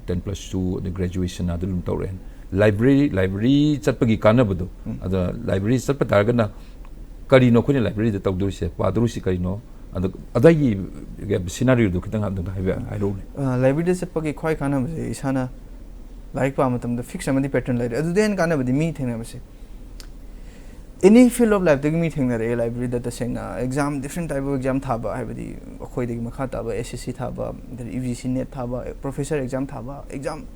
ten plus two, ꯑꯗꯩ ꯒ꯭ꯔꯦꯖꯨꯑꯦꯁꯟ ꯑꯗꯨ ꯑꯗꯨꯝ ꯇꯧꯔꯛꯑꯦ꯫ ꯂꯥꯏꯕ꯭ꯔꯦꯔꯤ, ꯂꯥꯏꯕ꯭ꯔꯦꯔꯤ ꯆꯠꯄꯒꯤ ꯀꯥꯟꯅꯕꯗꯣ, ꯎꯝ꯫ ꯑꯗ ꯂꯥꯏꯕ꯭ꯔꯦꯔꯤ ꯆꯠꯄ ꯇꯥꯔꯒꯅ ꯀꯔꯤꯅꯣ ꯑꯩꯈꯣꯏꯅ ꯂꯥꯏꯕ꯭ꯔꯦꯔꯤꯗ ꯇꯧꯗꯣꯔꯤꯁꯦ, ꯄꯥꯗꯣꯔꯤꯁꯦ ꯀꯔꯤꯅꯣ? ꯑꯗ ꯑꯗꯥꯏꯒꯤ ꯁꯤꯅꯥꯔꯤꯑꯣꯗꯣ ꯈꯤꯇꯪ ꯑꯝꯇꯪ ꯍꯥꯏꯕ-, ꯍꯥꯏꯔꯛꯎꯅꯦ꯫ ꯑ, ꯂꯥꯏꯕ꯭ꯔꯦꯔꯤꯗ ꯆꯠꯄꯒꯤ ꯈ꯭ꯋꯥꯏ ꯀꯥꯟꯅꯕꯁꯦ ꯏꯁꯥꯅ ꯂꯥꯏꯔꯤꯛ ꯄꯥꯕ ꯃꯇꯝꯗ ꯐꯤꯛꯁ ꯑꯃꯗꯤ ꯄꯦꯇꯔꯟ ꯂꯩꯔꯦ꯫ ꯑꯗꯨꯗꯩ ꯍꯦꯟꯅ ꯀꯥꯟꯅꯕꯗꯤ ꯃꯤ ꯊꯦꯡꯅꯕꯁꯦ꯫ Any field of lifeꯇꯒꯤ ꯃꯤ ꯊꯦꯡꯅꯔꯛꯑꯦ ꯂꯥꯏꯕ꯭ꯔꯦꯔꯤꯗ꯫ ꯇꯁꯦꯡꯅ exam, different type of exam ꯊꯥꯕ, ꯍꯥꯏꯕꯗꯤ ꯑꯩꯈꯣꯏꯗꯒꯤ ꯃꯈꯥ ꯇꯥꯕ S S C ꯊꯥꯕ, ꯑꯗꯩ U G C NET ꯊꯥꯕ, professor exam ꯊꯥꯕ, exam,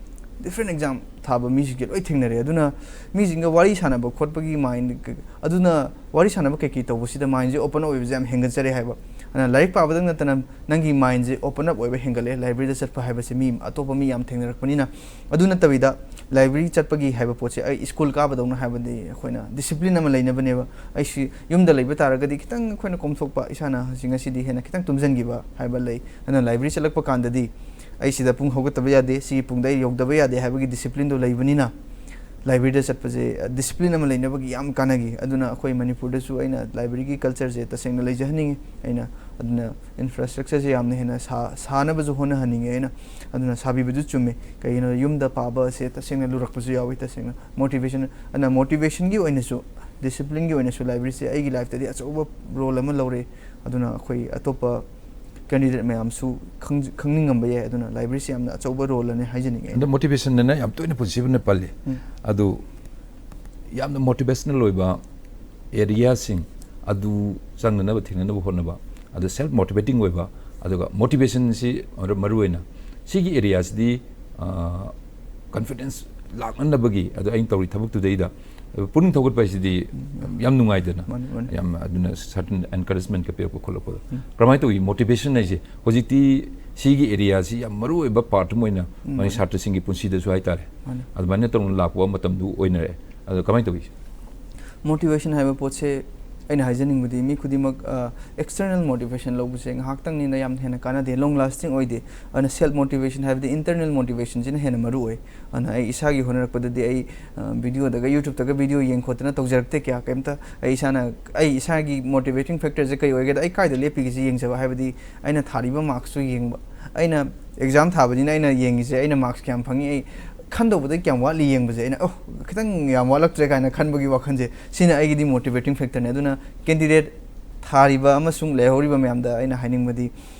different exam ꯊꯥꯕ ꯃꯤꯁꯤꯡꯁꯦ ꯂꯣꯏ ꯊꯦꯡꯅꯔꯦ꯫ ꯑꯗꯨꯅ ꯃꯤꯁꯤꯡꯒ ꯋꯥꯔꯤ ꯁꯥꯟꯅꯕ ꯈꯣꯠꯄꯒꯤ ꯃꯥꯏꯟ, ꯑꯗꯨꯅ ꯋꯥꯔꯤ ꯁꯥꯟꯅꯕ ꯀꯩꯀꯩ ꯇꯧꯕꯁꯤꯗ ꯃꯥꯏꯟꯁꯦ open up ꯑꯣꯏꯕꯁꯦ ꯌꯥꯝ ꯍꯦꯟꯒꯠꯆꯔꯦ ꯍꯥꯏꯕ꯫ ꯑꯗꯨꯅ ꯂꯥꯏꯔꯤꯛ ꯄꯥꯕꯗꯪ ꯅꯠꯇꯅ ꯅꯪꯒꯤ ꯃꯥꯏꯟꯁꯦ open up ꯑꯣꯏꯕ ꯍꯦꯟꯒꯠꯂꯦ꯫ ꯂꯥꯏꯕ꯭ꯔꯦꯔꯤꯗ ꯆꯠꯄ ꯍꯥꯏꯕꯁꯦ ꯃꯤ ꯑꯇꯣꯞꯄ ꯃꯤ ꯌꯥꯝ ꯊꯦꯡꯅꯔꯛꯄꯅꯤꯅ꯫ ꯑꯗꯨ ꯅꯠꯇꯕꯤꯗ ꯂꯥꯏꯕ꯭ꯔꯦꯔꯤ ꯆꯠꯄꯒꯤ ꯍꯥꯏꯕ ꯄꯣꯠꯁꯦ ꯑꯩ ꯁ꯭ꯀꯨꯜ ꯀꯥꯕꯗꯧꯅ, ꯍꯥꯏꯕꯗꯤ ꯑꯩꯈꯣꯏꯅ ꯗꯤꯁꯤꯄ꯭ꯂꯤꯟ ꯑꯃ ꯂꯩꯅꯕꯅꯦꯕ꯫ ꯑꯩꯁꯤ ꯌꯨꯝꯗ ꯂꯩꯕ ꯇꯥꯔꯒꯗꯤ ꯈꯤꯇꯪ ꯑꯩꯈꯣꯏꯅ ꯀꯣꯝꯊꯣꯛꯄ, ꯏꯁꯥꯅ ꯍꯧꯖꯤꯛ ꯉꯁꯤꯗꯤ ꯍꯦꯟꯅ ꯈꯤꯇꯪ ꯇꯨꯝꯁꯤꯟꯈꯤꯕ ꯍꯥꯏꯕ ꯂꯩ꯫ ꯑꯗꯨꯅ ꯂꯥꯏꯕ꯭ꯔꯦꯔꯤ ꯆꯠꯂꯛꯄ ꯀꯥꯟꯗꯗꯤ ꯑꯩ ꯁꯤꯗ ꯄꯨꯡ ꯍꯧꯒꯠꯇꯕ ꯌꯥꯗꯦ, ꯁꯤꯒꯤ ꯄꯨꯡꯗ ꯑꯩ ꯌꯧꯗꯕ ꯌꯥꯗꯦ ꯍꯥꯏꯕꯒꯤ ꯗꯤꯁꯤꯄ꯭ꯂꯤꯟꯗꯣ ꯂꯩꯕꯅꯤꯅ, ꯂꯥꯏꯕ꯭ꯔꯦꯔꯤꯗ ꯆꯠꯄꯁꯦ, ꯑ, ꯗꯤꯁꯤꯄ꯭ꯂꯤꯟ ꯑꯃ ꯂꯩꯅꯕꯒꯤ ꯌꯥꯝ ꯀꯥꯟꯅꯈꯤ꯫ ꯑꯗꯨꯅ ꯑꯩꯈꯣꯏ ꯃꯅꯤꯄꯨꯔꯗꯁꯨ ꯑꯩꯅ ꯂꯥꯏꯕ꯭ꯔꯦꯔꯤꯒꯤ ꯀꯜꯆꯔꯁꯦ ꯇꯁꯦꯡꯅ ꯂꯩꯖꯍꯟꯅꯤꯡꯉꯤ꯫ ꯑꯩꯅ ꯑꯗꯨꯅ ꯏꯟꯐ꯭ꯔꯥꯁ꯭ꯇ꯭ꯔꯛꯆꯔꯁꯦ ꯌꯥꯝꯅ ꯍꯦꯟꯅ ꯁꯥ-, ꯁꯥꯅꯕꯁꯨ ꯍꯣꯠꯅꯍꯟꯅꯤꯡꯉꯤ ꯑꯩꯅ꯫ ꯑꯗꯨꯅ ꯁꯥꯕꯤꯕꯗꯨ ꯆꯨꯝꯃꯦ꯫ ꯀꯩꯒꯤꯅꯣꯗ ꯌꯨꯝꯗ ꯄꯥꯕ ꯑꯁꯦ ꯇꯁꯦꯡꯅ ꯂꯨꯔꯛꯄꯁꯨ ꯌꯥꯎꯏ꯫ ꯇꯁꯦꯡꯅ ꯃꯣꯇꯤꯚꯦꯁꯟ, ꯑꯗꯨꯅ ꯃꯣꯇꯤꯚꯦꯁꯟꯒꯤ ꯑꯣꯏꯅꯁꯨ, ꯗꯤꯁꯤꯄ꯭ꯂꯤꯟꯒꯤ ꯑꯣꯏꯅꯁꯨ ꯂꯥꯏꯕ꯭ꯔꯦꯔꯤꯁꯦ ꯑꯩꯒꯤ ꯂꯥꯏꯐꯇꯗꯤ ꯑꯆꯧꯕ ꯔꯣꯜ ꯑꯃ ꯂꯧꯔꯦ꯫ ꯑꯗꯨꯅ ꯑꯩꯈꯣꯏ ꯑꯇꯣꯞꯄ ꯀꯦꯟꯗꯤꯗꯦꯠ ꯃꯌꯥꯝꯁꯨ ꯈꯪ-, ꯈꯪꯅꯤꯡꯉꯝꯕ ꯌꯥꯏ꯫ ꯑꯗꯨꯅ ꯂꯥꯏꯕ꯭ꯔꯦꯔꯤꯁꯦ ꯌꯥꯝꯅ ꯑꯆꯧꯕ ꯔꯣꯜ ꯑꯅꯤ ꯍꯥꯏꯖꯅꯤꯡꯉꯤ ꯑꯩꯅ꯫ ꯑꯗꯣ ꯃꯣꯇꯤꯚꯦꯁꯟꯗꯅ ꯌꯥꯝ ꯇꯣꯏꯅ ꯄꯨꯟꯁꯤꯕꯅ ꯄꯜꯂꯤ꯫ ꯎꯝ꯫ ꯑꯗꯨ ꯌꯥꯝꯅ ꯃꯣꯇꯤꯚꯦꯁꯅꯦꯜ ꯑꯣꯏꯕ ꯑꯦꯔꯤꯌꯥꯁꯤꯡ ꯑꯗꯨ ꯆꯪꯅꯅꯕ, ꯊꯦꯡꯅꯅꯕ ꯍꯣꯠꯅꯕ, ꯑꯗꯨ ꯁꯦꯜꯐ ꯃꯣꯇꯤꯚꯦꯇꯤꯡ ꯑꯣꯏꯕ, ꯑꯗꯨꯒ ꯃꯣꯇꯤꯚꯦꯁꯟꯁꯤ ꯃꯔꯨ ꯑꯣꯏꯅ ꯁꯤꯒꯤ ꯑꯦꯔꯤꯌꯥꯁꯤꯗꯤ ꯀꯟꯐꯤꯗꯦꯟꯁ ꯂꯥꯛꯅꯅꯕꯒꯤ, ꯑꯗꯣ ꯑꯩꯅ ꯇꯧꯔꯤ ꯊꯕꯛꯇꯨꯗꯩꯗ ꯄꯨꯛꯅꯤꯡ ꯊꯧꯒꯠꯄ ꯍꯥꯏꯁꯤꯗꯤ ꯌꯥꯝ ꯅꯨꯡꯉꯥꯏꯗꯅ, ꯌꯥꯝ ꯑꯗꯨꯅ ꯁꯔꯇꯟ ꯑꯦꯟꯀꯔꯦꯖꯃꯦꯟꯀ ꯄꯤꯔꯛꯄ ꯈꯣꯠꯂꯛꯄꯗꯣ꯫ ꯀꯔꯝꯍꯥꯏꯅ ꯇꯧꯏ ꯃꯣꯇꯤꯚꯦꯁꯟ ꯍꯥꯏꯁꯦ? ꯍꯧꯖꯤꯛꯇꯤ ꯁꯤꯒꯤ ꯑꯦꯔꯤꯌꯥꯁꯤ ꯌꯥꯝ ꯃꯔꯨ ꯑꯣꯏꯕ ꯄꯥꯔꯠ ꯑꯃ ꯑꯣꯏꯅ ꯃꯥꯅꯤ ꯁꯥꯇ꯭ꯔꯁꯤꯡꯒꯤ ꯄꯨꯟꯁꯤꯗꯁꯨ ꯍꯥꯏꯇꯥꯔꯦ꯫ ꯑꯗꯨꯃꯥꯏꯅ ꯇꯧꯅ ꯂꯥꯛꯄ ꯃꯇꯝꯗꯨ ꯑꯣꯏꯅꯔꯦ꯫ ꯑꯗꯣ ꯀꯃꯥꯏꯅ ꯇꯧꯏ? ꯃꯣꯇꯤꯚꯦꯁꯟ ꯍꯥꯏꯕ ꯄꯣꯠꯁꯦ ꯑꯩꯅ ꯍꯥꯏꯖꯅꯤꯡꯕꯗꯤ, ꯃꯤ ꯈꯨꯗꯤꯡꯃꯛ ꯑꯦꯛꯁꯇꯔꯅꯦꯜ ꯃꯣꯇꯤꯚꯦꯁꯟ ꯂꯧꯕꯁꯦ ꯉꯥꯏꯍꯥꯛꯇꯪꯅꯤꯅ ꯌꯥꯝ ꯍꯦꯟꯅ ꯀꯥꯟꯅꯗꯦ, ꯂꯣꯡ ꯂꯥꯁꯇꯤꯡ ꯑꯣꯏꯗꯦ꯫ ꯑꯗꯨꯅ ꯁꯦꯜꯐ ꯃꯣꯇꯤꯚꯦꯁꯟ ꯍꯥꯏꯕꯗꯤ ꯏꯟꯇꯔꯅꯦꯜ ꯃꯣꯇꯤꯚꯦꯁꯟꯁꯤꯅ ꯍꯦꯟꯅ ꯃꯔꯨ ꯑꯣꯏ꯫ ꯑꯗꯨꯅ ꯑꯩ ꯏꯁꯥꯒꯤ ꯍꯣꯠꯅꯔꯛꯄꯗꯗꯤ ꯑꯩ ꯚꯤꯗꯤꯑꯣꯗꯒ, ꯌꯨꯇ꯭ꯌꯨꯕꯇꯒ ꯚꯤꯗꯤꯑꯣ ꯌꯦꯡ ꯈꯣꯠꯇꯅ ꯇꯧꯖꯔꯛꯇꯦ ꯀꯌꯥ꯫ ꯀꯩꯝꯇ ꯑꯩ ꯏꯁꯥꯅ, ꯑꯩ ꯏꯁꯥꯒꯤ ꯃꯣꯇꯤꯚꯦꯇꯤꯡ ꯐꯦꯛꯇꯔꯁꯦ ꯀꯩ ꯑꯣꯏꯒꯦꯗ, ꯑꯩ ꯀꯥꯏꯗ ꯂꯦꯞꯄꯤꯒꯦꯁꯦ ꯌꯦꯡꯖꯕ꯫ ꯍꯥꯏꯕꯗꯤ ꯑꯩꯅ ꯊꯥꯔꯤꯕ ꯃꯥꯔꯛꯁꯁꯨ ꯌꯦꯡꯕ, ꯑꯩꯅ ꯑꯦꯛꯖꯥꯝ ꯊꯥꯕꯅꯤꯅ ꯑꯩꯅ ꯌꯦꯡꯉꯤꯁꯦ ꯑꯩꯅ ꯃꯥꯔꯛꯁ ꯀꯌꯥꯝ ꯐꯪꯉꯤ, ꯑꯩ ꯈꯟꯗꯧꯕꯗ ꯀꯌꯥꯝ ꯋꯥꯠꯂꯤ ꯌꯦꯡꯕꯁꯦ ꯑꯩꯅ, "ꯑꯣ, ꯈꯤꯇꯪ ꯌꯥꯝ ꯋꯥꯠꯂꯛꯇ꯭ꯔꯦ" ꯀꯥꯏꯅ ꯈꯟꯕꯒꯤ ꯋꯥꯈꯜꯁꯦ, ꯁꯤꯅ ꯑꯩꯒꯤꯗꯤ ꯃꯣꯇꯤꯚꯦꯇꯤꯡ ꯐꯦꯛꯇꯔꯅꯦ꯫ ꯑꯗꯨꯅ ꯀꯦꯟꯗꯤꯗꯦꯠ ꯊꯥꯔꯤꯕ ꯑꯃꯁꯨꯡ ꯂꯩꯍꯧꯔꯤꯕ ꯃꯌꯥꯝꯗ ꯑꯩꯅ ꯍꯥꯏꯅꯤꯡꯕꯗꯤ,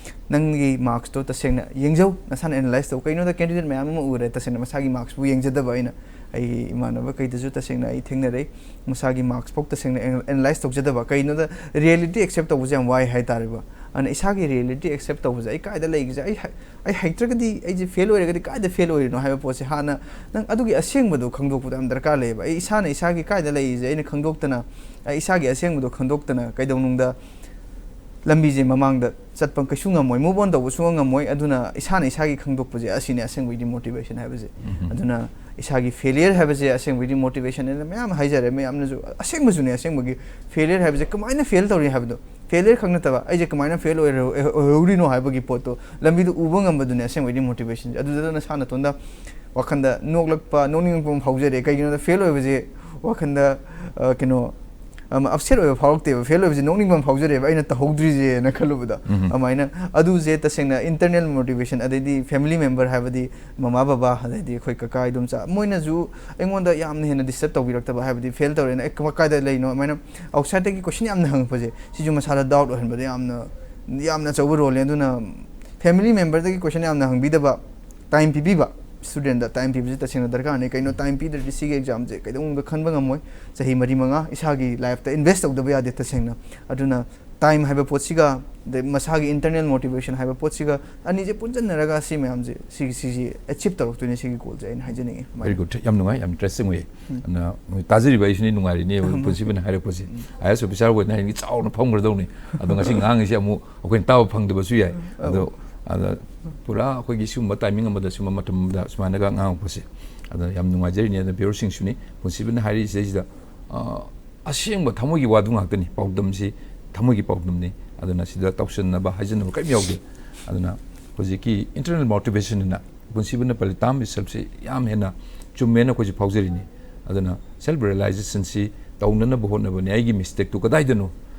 ꯅꯪꯒꯤ ꯃꯥꯔꯛꯁꯇꯣ ꯇꯁꯦꯡꯅ ꯌꯦꯡꯖꯧ, ꯅꯁꯥꯅ ꯑꯦꯅꯥꯂꯥꯏꯁ ꯇꯧ꯫ ꯀꯩꯅꯣꯗ ꯀꯦꯟꯗꯤꯗꯦꯠ ꯃꯌꯥꯝ ꯑꯃ ꯎꯔꯦ, ꯇꯁꯦꯡꯅ ꯃꯁꯥꯒꯤ ꯃꯥꯔꯛꯁꯄꯨ ꯌꯦꯡꯖꯗꯕ꯫ ꯑꯩꯅ ꯑꯩꯒꯤ ꯏꯃꯥꯟꯅꯕ ꯀꯩꯗꯁꯨ ꯇꯁꯦꯡꯅ ꯑꯩ ꯊꯦꯡꯅꯔꯦ, ꯃꯁꯥꯒꯤ ꯃꯥꯔꯛꯁ ꯐꯥꯎ ꯇꯁꯦꯡꯅ ꯑꯦꯅꯥꯂꯥꯏꯁ ꯇꯧꯖꯗꯕ꯫ ꯀꯩꯅꯣꯗ, ꯔꯤꯌꯦꯂꯤꯇꯤ ꯑꯦꯛꯁꯦꯞ ꯇꯧꯕꯁꯦ ꯌꯥꯝ ꯋꯥꯏ ꯍꯥꯏꯇꯥꯔꯦꯕ꯫ ꯑꯗꯨꯅ ꯏꯁꯥꯒꯤ ꯔꯤꯌꯦꯂꯤꯇꯤ ꯑꯦꯛꯁꯦꯞ ꯇꯧꯕꯁꯦ, ꯑꯩ ꯀꯥꯏꯗ ꯂꯩꯒꯦꯁꯦ, ꯑꯩ ꯍꯥꯏ-, ꯑꯩ ꯍꯩꯇ꯭ꯔꯒꯗꯤ, ꯑꯩꯁꯦ ꯐꯦꯜ ꯑꯣꯏꯔꯒꯗꯤ ꯀꯥꯏꯗ ꯐꯦꯜ ꯑꯣꯏꯔꯤꯅꯣ ꯍꯥꯏꯕ ꯄꯣꯠꯁꯦ ꯍꯥꯟꯅ ꯅꯪ ꯑꯗꯨꯒꯤ ꯑꯁꯦꯡꯕꯗꯣ ꯈꯪꯗꯣꯛꯄꯗ ꯌꯥꯝ ꯗꯔꯀꯥꯔ ꯂꯩꯌꯦꯕ꯫ ꯑꯩ ꯏꯁꯥꯅ ꯏꯁꯥꯒꯤ ꯀꯥꯏꯗ ꯂꯩꯔꯤꯁꯦ ꯑꯩꯅ ꯈꯪꯗꯣꯛꯇꯅ, ꯑꯩ ꯏꯁꯥꯒꯤ ꯑꯁꯦꯡꯕꯗꯣ ꯈꯪꯗꯣꯛꯇꯅ ꯀꯩꯗꯧꯅꯨꯡꯗ ꯂꯝꯕꯤꯁꯦ ꯃꯃꯥꯡꯗ ꯆꯠꯄ ꯀꯩꯁꯨ ꯉꯝꯃꯣꯏ, ꯃꯨꯚ ꯑꯣꯟ ꯇꯧꯕ ꯁꯨꯡꯉꯝ ꯉꯝꯃꯣꯏ꯫ ꯑꯗꯨꯅ ꯏꯁꯥꯅ ꯏꯁꯥꯒꯤ ꯈꯪꯗꯣꯛꯄꯁꯦ ꯑꯁꯤꯅꯤ ꯑꯁꯦꯡꯕꯒꯤꯗꯤ ꯃꯣꯇꯤꯚꯦꯁꯟ ꯍꯥꯏꯕꯁꯦ꯫ ꯑꯗꯨꯅ ꯏꯁꯥꯒꯤ ꯐꯦꯂꯤꯌꯔ ꯍꯥꯏꯕꯁꯦ ꯑꯁꯦꯡꯕꯒꯤꯗꯤ ꯃꯣꯇꯤꯚꯦꯁꯟ ꯑꯅ ꯃꯌꯥꯝ ꯍꯥꯏꯖꯔꯦ, ꯃꯌꯥꯝꯅꯁꯨ ꯑꯁꯦꯡꯕꯁꯨꯅꯦ꯫ ꯑꯁꯦꯡꯕꯒꯤ ꯐꯦꯂꯤꯌꯔ ꯍꯥꯏꯕꯁꯦ ꯀꯃꯥꯏꯅ ꯐꯦꯜ ꯇꯧꯔꯤ ꯍꯥꯏꯕꯗꯣ, ꯐꯦꯂꯤꯌꯔ ꯈꯛ ꯅꯠꯇꯕ ꯑꯩꯁꯦ ꯀꯃꯥꯏꯅ ꯐꯦꯜ ꯑꯣꯏꯔ-, ꯑꯣꯏꯍꯧꯔꯤꯅꯣ ꯍꯥꯏꯕꯒꯤ ꯄꯣꯠꯇꯣ ꯂꯝꯕꯤꯗ ꯎꯕ ꯉꯝꯕꯗꯨꯅꯦ ꯑꯁꯦꯡꯕꯒꯤꯗꯤ ꯃꯣꯇꯤꯚꯦꯁꯟꯁꯦ꯫ ꯑꯗꯨꯗ ꯅꯁꯥ ꯅꯇꯣꯟꯗ ꯋꯥꯈꯟꯗ ꯅꯣꯛꯂꯛꯄ, ꯅꯣꯛꯅꯤꯡꯉꯛꯄ ꯑꯃ ꯐꯥꯎꯖꯔꯦ꯫ ꯀꯩꯒꯤꯅꯣꯗ ꯐꯦꯜ ꯑꯣꯏꯕꯁꯦ ꯋꯥꯈꯟꯗ, ꯑ, ꯀꯩꯅꯣ, ꯑꯞꯁꯦꯠ ꯑꯣꯏꯕ ꯐꯥꯎꯔꯛꯇꯦꯕ, ꯐꯦꯜ ꯑꯣꯏꯕꯁꯦ ꯅꯣꯛꯅꯤꯡꯕ ꯑꯃ ꯐꯥꯎꯖꯔꯦꯕ, ꯑꯩꯅ ꯇꯧꯍꯧꯗ꯭ꯔꯤꯁꯦꯅ ꯈꯜꯂꯨꯕꯗ꯫ ꯑꯗꯨꯃꯥꯏꯅ ꯑꯗꯨꯁꯦ ꯇꯁꯦꯡꯅ ꯏꯟꯇꯔꯅꯦꯜ ꯃꯣꯇꯤꯚꯦꯁꯟ, ꯑꯗꯩꯗꯤ ꯐꯦꯃꯤꯂꯤ ꯃꯦꯝꯕꯔ ꯍꯥꯏꯕꯗꯤ ꯃꯃꯥ ꯕꯕꯥ, ꯑꯗꯩꯗꯤ ꯑꯩꯈꯣꯏ ꯀꯀꯥ ꯏꯗꯣꯝꯆꯥ, ꯃꯣꯏꯅꯁꯨ ꯑꯩꯉꯣꯟꯗ ꯌꯥꯝꯅ ꯍꯦꯟꯅ ꯗꯤꯁꯇꯔꯕ ꯇꯧꯕꯤꯔꯛꯇꯕ, ꯍꯥꯏꯕꯗꯤ ꯐꯦꯜ ꯇꯧꯔꯦꯅ, "ꯑꯦ, ꯀꯃ-, ꯀꯥꯏꯗ ꯂꯩꯅꯣ?" ꯑꯗꯨꯃꯥꯏꯅ ꯑꯥꯎꯠꯁꯥꯏꯗꯇꯒꯤ ꯀꯣꯏꯁꯟ ꯌꯥꯝꯅ ꯍꯪꯉꯛꯄꯁꯦ, ꯁꯤꯁꯨ ꯃꯁꯥꯗ ꯗꯥꯎꯠ ꯑꯣꯏꯍꯟꯕꯗ ꯌꯥꯝꯅ, ꯌꯥꯝꯅ ꯑꯆꯧꯕ ꯔꯣꯜꯅꯦ꯫ ꯑꯗꯨꯅ ꯐꯦꯃꯤꯂꯤ ꯃꯦꯝꯕꯔꯗꯒꯤ ꯀꯣꯏꯁꯟ ꯌꯥꯝꯅ ꯍꯪꯕꯤꯗꯕ, ꯇꯥꯏꯝ ꯄꯤꯕꯤꯕ, ꯁ꯭ꯇꯨꯗꯦꯟꯗ ꯇꯥꯏꯝ ꯄꯤꯕꯁꯤ ꯇꯁꯦꯡꯅ ꯗꯔꯀꯥꯔꯅꯤ꯫ ꯀꯩꯅꯣ, ꯇꯥꯏꯝ ꯄꯤꯗ꯭ꯔꯗꯤ ꯁꯤꯒꯤ ꯑꯦꯛꯖꯥꯝꯁꯦ ꯀꯩꯗꯧꯅꯨꯡꯗ ꯈꯟꯕ ꯉꯝꯃꯣꯏ꯫ ꯆꯍꯤ ꯃꯔꯤ ꯃꯉꯥ ꯏꯁꯥꯒꯤ ꯂꯥꯏꯐꯇ ꯏꯟꯚꯦꯁ ꯇꯧꯗꯕ ꯌꯥꯗꯦ ꯇꯁꯦꯡꯅ꯫ ꯑꯗꯨꯅ ꯇꯥꯏꯝ ꯍꯥꯏꯕ ꯄꯣꯠꯁꯤꯒ, ꯑꯗꯩ ꯃꯁꯥꯒꯤ ꯏꯟꯇꯔꯅꯦꯜ ꯃꯣꯇꯤꯚꯦꯁꯟ ꯍꯥꯏꯕ ꯄꯣꯠꯁꯤꯒ, ꯑꯅꯤꯁꯦ ꯄꯨꯟꯁꯤꯟꯅꯔꯒ ꯁꯤ ꯃꯌꯥꯝꯁꯦ, ꯁꯤꯒꯤ, ꯁꯤꯁꯤ ꯑꯦꯆꯤꯞ ꯇꯧꯔꯛꯇꯣꯏꯅꯤ, ꯁꯤꯒꯤ ꯒꯣꯜꯁꯦ ꯑꯩꯅ ꯍꯥꯏꯖꯅꯤꯡꯉꯤ꯫ Very good. ꯌꯥꯝ ꯅꯨꯡꯉꯥꯏ, ꯌꯥꯝ ꯏꯟꯇꯔꯦꯁꯇꯤꯡ ꯑꯣꯏꯌꯦ꯫ ꯎꯝ꯫ ꯑꯗꯨꯅ ꯃꯣꯏ ꯇꯥꯖꯔꯤꯕ ꯑꯩꯁꯨꯅꯤ ꯅꯨꯡꯉꯥꯏꯔꯤꯅꯤ, ꯎꯝ꯫ ꯄꯨꯟꯁꯤꯕꯅ ꯍꯥꯏꯔꯛꯄꯁꯦ꯫ ꯎꯝ꯫ ꯑꯥꯏ ꯑꯦꯁ ꯑꯣꯐꯤꯁꯥꯔ ꯑꯣꯏꯅ ꯍꯥꯏꯔꯗꯤ ꯆꯥꯎꯅ ꯐꯝꯈ꯭ꯔꯗꯧꯅꯤ꯫ ꯑꯗꯣ ꯉꯁꯤ ꯉꯥꯡꯉꯤꯁꯦ ꯑꯃꯨꯛ ꯑꯩꯈꯣꯏꯅ ꯇꯥꯕ ꯐꯪꯗꯕꯁꯨ ꯌꯥꯏ꯫ ꯎꯝ꯫ ꯑꯗꯣ, ꯑꯗ ꯄꯨꯔꯥ ꯑꯩꯈꯣꯏꯒꯤ ꯁꯤꯒꯨꯝꯕ ꯇꯥꯏꯃꯤꯡ ꯑꯃꯗ, ꯁꯤꯒꯨꯝꯕ ꯃꯇꯝ ꯑꯃꯗ ꯁꯨꯃꯥꯏꯅꯒ ꯉꯥꯡꯉꯛꯄꯁꯦ, ꯑꯗ ꯌꯥꯝ ꯅꯨꯡꯉꯥꯏꯖꯔꯤꯅꯤ꯫ ꯑꯗ ꯚ꯭ꯌꯨꯋꯔꯁꯤꯡꯁꯨꯅꯤ, ꯄꯨꯟꯁꯤꯕꯅ ꯍꯥꯏꯔꯤꯁꯤꯗꯩꯁꯤꯗ, ꯑ, ꯑꯁꯦꯡꯕ ꯊꯃꯣꯏꯒꯤ ꯋꯥꯗꯨ ꯉꯥꯛꯇꯅꯤ꯫ ꯄꯥꯎꯗꯝꯁꯤ ꯊꯃꯣꯏꯒꯤ ꯄꯥꯎꯗꯝꯅꯤ꯫ ꯑꯗꯨꯅ ꯁꯤꯗ ꯇꯧꯁꯟꯅꯕ, ꯍꯥꯏꯖꯟꯅꯕ ꯀꯔꯤꯝ ꯌꯥꯎꯗꯦ꯫ ꯑꯗꯨꯅ ꯍꯧꯖꯤꯛꯀꯤ ꯏꯟꯇꯔꯅꯦꯜ ꯃꯣꯇꯤꯚꯦꯁꯟ ꯑꯅ ꯄꯨꯟꯁꯤꯕꯅ ꯄꯂꯤꯇꯥꯝ ꯏꯁꯦꯜꯐꯁꯤ ꯌꯥꯝ ꯍꯦꯟꯅ ꯆꯨꯝꯃꯦꯅ ꯑꯩꯈꯣꯏꯁꯨ ꯐꯥꯎꯖꯔꯤꯅꯤ꯫ ꯑꯗꯨꯅ ꯁꯦꯜꯐ ꯔꯤꯌꯦꯂꯥꯏꯖꯦꯁꯟꯁꯤ ꯇꯧꯅꯅꯕ ꯍꯣꯠꯅꯕꯅꯤ꯫ ꯑꯩꯒꯤ ꯃꯤꯁꯇꯦꯛꯇꯨ ꯀꯗꯥꯏꯗꯅꯣ,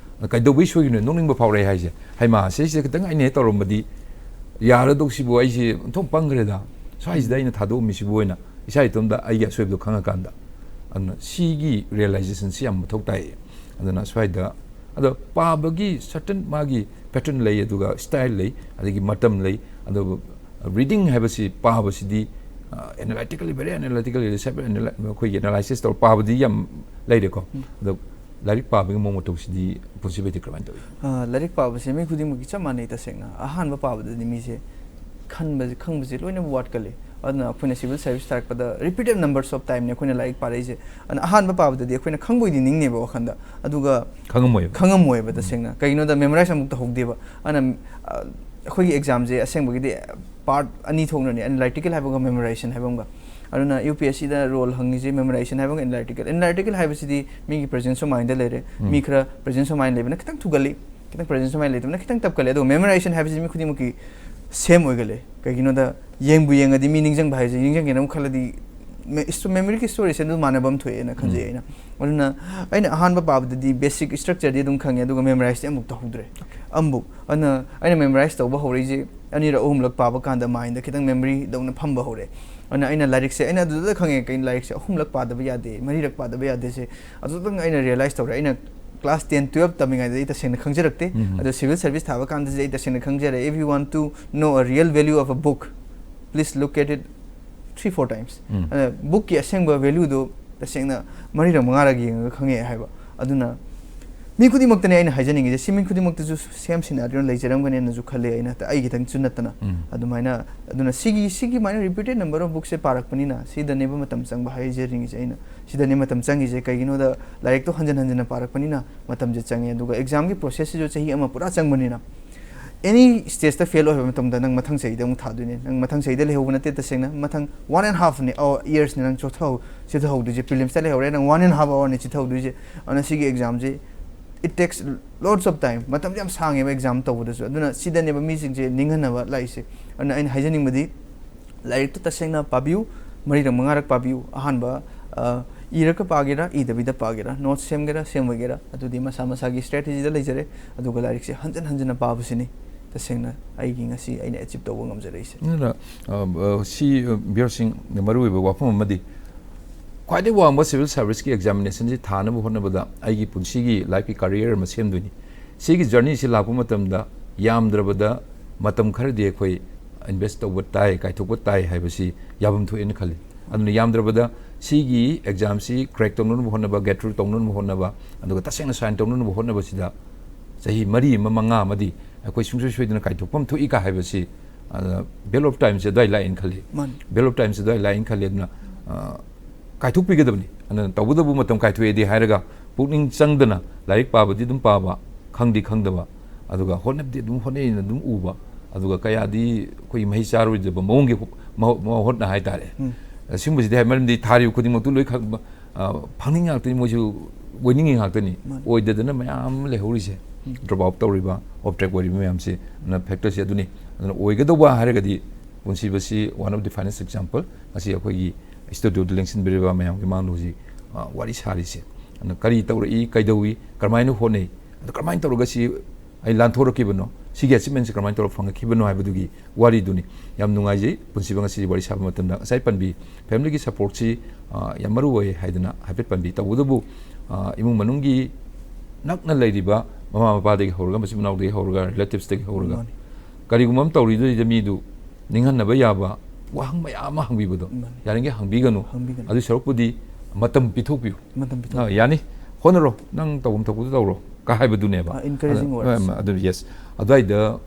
ꯀꯩꯗꯧꯕꯩ ꯁꯣꯏꯈꯤꯕꯅꯣ, ꯅꯣꯛꯅꯤꯡꯕ ꯐꯥꯎꯔꯛꯑꯦ ꯍꯥꯏꯁꯦ꯫ ꯍꯩꯃꯥ, ꯁꯤꯁꯦ ꯈꯤꯇꯪ ꯑꯩꯅ ꯍꯦꯛ ꯇꯧꯔꯝꯃꯗꯤ ꯌꯥꯔꯗꯧꯁꯤꯕꯨ, ꯑꯩꯁꯦ ꯑꯣꯟꯊꯣꯛ ꯄꯪꯈ꯭ꯔꯦꯗ, ꯁ꯭ꯋꯥꯏꯁꯤꯗ ꯑꯩꯅ ꯊꯥꯗꯣꯛꯑꯝꯃꯤꯁꯤꯕꯨ ꯑꯣꯏꯅ ꯏꯁꯥ ꯏꯇꯣꯝꯗ ꯑꯩꯒꯤ ꯑꯁꯣꯏꯕꯗꯣ ꯈꯪꯉꯀꯥꯟꯗ꯫ ꯑꯗꯨꯅ ꯁꯤꯒꯤ ꯔꯤꯌꯦꯂꯥꯏꯖꯦꯁꯟꯁꯤ ꯌꯥꯝ ꯃꯊꯧ ꯇꯥꯏ꯫ ꯑꯗꯨꯅ ꯁ꯭ꯋꯥꯏꯗ, ꯑꯗꯣ ꯄꯥꯕꯒꯤ ꯁꯔꯇꯟ ꯃꯥꯒꯤ ꯄꯦꯇꯔꯟ ꯂꯩ, ꯑꯗꯨꯒ ꯁ꯭ꯇꯥꯏꯜ ꯂꯩ, ꯑꯗꯒꯤ ꯃꯇꯝ ꯂꯩ꯫ ꯑꯗꯨꯕꯨ ꯔꯤꯗꯤꯡ ꯍꯥꯏꯕꯁꯤ, ꯄꯥꯕꯁꯤꯗꯤ, ꯑ, ꯑꯦꯅꯥꯂꯥꯏꯇꯤꯀꯦꯜꯂꯤ, ꯚꯦꯔꯤ ꯑꯦꯅꯥꯂꯥꯏꯇꯤꯀꯦꯜꯂꯤ, ꯁꯦꯜꯐ ꯑꯦꯅꯥꯂꯥꯏ-, ꯑꯩꯈꯣꯏꯒꯤ ꯑꯦꯅꯥꯂꯥꯏꯁꯤꯁ ꯇꯧꯔ ꯄꯥꯕꯗꯤ ꯌꯥꯝ ꯂꯩꯔꯦꯀꯣ꯫ ꯎꯝ꯫ ꯑꯗꯣ ꯂꯥꯏꯔꯤꯛ ꯄꯥꯕꯒꯤ ꯃꯑꯣꯡ ꯃꯇꯧꯁꯤꯗꯤ ꯄꯨꯟꯁꯤꯕꯩꯗꯤ ꯀꯔꯝꯍꯥꯏꯅ ꯇꯧꯏ? ꯑ, ꯂꯥꯏꯔꯤꯛ ꯄꯥꯕꯁꯦ ꯃꯤ ꯈꯨꯗꯤꯡꯃꯛꯀꯤ ꯆꯞ ꯃꯥꯟꯅꯩ ꯇꯁꯦꯡꯅ꯫ ꯑꯍꯥꯟꯕ ꯄꯥꯕꯗꯗꯤ ꯃꯤꯁꯦ ꯈꯟꯕꯁꯦ, ꯈꯪꯕꯁꯦ ꯂꯣꯏꯅꯃꯛ ꯋꯥꯠꯀꯜꯂꯤ꯫ ꯑꯗꯨꯅ ꯑꯩꯈꯣꯏꯅ ꯁꯤꯚꯤꯜ ꯁꯥꯔꯚꯤꯁ ꯊꯥꯔꯛꯄꯗ repeated numbers of time ꯅꯦ ꯑꯩꯈꯣꯏꯅ ꯂꯥꯏꯔꯤꯛ ꯄꯥꯔꯛꯏꯁꯦ꯫ ꯑꯗꯨꯅ ꯑꯍꯥꯟꯕ ꯄꯥꯕꯗꯗꯤ ꯑꯩꯈꯣꯏꯅ ꯈꯪꯕꯣꯏꯗꯤ ꯅꯤꯡꯅꯦꯕ ꯋꯥꯈꯟꯗ, ꯑꯗꯨꯒ ꯈꯪꯉꯝꯃꯣꯏꯕ꯫ ꯈꯪꯉꯝꯃꯣꯏꯕ ꯎꯝ꯫ ꯇꯁꯦꯡꯅ꯫ ꯀꯩꯒꯤꯅꯣꯗ ꯃꯦꯃꯣꯔꯥꯏꯁ ꯑꯃꯨꯛ ꯇꯧꯍꯧꯗꯦꯕ꯫ ꯑꯗꯨꯅ, ꯑ, ꯑꯩꯈꯣꯏꯒꯤ ꯑꯦꯛꯖꯥꯝꯁꯦ ꯑꯁꯦꯡꯕꯒꯤꯗꯤ ꯄꯥꯔꯠ ꯑꯅꯤ ꯊꯣꯛꯅꯅꯤ, ꯑꯦꯅꯥꯂꯥꯏꯇꯤꯀꯦꯜ ꯍꯥꯏꯕꯒ ꯃꯦꯃꯣꯔꯥꯏꯖꯦꯁꯟ ꯍꯥꯏꯕ ꯑꯃꯒ꯫ ꯑꯗꯨꯅ ꯌꯨ ꯄꯤ ꯑꯦꯁ ꯁꯤꯗ ꯔꯣꯜ ꯍꯪꯉꯤꯁꯦ ꯃꯦꯃꯣꯔꯥꯏꯖꯦꯁꯟ ꯍꯥꯏꯕꯒ ꯑꯦꯅꯥꯂꯥꯏꯇꯤꯀꯦꯜ꯫ ꯑꯦꯅꯥꯂꯥꯏꯇꯤꯀꯦꯜ ꯍꯥꯏꯕꯁꯤꯗꯤ ꯃꯤꯒꯤ presence of mind ꯗ ꯂꯩꯔꯦ꯫ ꯎꯝ꯫ ꯃꯤ ꯈꯔ presence of mind ꯂꯩꯕꯅ ꯈꯤꯇꯪ ꯊꯨꯒꯜꯂꯤ, ꯈꯤꯇꯪ presence of mind ꯂꯩꯇꯕꯅ ꯈꯤꯇꯪ ꯇꯞꯀꯜꯂꯤ꯫ ꯑꯗꯨꯒ ꯃꯦꯃꯣꯔꯥꯏꯖꯦꯁꯟ ꯍꯥꯏꯕꯁꯤꯗꯤ ꯃꯤ ꯈꯨꯗꯤꯡꯃꯛꯀꯤ ꯁꯦꯝ ꯑꯣꯏꯒꯜꯂꯦ꯫ ꯀꯩꯒꯤꯅꯣꯗ ꯌꯦꯡꯕꯨ ꯌꯦꯡꯉꯗꯤ ꯃꯤ ꯅꯤꯡꯁꯤꯡꯕ ꯍꯥꯏꯁꯦ, ꯅꯤꯡꯁꯤꯡꯒꯦꯅ ꯑꯃꯨꯛ ꯈꯜꯂꯗꯤ ꯃꯦ-, ꯏꯁꯇꯣ-, ꯃꯦꯃꯣꯔꯤꯒꯤ ꯁ꯭ꯇꯣꯔꯦꯖꯁꯦ ꯑꯗꯨꯝ ꯃꯥꯟꯅꯕ ꯑꯃ ꯊꯣꯛꯑꯦꯅ ꯈꯟꯖꯩ ꯎꯝ꯫ ꯑꯩꯅ꯫ ꯑꯗꯨꯅ ꯑꯩꯅ ꯑꯍꯥꯟꯕ ꯄꯥꯕꯗꯗꯤ ꯕꯦꯁꯤꯛ ꯁ꯭ꯇ꯭ꯔꯛꯆꯔꯗꯤ ꯑꯗꯨꯝ ꯈꯪꯉꯦ, ꯑꯗꯨꯒ ꯃꯦꯃꯣꯔꯥꯏꯁꯇꯤ ꯑꯃꯨꯛ ꯇꯧꯍꯧꯗ꯭ꯔꯦ꯫ ꯑꯣꯀꯦ꯫ ꯑꯃꯨꯛ꯫ ꯑꯗꯨꯅ ꯑꯩꯅ ꯃꯦꯃꯣꯔꯥꯏꯁ ꯇꯧꯕ ꯍꯧꯔꯛꯏꯁꯦ ꯑꯅꯤꯔꯛ ꯑꯍꯨꯝꯂꯛ ꯄꯥꯕ ꯀꯥꯟꯗ ꯃꯥꯏꯟꯗ ꯈꯤꯇꯪ ꯃꯦꯃꯣꯔꯤꯗꯧꯅ ꯐꯝꯕ ꯍꯧꯔꯦ꯫ ꯑꯗꯨꯅ ꯑꯩꯅ ꯂꯥꯏꯔꯤꯛꯁꯦ, ꯑꯩꯅ ꯑꯗꯨꯗ ꯈꯪꯉꯦ, ꯀꯩꯅꯣ, ꯂꯥꯏꯔꯤꯛꯁꯦ ꯑꯍꯨꯝꯂꯛ ꯄꯥꯗꯕ ꯌꯥꯗꯦ, ꯃꯔꯤꯔꯛ ꯄꯥꯗꯕ ꯌꯥꯗꯦꯁꯦ꯫ ꯑꯗꯨꯗꯪ ꯑꯩꯅ ꯔꯤꯌꯦꯂꯥꯏꯁ ꯇꯧꯔꯦ꯫ ꯑꯩꯅ ꯀ꯭ꯂꯥꯁ ꯇꯦꯟ, ꯇꯨꯌꯦꯜꯞ ꯇꯝꯃꯤꯉꯩꯗꯗꯤ ꯑꯩ ꯇꯁꯦꯡꯅ ꯈꯪꯖꯔꯛꯇꯦ꯫ ꯎꯝ꯫ ꯑꯗꯣ ꯁꯤꯚꯤꯜ ꯁꯥꯔꯚꯤꯁ ꯊꯥꯕ ꯀꯥꯟꯗꯗꯤ ꯑꯩ ꯇꯁꯦꯡꯅ ꯈꯪꯖꯔꯦ꯫ If you want to know a real value of a book, please look at it three four times. ꯎꯝ. ꯑꯗ ꯕꯨꯛꯀꯤ ꯑꯁꯦꯡꯕ ꯚꯦꯂꯨꯗꯣ ꯇꯁꯦꯡꯅ ꯃꯔꯤꯔꯛ ꯃꯉꯥꯔꯛ ꯌꯦꯡꯉꯒ ꯈꯪꯉꯛꯑꯦ ꯍꯥꯏꯕ꯫ ꯑꯗꯨꯅ ꯃꯤ ꯈꯨꯗꯤꯡꯃꯛꯇꯅꯦ ꯑꯩꯅ ꯍꯥꯏꯖꯅꯤꯡꯉꯤꯁꯦ, ꯁꯤ ꯃꯤ ꯈꯨꯗꯤꯡꯃꯛꯇꯁꯨ ꯁꯦꯝ ꯁꯤꯅꯥꯔꯤꯑꯣ ꯂꯩꯖꯔꯝꯒꯅꯦꯅꯁꯨ ꯈꯜꯂꯦ ꯑꯩꯅ, ꯑꯩ ꯈꯤꯇꯪꯁꯨ ꯅꯠꯇꯅ꯫ ꯎꯝ. ꯑꯗꯨꯃꯥꯏꯅ, ꯑꯗꯨꯅ ꯁꯤꯒꯤ, ꯁꯤꯒꯤ ꯃꯥꯏꯅ repeated number of booksꯁꯦ ꯄꯥꯔꯛꯄꯅꯤꯅ ꯁꯤꯗꯅꯦꯕ ꯃꯇꯝ ꯆꯪꯕ ꯍꯥꯏꯖꯔꯤꯉꯤꯁꯦ ꯑꯩꯅ꯫ ꯁꯤꯗꯅꯦ ꯃꯇꯝ ꯆꯪꯉꯤꯁꯦ꯫ ꯀꯩꯒꯤꯅꯣꯗ ꯂꯥꯏꯔꯤꯛꯇꯣ ꯍꯟꯖꯤꯟ ꯍꯟꯖꯤꯟꯅ ꯄꯥꯔꯛꯄꯅꯤꯅ ꯃꯇꯝꯁꯦ ꯆꯪꯉꯦ꯫ ꯑꯗꯨꯒ examꯒꯤ processꯁꯤꯁꯨ ꯆꯍꯤ ꯑꯃ ꯄꯨꯔꯥ ꯆꯪꯕꯅꯤꯅ, any stageꯇ fail ꯑꯣꯏꯕ ꯃꯇꯝꯗ ꯅꯪ ꯃꯊꯪ ꯆꯍꯤꯗ ꯑꯃꯨꯛ ꯊꯥꯗꯣꯏꯅꯦ꯫ ꯅꯪ ꯃꯊꯪ ꯆꯍꯤꯗ ꯂꯩꯍꯧꯕ ꯅꯠꯇꯦ, ꯇꯁꯦꯡꯅ ꯃꯊꯪ one and halfꯅꯦ, ꯑꯣ, yearsꯅꯦ ꯅꯪ ꯆꯣꯊꯍꯧ-, ꯆꯤꯊꯍꯧꯗꯣꯏꯁꯦ꯫ Prelims ꯂꯩꯍꯧꯔꯦ, ꯅꯪ one and half hourꯅꯦ ꯆꯤꯊꯍꯧꯗꯣꯏꯁꯦ꯫ ꯑꯗꯨꯅ ꯁꯤꯒꯤ examꯁꯦ, it takes lots of time, ꯃꯇꯝꯁꯦ ꯌꯥꯝ ꯁꯥꯡꯉꯦꯕ exam ꯇꯧꯕꯗꯁꯨ꯫ ꯑꯗꯨꯅ ꯁꯤꯗꯅꯦꯕ ꯃꯤꯁꯤꯡꯁꯦ ꯅꯤꯡꯍꯟꯅꯕ ꯂꯥꯛꯏꯁꯦ꯫ ꯑꯗꯨꯅ ꯑꯩꯅ ꯍꯥꯏꯖꯅꯤꯡꯕꯗꯤ, ꯂꯥꯏꯔꯤꯛꯇꯣ ꯇꯁꯦꯡꯅ ꯄꯥꯕꯤꯌꯨ, ꯃꯔꯤꯔꯛ ꯃꯉꯥꯔꯛ ꯄꯥꯕꯤꯌꯨ꯫ ꯑꯍꯥꯟꯕ, ꯑ, ꯏꯔꯒ ꯄꯥꯒꯦꯔꯥ, ꯏꯗꯕꯤꯗ ꯄꯥꯒꯦꯔꯥ, notes ꯁꯦꯝꯒꯦꯔꯥ, ꯁꯦꯝꯃꯣꯏꯒꯦꯔꯥ, ꯑꯗꯨꯗꯤ ꯃꯁꯥ ꯃꯁꯥꯒꯤ strategyꯗ ꯂꯩꯖꯔꯦ꯫ ꯑꯗꯨꯒ ꯂꯥꯏꯔꯤꯛꯁꯦ ꯍꯟꯖꯤꯟ ꯍꯟꯖꯤꯟꯅ ꯄꯥꯕꯁꯤꯅꯤ ꯇꯁꯦꯡꯅ ꯑꯩꯒꯤ ꯉꯁꯤ ꯑꯩꯅ achieve ꯇꯧꯕ ꯉꯝꯖꯔꯛꯏꯁꯦ꯫ ꯑꯗꯨꯅ, ꯑ, ꯑ, ꯁꯤ, ꯑ, ꯕꯤꯌꯔ ꯁꯤꯡ, ꯃꯔꯨꯑꯣꯏꯕ ꯋꯥꯐꯝ ꯑꯃꯗꯤ, ꯈ꯭ꯋꯥꯏꯗꯒꯤ ꯋꯥꯡꯕ civil serviceꯀꯤ examinationꯁꯤ ꯊꯥꯅꯕ ꯍꯣꯠꯅꯕꯗ ꯑꯩꯒꯤ ꯄꯨꯟꯁꯤꯒꯤ lifeꯀꯤ career ꯑꯃ ꯁꯦꯝꯗꯣꯏꯅꯤ꯫ ꯁꯤꯒꯤ journeyꯁꯤ ꯂꯥꯛꯄ ꯃꯇꯝꯗ ꯌꯥꯝꯗ꯭ꯔꯕꯗ ꯃꯇꯝ ꯈꯔꯗꯤ ꯑꯩꯈꯣꯏ invest ꯇꯧꯕ ꯇꯥꯏ, ꯀꯥꯏꯊꯣꯛꯄ ꯇꯥꯏ ꯍꯥꯏꯕꯁꯤ ꯌꯥꯐꯝ ꯊꯣꯛꯑꯦꯅ ꯈꯜꯂꯤ꯫ ꯑꯗꯨꯅ ꯌꯥꯝꯗ꯭ꯔꯕꯗ ꯁꯤꯒꯤ examꯁꯤ crack ꯇꯧꯅꯅꯕ ꯍꯣꯠꯅꯕ, get through ꯇꯧꯅꯅꯕ ꯍꯣꯠꯅꯕ, ꯑꯗꯨꯒ ꯇꯁꯦꯡꯅ sign ꯇꯧꯅꯅꯕ ꯍꯣꯠꯅꯕꯁꯤꯗ ꯆꯍꯤ ꯃꯔꯤ ꯑꯃ, ꯃꯉꯥ ꯑꯃꯗꯤ ꯑꯩꯈꯣꯏ ꯁꯨꯡꯁꯣꯏ ꯁꯣꯏꯗꯅ ꯀꯥꯏꯊꯣꯛꯐꯝ ꯊꯣꯛꯏ ꯀ ꯍꯥꯏꯕꯁꯤ, ꯑ, value of timeꯁꯦ ꯑꯗꯨꯋꯥꯏ ꯂꯥꯛꯑꯦꯅ ꯈꯜꯂꯤ꯫ ꯃꯥꯅꯤ꯫ Value of timeꯁꯦ ꯑꯗꯨꯋꯥꯏ ꯂꯥꯛꯑꯦꯅ ꯈꯜꯂꯤ꯫ ꯑꯗꯨꯅ, ꯑ, ꯀꯥꯏꯊꯣꯛꯄꯤꯒꯗꯕꯅꯤ꯫ ꯑꯗꯨꯅ ꯇꯧꯕꯇꯕꯨ ꯃꯇꯝ ꯀꯥꯏꯊꯣꯛꯑꯦꯗꯤ ꯍꯥꯏꯔꯒ ꯄꯨꯛꯅꯤꯡ ꯆꯪꯗꯅ ꯂꯥꯏꯔꯤꯛ ꯄꯥꯕꯗꯤ ꯑꯗꯨꯝ ꯄꯥꯕ, ꯈꯪꯗꯤ ꯈꯪꯗꯕ, ꯑꯗꯨꯒ ꯍꯣꯠꯅꯕꯗꯤ ꯑꯗꯨꯝ ꯍꯣꯠꯅꯩꯅ ꯑꯗꯨꯝ ꯎꯕ, ꯑꯗꯨꯒ ꯀꯌꯥꯗꯤ ꯑꯩꯈꯣꯏꯒꯤ ꯃꯍꯩ ꯆꯥꯔꯣꯏꯗꯕ ꯃꯑꯣꯡꯒꯤ ꯍꯣ-, ꯃꯍꯣ-, ꯃꯍꯣꯠꯅ ꯍꯥꯏꯇꯥꯔꯦ꯫ ꯎꯝ꯫ ꯑꯁꯤꯒꯨꯝꯕꯁꯤꯗꯤ ꯍꯥꯏ, ꯃꯔꯝꯗꯤ ꯊꯥꯔꯤꯕ ꯈꯨꯗꯤꯡꯃꯛꯇꯨ ꯂꯣꯏ ꯈꯪꯕ, ꯑ, ꯐꯪꯅꯤꯡ ꯉꯥꯛꯇꯅꯤ, ꯃꯣꯏꯁꯨ ꯑꯣꯏꯅꯤꯡꯉꯤ ꯉꯥꯛꯇꯅꯤ꯫ ꯃꯥꯅꯤ꯫ ꯑꯣꯏꯗꯗꯅ ꯃꯌꯥꯝ ꯑꯃ ꯂꯩꯍꯧꯔꯤꯁꯦ, ꯎꯝ꯫ drop out ꯇꯧꯔꯤꯕ, off track ꯑꯣꯏꯔꯤꯕ ꯃꯌꯥꯝꯁꯤ꯫ ꯑꯗꯨꯅ factorꯁꯦ ꯑꯗꯨꯅꯤ꯫ ꯑꯗꯨꯅ ꯑꯣꯏꯒꯗꯧꯕ ꯍꯥꯏꯔꯒꯗꯤ ꯄꯨꯟꯁꯤꯕꯁꯤ one of the finest example꯫ ꯉꯁꯤ ꯑꯩꯈꯣꯏꯒꯤ studioꯗ ꯂꯦꯡꯁꯤꯟꯕꯤꯔꯤꯕ ꯃꯌꯥꯝꯒꯤ ꯃꯥꯡꯗ ꯍꯧꯖꯤꯛ, ꯑ, ꯋꯥꯔꯤ ꯁꯥꯔꯤꯁꯦ꯫ ꯑꯗꯨꯅ ꯀꯔꯤ ꯇꯧꯔꯛꯏ, ꯀꯩꯗꯧꯏ, ꯀꯔꯝꯍꯥꯏꯅ ꯍꯣꯠꯅꯩ, ꯑꯗꯨ ꯀꯔꯝꯍꯥꯏꯅ ꯇꯧꯔꯒ ꯁꯤ ꯑꯩ ꯂꯥꯟꯊꯣꯔꯛꯈꯤꯕꯅꯣ, ꯁꯤꯒꯤ achievementꯁꯤ ꯀꯔꯝꯍꯥꯏꯅ ꯇꯧꯔꯒ ꯐꯪꯉꯛꯈꯤꯕꯅꯣ ꯍꯥꯏꯕꯗꯨꯒꯤ ꯋꯥꯔꯤꯗꯨꯅꯤ꯫ ꯌꯥꯝ ꯅꯨꯡꯉꯥꯏꯖꯩ ꯄꯨꯟꯁꯤꯕ ꯉꯁꯤꯗꯤ ꯋꯥꯔꯤ ꯁꯥꯕ ꯃꯇꯝꯗ꯫ ꯉꯁꯥꯏ ꯄꯟꯕꯤ familyꯒꯤ supportꯁꯤ, ꯑ, ꯌꯥꯝ ꯃꯔꯨ ꯑꯣꯏ ꯍꯥꯏꯗꯅ ꯍꯥꯏꯐꯦꯠ ꯄꯟꯕꯤ꯫ ꯇꯧꯕꯇꯕꯨ, ꯑ, ꯏꯃꯨꯡ ꯃꯅꯨꯡꯒꯤ ꯅꯛꯅ ꯂꯩꯔꯤꯕ ꯃꯃꯥ ꯃꯄꯥꯗꯒꯤ ꯍꯧꯔꯒ, ꯃꯆꯤꯟ ꯃꯅꯥꯎꯗꯒꯤ ꯍꯧꯔꯒ, relativesꯇꯒꯤ ꯍꯧꯔꯒ, ꯃꯥꯅꯤ꯫ ꯀꯔꯤꯒꯨꯝꯕ ꯑꯃ ꯇꯧꯔꯤꯗꯨꯗ ꯃꯤꯗꯨ ꯅꯤꯡꯍꯟꯅꯕ ꯌꯥꯕ, ꯋꯥꯍꯪ ꯃꯌꯥꯝ ꯑꯃ ꯍꯪꯕꯤꯕꯗꯣ ꯃꯥꯅꯤ꯫ ꯌꯥꯔꯤꯉꯩ ꯍꯪꯕꯤꯒꯅꯨ꯫ ꯍꯪꯕꯤꯒꯅꯨ꯫ ꯑꯗꯨ ꯁꯔꯨꯛꯄꯨꯗꯤ ꯃꯇꯝ ꯄꯤꯊꯣꯛꯄꯤꯌꯨ꯫ ꯃꯇꯝ ꯄꯤꯊꯣꯛ ꯑ, ꯌꯥꯅꯤ, ꯍꯣꯠꯅꯔꯣ, ꯅꯪ ꯇꯧꯐꯝ ꯊꯣꯛꯄꯗꯨ ꯇꯧꯔꯣ ꯀ ꯍꯥꯏꯕꯗꯨꯅꯦꯕ꯫ ꯑ, encouraging ꯑꯗ- words꯫ ꯑ, ꯑꯗꯨ yes, ꯑꯗꯨꯋꯥꯏꯗ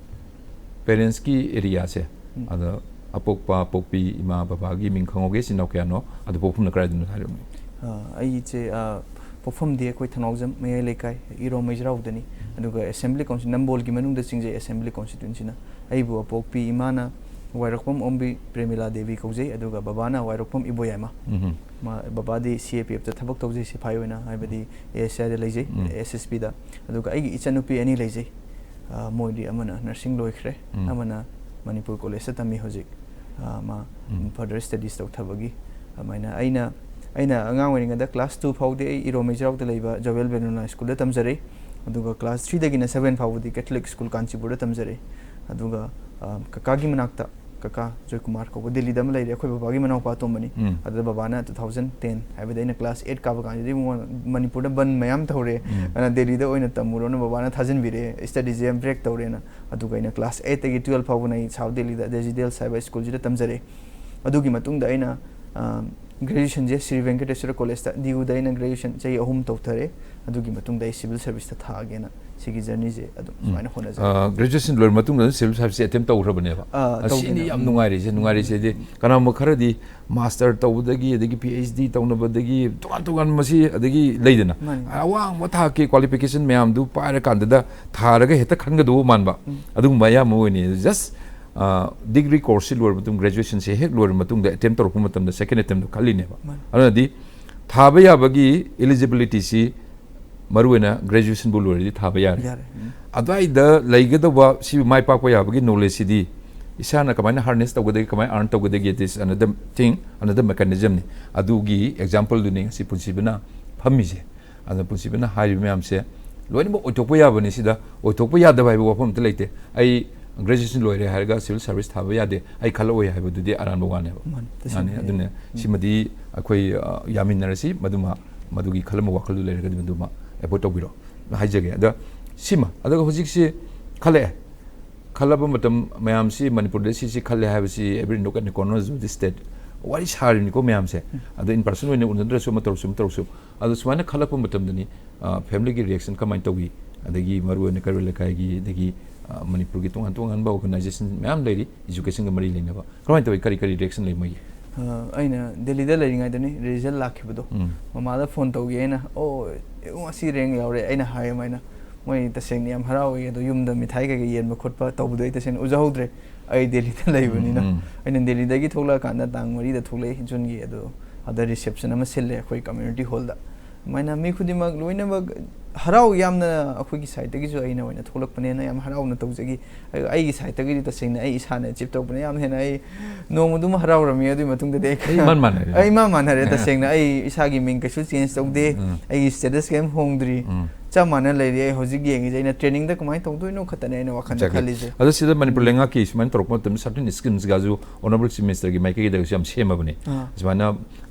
parents ꯀꯤ area ꯁꯦ, ꯎꯝ꯫ ꯑꯗ ꯑꯄꯣꯛꯄ ꯑꯄꯣꯛꯄꯤ ꯏꯃꯥ ꯕꯕꯥꯒꯤ ꯃꯤꯡ ꯈꯪꯍꯧꯒꯦ, ꯏꯆꯤꯟ ꯏꯅꯥꯎ ꯀꯌꯥꯅꯣ, ꯑꯗꯨ ꯄꯣꯛꯐꯝꯅ ꯀꯗꯥꯏꯗꯅꯣ ꯍꯥꯏꯔꯝꯃꯤ꯫ ꯑ, ꯑꯩꯁꯦ, ꯑ, ꯄꯣꯛꯐꯝꯗꯤ ꯑꯩꯈꯣꯏ ꯊꯧꯅꯥꯎꯖꯝ ꯃꯌꯥꯏ ꯂꯩꯀꯥꯏ, ꯏꯔꯣꯝ ꯃꯩꯖ꯭ꯔꯥꯎꯗꯅꯤ꯫ ꯑꯗꯨꯒ assembly consti-, ꯅꯝꯕꯣꯜꯒꯤ ꯃꯅꯨꯡꯗ ꯆꯤꯡꯖꯩ assembly constituency ꯅ꯫ ꯑꯩꯕꯨ ꯑꯄꯣꯛꯄꯤ ꯏꯃꯥꯅ ꯋꯥꯏꯔꯣꯛꯄꯝ ꯑꯣꯝꯕꯤ ꯄ꯭ꯔꯦꯃꯤꯂꯥ ꯗꯦꯕꯤ ꯀꯧꯖꯩ, ꯑꯗꯨꯒ ꯕꯕꯥꯅ ꯋꯥꯏꯔꯣꯛꯄꯝ ꯏꯕꯣꯌꯥꯏꯃ꯫ ꯎꯝ꯫ ꯃꯥ-, ꯕꯕꯥꯗꯤ C A P F ꯇ ꯊꯕꯛ ꯇꯧꯖꯩ, ꯁꯤꯐꯥꯏ ꯑꯣꯏꯅ, ꯍꯥꯏꯕꯗꯤ A S I ꯗ ꯂꯩꯖꯩ, ꯎꯝ꯫ S S B ꯗ꯫ ꯑꯗꯨꯒ ꯑꯩꯒꯤ ꯏꯆꯟꯅꯨꯄꯤ ꯑꯅꯤ ꯂꯩꯖꯩ꯫ ꯑ, ꯃꯣꯏꯗꯤ ꯑꯃꯅ nursing ꯂꯣꯏꯈ꯭ꯔꯦ, ꯎꯝ꯫ ꯑꯃꯅ ꯃꯅꯤꯄꯨꯔ college ꯇ ꯇꯝꯃꯤ ꯍꯧꯖꯤꯛ꯫ ꯑ, ꯃꯥ ꯎꯝ꯫ further studies ꯇꯧꯊꯕꯒꯤ꯫ ꯑꯗꯨꯃꯥꯏꯅ ꯑꯩꯅ, ꯑꯩꯅ ꯑꯉꯥꯡ ꯑꯣꯏꯔꯤꯉꯩꯗ class two ꯐꯥꯎꯗꯤ ꯑꯩ ꯏꯔꯣꯝ ꯃꯩꯖ꯭ꯔꯥꯎꯗ ꯂꯩꯕ ꯖꯣꯕꯦꯜ ꯕꯦꯅꯨꯅꯥ school ꯗ ꯇꯝꯖꯔꯦ꯫ ꯑꯗꯨꯒ class three ꯗꯒꯤꯅ seven ꯐꯥꯎꯕꯗꯤ Catholic school ꯀꯥꯟꯆꯤꯄꯨꯔꯗ ꯇꯝꯖꯔꯦ꯫ ꯑꯗꯨꯒ, ꯑ, ꯀꯀꯥꯒꯤ ꯃꯅꯥꯛꯇ, ꯀꯀꯥ ꯖꯣꯏꯀꯨꯃꯥꯔ ꯀꯧꯕ ꯗꯦꯜꯂꯤꯗ ꯑꯃ ꯂꯩꯔꯦ, ꯑꯩꯈꯣꯏ ꯕꯕꯥꯒꯤ ꯃꯅꯥꯎꯄꯥ ꯑꯇꯣꯝꯕꯅꯤ꯫ ꯎꯝ꯫ ꯑꯗꯨꯗ ꯕꯕꯥꯅ two thousand ten, ꯍꯥꯏꯕꯗꯤ ꯑꯩꯅ class eight ꯀꯥꯕ ꯀꯥꯟꯗꯗꯤ ꯃꯉꯣꯟ-, ꯃꯅꯤꯄꯨꯔꯗ ꯕꯟ ꯃꯌꯥꯝ ꯇꯧꯔꯦ꯫ ꯎꯝ꯫ ꯑꯗꯨꯅ ꯗꯦꯜꯂꯤꯗ ꯑꯣꯏꯅ ꯇꯝꯃꯨꯔꯣꯅ ꯕꯕꯥꯅ ꯊꯥꯖꯤꯟꯕꯤꯔꯦ꯫ Study ꯁꯦ ꯌꯥꯝ break ꯇꯧꯔꯦꯅ꯫ ꯑꯗꯨꯒ ꯑꯩꯅ class eight ꯇꯒꯤ twelve ꯐꯥꯎꯕꯅ ꯑꯩ South Delhi ꯗ Desi Dales ꯍꯥꯏꯕ school ꯁꯤꯗ ꯇꯝꯖꯔꯦ꯫ ꯑꯗꯨꯒꯤ ꯃꯇꯨꯡꯗ ꯑꯩꯅ, ꯑ, graduation ꯁꯦ ꯁ꯭ꯔꯤ ꯚꯦꯡꯀꯇꯦꯁ꯭ꯋꯔ college ꯇ, D U ꯗ ꯑꯩꯅ graduation ꯆꯍꯤ ꯑꯍꯨꯝ ꯇꯧꯊꯔꯦ꯫ ꯑꯗꯨꯒꯤ ꯃꯇꯨꯡꯗ ꯑꯩ civil service ꯇ ꯊꯥꯒꯦꯅ ꯁꯤꯒꯤ journey ꯁꯦ ꯑꯗꯨꯝ ꯎꯝ꯫ ꯁꯨꯃꯥꯏꯅ ꯍꯣꯠꯅꯖꯔꯦ꯫ ꯑ, graduation ꯂꯣꯏꯔ ꯃꯇꯨꯡꯗ civil service attempt ꯇꯧꯈ꯭ꯔꯕꯅꯦꯕ꯫ ꯑ, ꯑ, ꯁꯤꯅꯤ ꯇꯧꯒꯦꯅ꯫ ꯌꯥꯝ ꯎꯝ꯫ ꯅꯨꯡꯉꯥꯏꯔꯤꯁꯦ꯫ ꯅꯨꯡꯉꯥꯏꯔꯤꯁꯦ ꯍꯥꯏꯗꯤ ꯀꯅꯥꯒꯨꯝꯕ ꯈꯔꯗꯤ master ꯇꯧꯕꯗꯒꯤ, ꯑꯗꯒꯤ P H D ꯇꯧꯅꯕꯗꯒꯤ, ꯇꯣꯉꯥꯟ ꯇꯣꯉꯥꯟꯕ ꯃꯁꯤ, ꯑꯗꯒꯤ ꯂꯩꯗꯅ, ꯃꯥꯅꯤ꯫ ꯑꯋꯥꯡꯕ ꯊꯥꯛꯀꯤ qualification ꯃꯌꯥꯝꯗꯨ ꯄꯥꯏꯔꯀꯥꯟꯗꯗ ꯊꯥꯔꯒ ꯍꯦꯛꯇ ꯈꯟꯒꯗꯧꯕ ꯃꯥꯟꯕ, ꯎꯝ꯫ ꯑꯗꯨꯒꯨꯝꯕ ꯑꯌꯥꯝꯕ ꯑꯣꯏꯅꯤ꯫ Just, ꯑ, degree course ꯁꯤ ꯂꯣꯏꯔꯕ ꯃꯇꯨꯡ, graduation ꯁꯦ ꯍꯦꯛ ꯂꯣꯏꯔꯕ ꯃꯇꯨꯡꯗ attempt ꯇꯧꯔꯛꯄ ꯃꯇꯝꯗ second attempt ꯇꯣ ꯈꯜꯂꯤꯅꯦꯕ꯫ ꯃꯥꯅꯤ꯫ ꯑꯗꯨꯅꯗꯤ ꯊꯥꯕ ꯌꯥꯕꯒꯤ eligibility ꯁꯤ ꯃꯔꯨꯑꯣꯏꯅ graduation ꯕꯨ ꯂꯣꯏꯔꯗꯤ ꯊꯥꯕ ꯌꯥꯔꯦ꯫ ꯌꯥꯔꯦ꯫ ꯎꯝ꯫ ꯑꯗꯨꯋꯥꯏꯗ ꯂꯩꯒꯗꯧꯕ ꯁꯤ ꯃꯥꯏ ꯄꯥꯛꯄ ꯌꯥꯕꯒꯤ knowledge ꯁꯤꯗꯤ ꯏꯁꯥꯅ ꯀꯃꯥꯏꯅ harness ꯇꯧꯒꯗꯒꯦ, ꯀꯃꯥꯏꯅ earn ꯇꯧꯒꯗꯒꯦ, this another thing, another mechanism ꯅꯤ꯫ ꯑꯗꯨꯒꯤ example ꯗꯨꯅꯤ ꯉꯁꯤ ꯄꯨꯟꯁꯤꯕꯅ ꯐꯝꯃꯤꯁꯦ꯫ ꯑꯗꯨꯅ ꯄꯨꯟꯁꯤꯕꯅ ꯍꯥꯏꯔꯤꯕ ꯃꯌꯥꯝꯁꯦ ꯂꯣꯏꯅꯃꯛ ꯑꯣꯏꯊꯣꯛꯄ ꯌꯥꯕꯅꯤ꯫ ꯁꯤꯗ ꯑꯣꯏꯊꯣꯛꯄ ꯌꯥꯗꯕ ꯍꯥꯏꯕ ꯋꯥꯐꯝ ꯑꯝꯇ ꯂꯩꯇꯦ꯫ ꯑꯩ graduation ꯂꯣꯏꯔꯦ ꯍꯥꯏꯔꯒ civil service ꯊꯥꯕ ꯌꯥꯗꯦ, ꯑꯩ ꯈꯜꯂꯛꯑꯣꯏ ꯍꯥꯏꯕꯗꯨꯗꯤ ꯑꯔꯥꯟꯕ ꯋꯥꯅꯦꯕ꯫ ꯃꯥꯅꯤ, ꯇꯁꯦꯡꯅ꯫ ꯃꯥꯅꯤ, ꯑꯗꯨꯅ ꯎꯝ꯫ ꯁꯤꯃꯗꯤ ꯑꯩꯈꯣꯏ, ꯑ, ꯌꯥꯃꯤꯟꯅꯔꯁꯤ, ꯃꯗꯨꯃ, ꯃꯗꯨꯒꯤ ꯈꯜꯂꯝꯕ ꯋꯥꯈꯜꯗꯨ ꯂꯩꯔꯒꯗꯤ ꯃꯗꯨꯃ avoid ꯇꯧꯕꯤꯔꯣ ꯍꯥꯏꯖꯒꯦ꯫ ꯑꯗ ꯁꯤꯃ, ꯑꯗꯨꯒ ꯍꯧꯖꯤꯛꯁꯤ ꯈꯜꯂꯛꯑꯦ, ꯈꯜꯂꯕ ꯃꯇꯝ ꯃꯌꯥꯝꯁꯤ ꯃꯅꯤꯄꯨꯔꯗ ꯁꯤꯁꯤ ꯈꯜꯂꯦ ꯍꯥꯏꯕꯁꯤ every nook and corners of the state ꯋꯥꯔꯤ ꯁꯥꯔꯤꯅꯤꯀꯣ ꯃꯌꯥꯝꯁꯦ꯫ ꯑꯗꯣ in person ꯑꯣꯏꯅ ꯎꯅꯗ꯭ꯔꯁꯨ ꯑꯃ ꯇꯧꯔꯁꯨ ꯑꯃ ꯇꯧꯔꯁꯨ, ꯑꯗꯣ ꯁꯨꯃꯥꯏꯅ ꯈꯜꯂꯛꯄ ꯃꯇꯝꯗꯅꯤ ꯐꯦꯃꯤꯂꯤꯒꯤ ꯔꯤꯌꯦꯛꯁꯟ ꯀꯃꯥꯏꯅ ꯇꯧꯏ, ꯑꯗꯒꯤ ꯃꯔꯨꯑꯣꯏꯅ ꯀꯩꯔꯣꯜ ꯂꯩꯀꯥꯏꯒꯤ, ꯑꯗꯒꯤ ꯃꯅꯤꯄꯨꯔꯒꯤ ꯇꯣꯉꯥꯟ ꯇꯣꯉꯥꯟꯕ ꯑꯣꯔꯒꯅꯥꯏꯖꯦꯁꯟ ꯃꯌꯥꯝ ꯂꯩꯔꯤ ꯏꯖꯨꯀꯦꯁꯟꯒ ꯃꯔꯤ ꯂꯩꯅꯕ, ꯀꯃꯥꯏꯅ ꯇꯧꯏ, ꯀꯔꯤ ꯀꯔꯤ ꯔꯤꯌꯦꯛꯁꯟ ꯂꯩ ꯃꯣꯏꯒꯤ? ꯑꯩꯅ ꯗꯦꯜꯂꯤꯗ ꯂꯩꯔꯤꯉꯩꯗꯅꯤ ꯔꯤꯖꯜ ꯂꯥꯛꯈꯤꯕꯗꯣ꯫ ꯃꯃꯥꯗ ꯐꯣꯟ ꯇꯧꯒꯦ ꯑꯩꯅ, "ꯑꯣ, ꯏꯕꯨꯡ, ꯉꯁꯤ ꯔꯦꯡ ꯌꯥꯎꯔꯦ," ꯑꯩꯅ ꯍꯥꯏ ꯑꯗꯨꯃꯥꯏꯅ꯫ ꯃꯣꯏ ꯇꯁꯦꯡꯅ ꯌꯥꯝ ꯍꯔꯥꯎꯏ꯫ ꯑꯗꯣ ꯌꯨꯝꯗ ꯃꯤꯊꯥꯏ ꯀꯩꯀꯩ ꯌꯦꯟꯕ ꯈꯣꯠꯄ ꯇꯧꯕꯗꯣ ꯑꯩ ꯇꯁꯦꯡꯅ ꯎꯖꯍꯧꯗ꯭ꯔꯦ, ꯑꯩ ꯗꯦꯜꯂꯤꯗ ꯂꯩꯕꯅꯤꯅ꯫ ꯑꯩꯅ ꯗꯦꯜꯂꯤꯗꯒꯤ ꯊꯣꯛꯂꯛꯑꯀꯥꯟꯗ ꯇꯥꯡ ꯃꯔꯤꯗ ꯊꯣꯛꯂꯛꯑꯦ ꯖꯨꯟꯒꯤ꯫ ꯑꯗꯣ ꯑꯗ ꯔꯤꯁꯦꯞꯁꯟ ꯑꯃ ꯁꯤꯜꯂꯦ ꯑꯩꯈꯣꯏ ꯀꯝꯃ꯭ꯌꯨꯅꯤꯇꯤ ꯍꯣꯜꯗ꯫ ꯑꯗꯨꯃꯥꯏꯅ ꯃꯤ ꯈꯨꯗꯤꯡꯃꯛ ꯂꯣꯏꯅꯃꯛ ꯍꯔꯥꯎ ꯌꯥꯝꯅ, ꯑꯩꯈꯣꯏꯒꯤ ꯁꯥꯏꯠꯇꯒꯤꯁꯨ ꯑꯩꯅ ꯑꯣꯏꯅ ꯊꯣꯛꯂꯛꯄꯅꯦꯅ ꯌꯥꯝ ꯍꯔꯥꯎꯅ ꯇꯧꯖꯈꯤ꯫ ꯑꯩ-, ꯑꯩꯒꯤ ꯁꯥꯏꯠꯇꯒꯤꯗꯤ ꯇꯁꯦꯡꯅ ꯑꯩ ꯏꯁꯥꯅ ꯑꯦꯆꯤꯞ ꯇꯧꯕꯅ ꯌꯥꯝ ꯍꯦꯟꯅ ꯑꯩ ꯅꯣꯡꯃꯗꯨꯃ ꯍꯔꯥꯎꯔꯝꯃꯤ꯫ ꯑꯗꯨꯒꯤ ꯃꯇꯨꯡꯗꯗꯤ ꯑꯩ ꯑꯩ ꯏꯃꯥꯟ ꯃꯥꯟꯅꯔꯦ꯫ ꯑꯩ ꯏꯃꯥꯟ ꯃꯥꯟꯅꯔꯦ꯫ ꯎꯝ꯫ ꯇꯁꯦꯡꯅ ꯑꯩ ꯏꯁꯥꯒꯤ ꯃꯤꯡ ꯀꯩꯁꯨ ꯆꯦꯟꯖ ꯇꯧꯗꯦ꯫ ꯎꯝ꯫ ꯑꯩꯒꯤ ꯁ꯭ꯇꯦꯇꯁ ꯀꯩꯝ ꯍꯣꯡꯗ꯭ꯔꯤ꯫ ꯎꯝ꯫ ꯆꯞ ꯃꯥꯟꯅ ꯂꯩꯔꯤ꯫ ꯑꯩ ꯍꯧꯖꯤꯛ ꯌꯦꯡꯉꯤꯁꯦ ꯑꯩꯅ ꯇ꯭ꯔꯦꯅꯤꯡꯗ ꯀꯃꯥꯏꯅ ꯇꯧꯗꯣꯏꯅꯣ ꯈꯛꯇꯅꯦ ꯑꯩꯅ ꯋꯥꯈꯜꯗ Exactly. ꯈꯜꯂꯤꯁꯦ꯫ ꯑꯗꯣ ꯁꯤꯗ ꯃꯅꯤꯄꯨꯔ ꯎꯝ꯫ ꯂꯩꯉꯥꯛꯀꯤ ꯁꯨꯃꯥꯏꯅ ꯇꯧꯔꯛꯄ ꯃꯇꯝꯗ certain schemes ꯒꯥꯁꯨ Honourable Chief Minister ꯒꯤ ꯃꯥꯏꯀꯩꯗꯒꯤꯁꯨ ꯌꯥꯝ ꯁꯦꯝꯃꯕꯅꯦ꯫ ꯑꯥ꯫ ꯁꯨꯃꯥꯏꯅ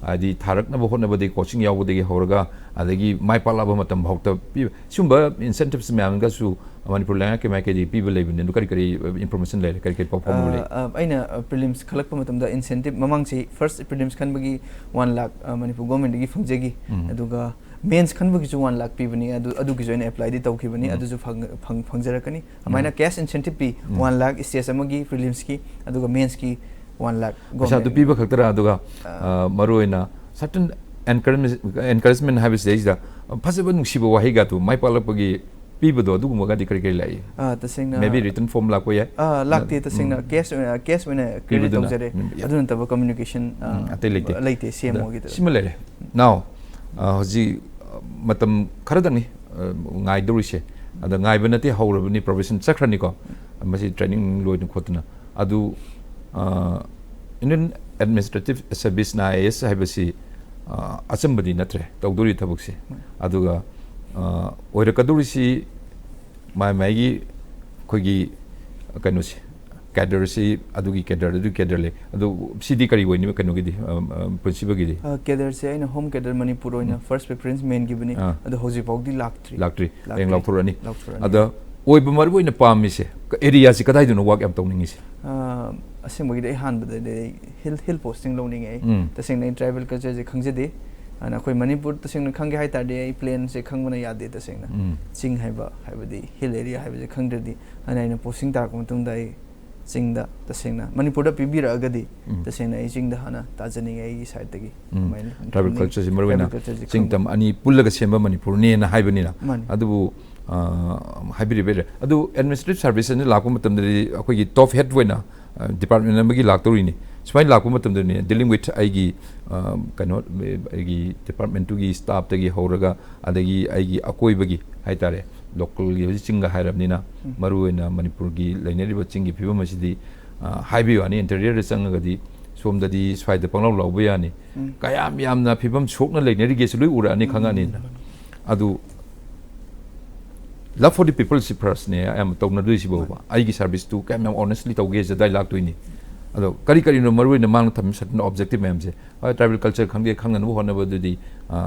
ꯍꯥꯏꯗꯤ ꯊꯥꯔꯛꯅꯕ ꯍꯣꯠꯅꯕꯗꯒꯤ, ꯀꯣꯆꯤꯡ ꯌꯥꯎꯕꯗꯒꯤ ꯍꯧꯔꯒ, ꯑꯗꯒꯤ ꯃꯥꯏ ꯄꯥꯛꯂꯕ ꯃꯇꯝ ꯐꯥꯎꯗ ꯄꯤꯕ, ꯁꯤꯒꯨꯝꯕ incentives ꯃꯌꯥꯝꯒꯁꯨ ꯃꯅꯤꯄꯨꯔ ꯂꯩꯉꯥꯛꯀꯤ ꯃꯥꯏꯀꯩꯗꯒꯤ ꯄꯤꯕ ꯂꯩꯕꯅꯦ꯫ ꯑꯗꯨ ꯀꯔꯤ ꯀꯔꯤ information ꯂꯩꯔꯦ, ꯀꯔꯤ ꯀꯔꯤ ꯄꯥꯎ ꯐꯥꯎꯅꯕ ꯂꯩ? ꯑ, ꯑ, ꯑꯩꯅ, ꯑ, prelims ꯈꯜꯂꯛꯄ ꯃꯇꯝꯗ incentive, ꯃꯃꯥꯡꯁꯤ first prelims ꯈꯟꯕꯒꯤ one lakh, ꯑ, ꯃꯅꯤꯄꯨꯔ government ꯇꯒꯤ ꯐꯪꯖꯈꯤ꯫ ꯎꯝ꯫ ꯑꯗꯨꯒ mains ꯈꯟꯕꯒꯤꯁꯨ one lakh ꯄꯤꯕꯅꯤ, ꯑꯗꯨ, ꯑꯗꯨꯒꯤꯁꯨ ꯑꯩꯅ apply ꯗꯤ ꯇꯧꯈꯤꯕꯅꯤ, ꯎꯝ꯫ ꯑꯗꯨꯁꯨ ꯐꯪ-, ꯐꯪ-, ꯐꯪꯖꯔꯛꯀꯅꯤ꯫ ꯑꯗꯨꯃꯥꯏꯅ ꯎꯝ꯫ Cash incentive ꯄꯤ, ꯎꯝ꯫ One lakh stage ꯑꯃꯒꯤ prelims ꯀꯤ, ꯑꯗꯨꯒ mains ꯀꯤ one lakh ꯄꯩꯁꯥꯗꯨ government ꯄꯤꯕ ꯈꯛꯇꯔꯥ? ꯑꯗꯨꯒ, ꯑ, ꯑ, ꯃꯔꯨꯑꯣꯏꯅ certain encourage-, encouragement ꯍꯥꯏꯕꯁꯤꯗꯩꯁꯤꯗ ꯐꯖꯕ ꯅꯨꯡꯁꯤꯕ ꯋꯥꯍꯩꯒꯗꯨ ꯃꯥꯏ ꯄꯥꯛꯂꯛꯄꯒꯤ ꯄꯤꯕꯗꯣ, ꯑꯗꯨꯒꯨꯝꯕꯒꯗꯤ ꯀꯔꯤ ꯀꯔꯤ ꯂꯥꯛꯏ? ꯑ, ꯇꯁꯦꯡꯅ Maybe written form ꯂꯥꯛꯄ ꯌꯥꯏ꯫ ꯑ, ꯂꯥꯛꯇꯦ, ꯎꯝ꯫ ꯇꯁꯦꯡꯅ cash ꯑꯣꯏꯅ, cash ꯑꯣꯏꯅ credit ꯄꯤꯕꯗꯨꯅ? ꯇꯧꯖꯔꯦ꯫ ꯎꯝ, yeah. ꯑꯗꯨ ꯅꯠꯇꯕ communication, ꯑ, ꯎꯝ, ꯑꯇꯩ ꯂꯩꯇꯦ꯫ ꯂꯩꯇꯦ, ꯑꯗ C M O ꯒꯤꯗ꯫ ꯁꯤꯃ ꯂꯩꯔꯦ꯫ Now, ꯑ, ꯍꯧꯖꯤꯛ, ꯑ, ꯃꯇꯝ ꯈꯔꯗꯪꯅꯤ, ꯑ, ꯉꯥꯏꯗꯧꯔꯤꯁꯦ꯫ ꯑꯗ ꯉꯥꯏꯕ ꯅꯠꯇꯦ, ꯍꯧꯔꯕꯅꯤ, probation ꯆꯠꯈ꯭ꯔꯅꯤꯀꯣ꯫ ꯃꯁꯤ training ꯂꯣꯏꯅ ꯈꯣꯠꯇꯅ꯫ ꯑꯗꯨ, ꯑ, Indian Administrative Service ꯅ I A S ꯍꯥꯏꯕꯁꯤ, ꯑ, ꯑꯆꯝꯕꯗꯤ ꯅꯠꯇ꯭ꯔꯦ ꯇꯧꯗꯣꯔꯤ ꯊꯕꯛꯁꯦ꯫ ꯎꯝ꯫ ꯑꯗꯨꯒ, ꯑ, ꯑꯣꯏꯔꯛꯀꯗꯧꯔꯤꯁꯤ ꯃꯥꯏ ꯃꯥꯏꯒꯤ ꯑꯩꯈꯣꯏꯒꯤ ꯀꯩꯅꯣꯁꯦ, cadre ꯁꯤ ꯑꯗꯨꯒꯤ cadre, ꯑꯗꯨꯒꯤ cadre ꯂꯩ꯫ ꯑꯗꯨ ꯁꯤꯗꯤ ꯀꯔꯤ ꯑꯣꯏꯅꯤ ꯀꯩꯅꯣꯒꯤꯗꯤ, ꯑ, ꯑ, principal ꯒꯤꯗꯤ? ꯑ, cadre ꯁꯦ ꯑꯩꯅ home cadre ꯃꯅꯤꯄꯨꯔ ꯑꯣꯏꯅ ꯎꯝ꯫ First preference ꯃꯦꯟꯈꯤꯕꯅꯤ꯫ ꯑꯥ꯫ ꯑꯗꯣ ꯍꯧꯖꯤꯛ ꯐꯥꯎꯗꯤ ꯂꯥꯛꯇ꯭ꯔꯤ꯫ ꯂꯥꯛꯇ꯭ꯔꯤ꯫ ꯍꯌꯦꯡ ꯂꯥꯛꯇ꯭ꯔꯤ꯫ ꯂꯥꯎꯊꯣꯔꯛꯑꯅꯤ꯫ ꯂꯥꯎꯊꯣꯔꯛꯑꯅꯤ꯫ ꯑꯗ ꯑꯣꯏꯕ ꯃꯔꯨ ꯑꯣꯏꯅ ꯄꯥꯝꯃꯤꯁꯦ ꯑꯦꯔꯤꯌꯥꯁꯤ ꯀꯗꯥꯏꯗꯅꯣ ꯋꯥꯛ ꯌꯥꯝ ꯇꯧꯅꯤꯡꯉꯤꯁꯦ? ꯑ, ꯑꯁꯦꯡꯕꯒꯤꯗꯤ ꯑꯩ ꯑꯍꯥꯟꯕꯗꯗꯤ ꯑꯩ ꯍꯤꯜ ꯍꯤꯜ ꯄꯣꯁꯇꯤꯡ ꯂꯧꯅꯤꯡꯉꯦ ꯑꯩ꯫ ꯎꯝ. ꯇꯁꯦꯡꯅ ꯑꯩ ꯇ꯭ꯔꯥꯏꯕꯦꯜ ꯀꯜꯆꯔꯁꯦ ꯈꯪꯖꯗꯦ꯫ ꯑꯗꯨꯅ ꯑꯩꯈꯣꯏ ꯃꯅꯤꯄꯨꯔ ꯇꯁꯦꯡꯅ ꯈꯪꯒꯦ ꯍꯥꯏ ꯇꯥꯔꯗꯤ ꯑꯩ ꯄ꯭ꯂꯦꯟꯁꯦ ꯈꯪꯕꯅ ꯌꯥꯗꯦ ꯇꯁꯦꯡꯅ꯫ ꯎꯝ. ꯆꯤꯡ ꯍꯥꯏꯕ ꯍꯥꯏꯕꯗꯤ ꯍꯤꯜ ꯑꯦꯔꯤꯌꯥ ꯍꯥꯏꯕꯁꯦ ꯈꯪꯗ꯭ꯔꯗꯤ꯫ ꯑꯗꯨꯅ ꯑꯩꯅ ꯄꯣꯁꯇꯤꯡ ꯇꯥꯔꯛꯄ ꯃꯇꯨꯡꯗ ꯑꯩ ꯆꯤꯡꯗ ꯇꯁꯦꯡꯅ ꯃꯅꯤꯄꯨꯔꯗ ꯄꯤꯕꯤꯔꯛꯑꯒꯗꯤ ꯎꯝ. ꯇꯁꯦꯡꯅ ꯑꯩ ꯆꯤꯡꯗ ꯍꯥꯟꯅ ꯇꯥꯖꯅꯤꯡꯉꯦ ꯑꯩꯒꯤ ꯁꯥꯏꯠꯇꯒꯤ꯫ ꯎꯝ. ꯑꯗꯨꯃꯥꯏꯅ ꯇ꯭ꯔꯥꯏꯕꯦꯜ ꯈꯪꯅꯤꯡ-, ꯀꯜꯆꯔꯁꯤ ꯃꯔꯨ ꯑꯣꯏꯅ ꯇ꯭ꯔꯥꯏꯕꯦꯜ ꯀꯜꯆꯔꯁꯤ ꯆꯤꯡ ꯈꯪꯕ-, ꯇꯝ ꯑꯅꯤ ꯄꯨꯜꯂꯒ ꯁꯦꯝꯕ ꯃꯅꯤꯄꯨꯔꯅꯦꯅ ꯍꯥꯏꯕꯅꯤꯅ꯫ ꯃꯥꯅꯤ꯫ ꯑꯗꯨꯕꯨ, ꯑ, ꯍꯥꯏꯕꯤꯔꯤꯕ ꯑꯗꯨ ꯑꯦꯗꯃꯤꯅꯤꯁꯇ꯭ꯔꯦꯇꯤꯚ ꯁꯥꯔꯚꯤꯁ ꯑꯅ ꯂꯥꯛꯄ ꯃꯇꯝꯗꯗꯤ ꯑꯩꯈꯣꯏꯒꯤ ꯇꯣꯞ ꯍꯦꯗ ꯑꯣꯏꯅ, ꯑ, ꯗꯤꯄꯥꯔꯠꯃꯦꯟ ꯑꯃꯒꯤ ꯂꯥꯛꯇꯧꯔꯤꯅꯤ꯫ ꯁꯨꯃꯥꯏꯅ ꯂꯥꯛꯄ ꯃꯇꯝꯗꯅꯦ ꯗꯤꯂꯤꯡ ꯋꯤꯠ ꯑꯩꯒꯤ, ꯑ, ꯀꯩꯅꯣ, ꯑꯩꯒꯤ ꯗꯤꯄꯥꯔꯠꯃꯦꯟꯇꯨꯒꯤ ꯁ꯭ꯇꯥꯐꯇꯒꯤ ꯍꯧꯔꯒ ꯑꯗꯒꯤ ꯑꯩꯒꯤ ꯑꯀꯣꯏꯕꯒꯤ ꯍꯥꯏꯇꯥꯔꯦ, ꯂꯣꯀꯦꯜꯒꯤ ꯍꯧꯖꯤꯛ ꯆꯤꯡꯒ ꯍꯥꯏꯔꯕꯅꯤꯅ ꯎꯝ. ꯃꯔꯨꯑꯣꯏꯅ ꯃꯅꯤꯄꯨꯔꯒꯤ ꯂꯩꯅꯔꯤꯕ ꯆꯤꯡꯒꯤ ꯐꯤꯕꯝ ꯑꯁꯤꯗꯤ, ꯑ, ꯍꯥꯏꯕꯒꯤ ꯋꯥꯅꯤ, ꯏꯟꯇꯔꯤꯌꯔꯗ ꯆꯪꯉꯒꯗꯤ ꯁꯣꯝꯗꯗꯤ ꯁ꯭ꯋꯥꯏꯗ ꯄꯪꯂꯥꯎ ꯂꯥꯎꯕ ꯌꯥꯅꯤ꯫ ꯎꯝ. ꯀꯌꯥꯝ ꯌꯥꯝꯅ ꯐꯤꯕꯝ ꯁꯣꯛꯅ ꯂꯩꯅꯔꯤꯒꯦꯁꯨ ꯂꯣꯏ ꯎꯔꯛꯑꯅꯤ, ꯎꯝ. ꯈꯪꯉꯛꯑꯅꯤꯅ꯫ ꯑꯗꯨ love for the people ꯁꯤ ꯐꯥꯔꯁꯅꯦ ꯑꯌꯥꯝꯕ ꯇꯧꯅꯗꯣꯏꯁꯤꯕꯣꯕ꯫ ꯑꯩꯒꯤ ꯁꯥꯔꯚꯤꯁꯇꯨ ꯀꯌꯥꯝ ꯌꯥꯝ ꯑꯣꯅꯦꯁꯂꯤ ꯇꯧꯒꯦꯁꯦ ꯑꯗꯥꯏ ꯂꯥꯛꯇꯣꯏꯅꯤ꯫ ꯑꯗꯣ ꯀꯔꯤ ꯀꯔꯤꯅꯣ ꯃꯔꯨ ꯑꯣꯏꯅ ꯃꯥꯡꯗ ꯊꯝꯃꯤ ꯁꯔꯇꯟ ꯑꯣꯕꯖꯦꯛꯇꯤꯚ ꯃꯌꯥꯝꯁꯦ? ꯍꯣꯏ, ꯇ꯭ꯔꯥꯏꯕꯦꯜ ꯀꯜꯆꯔ ꯈꯪꯗꯦ ꯈꯪꯅꯅꯕ ꯍꯣꯠꯅꯕꯗꯨꯗꯤ,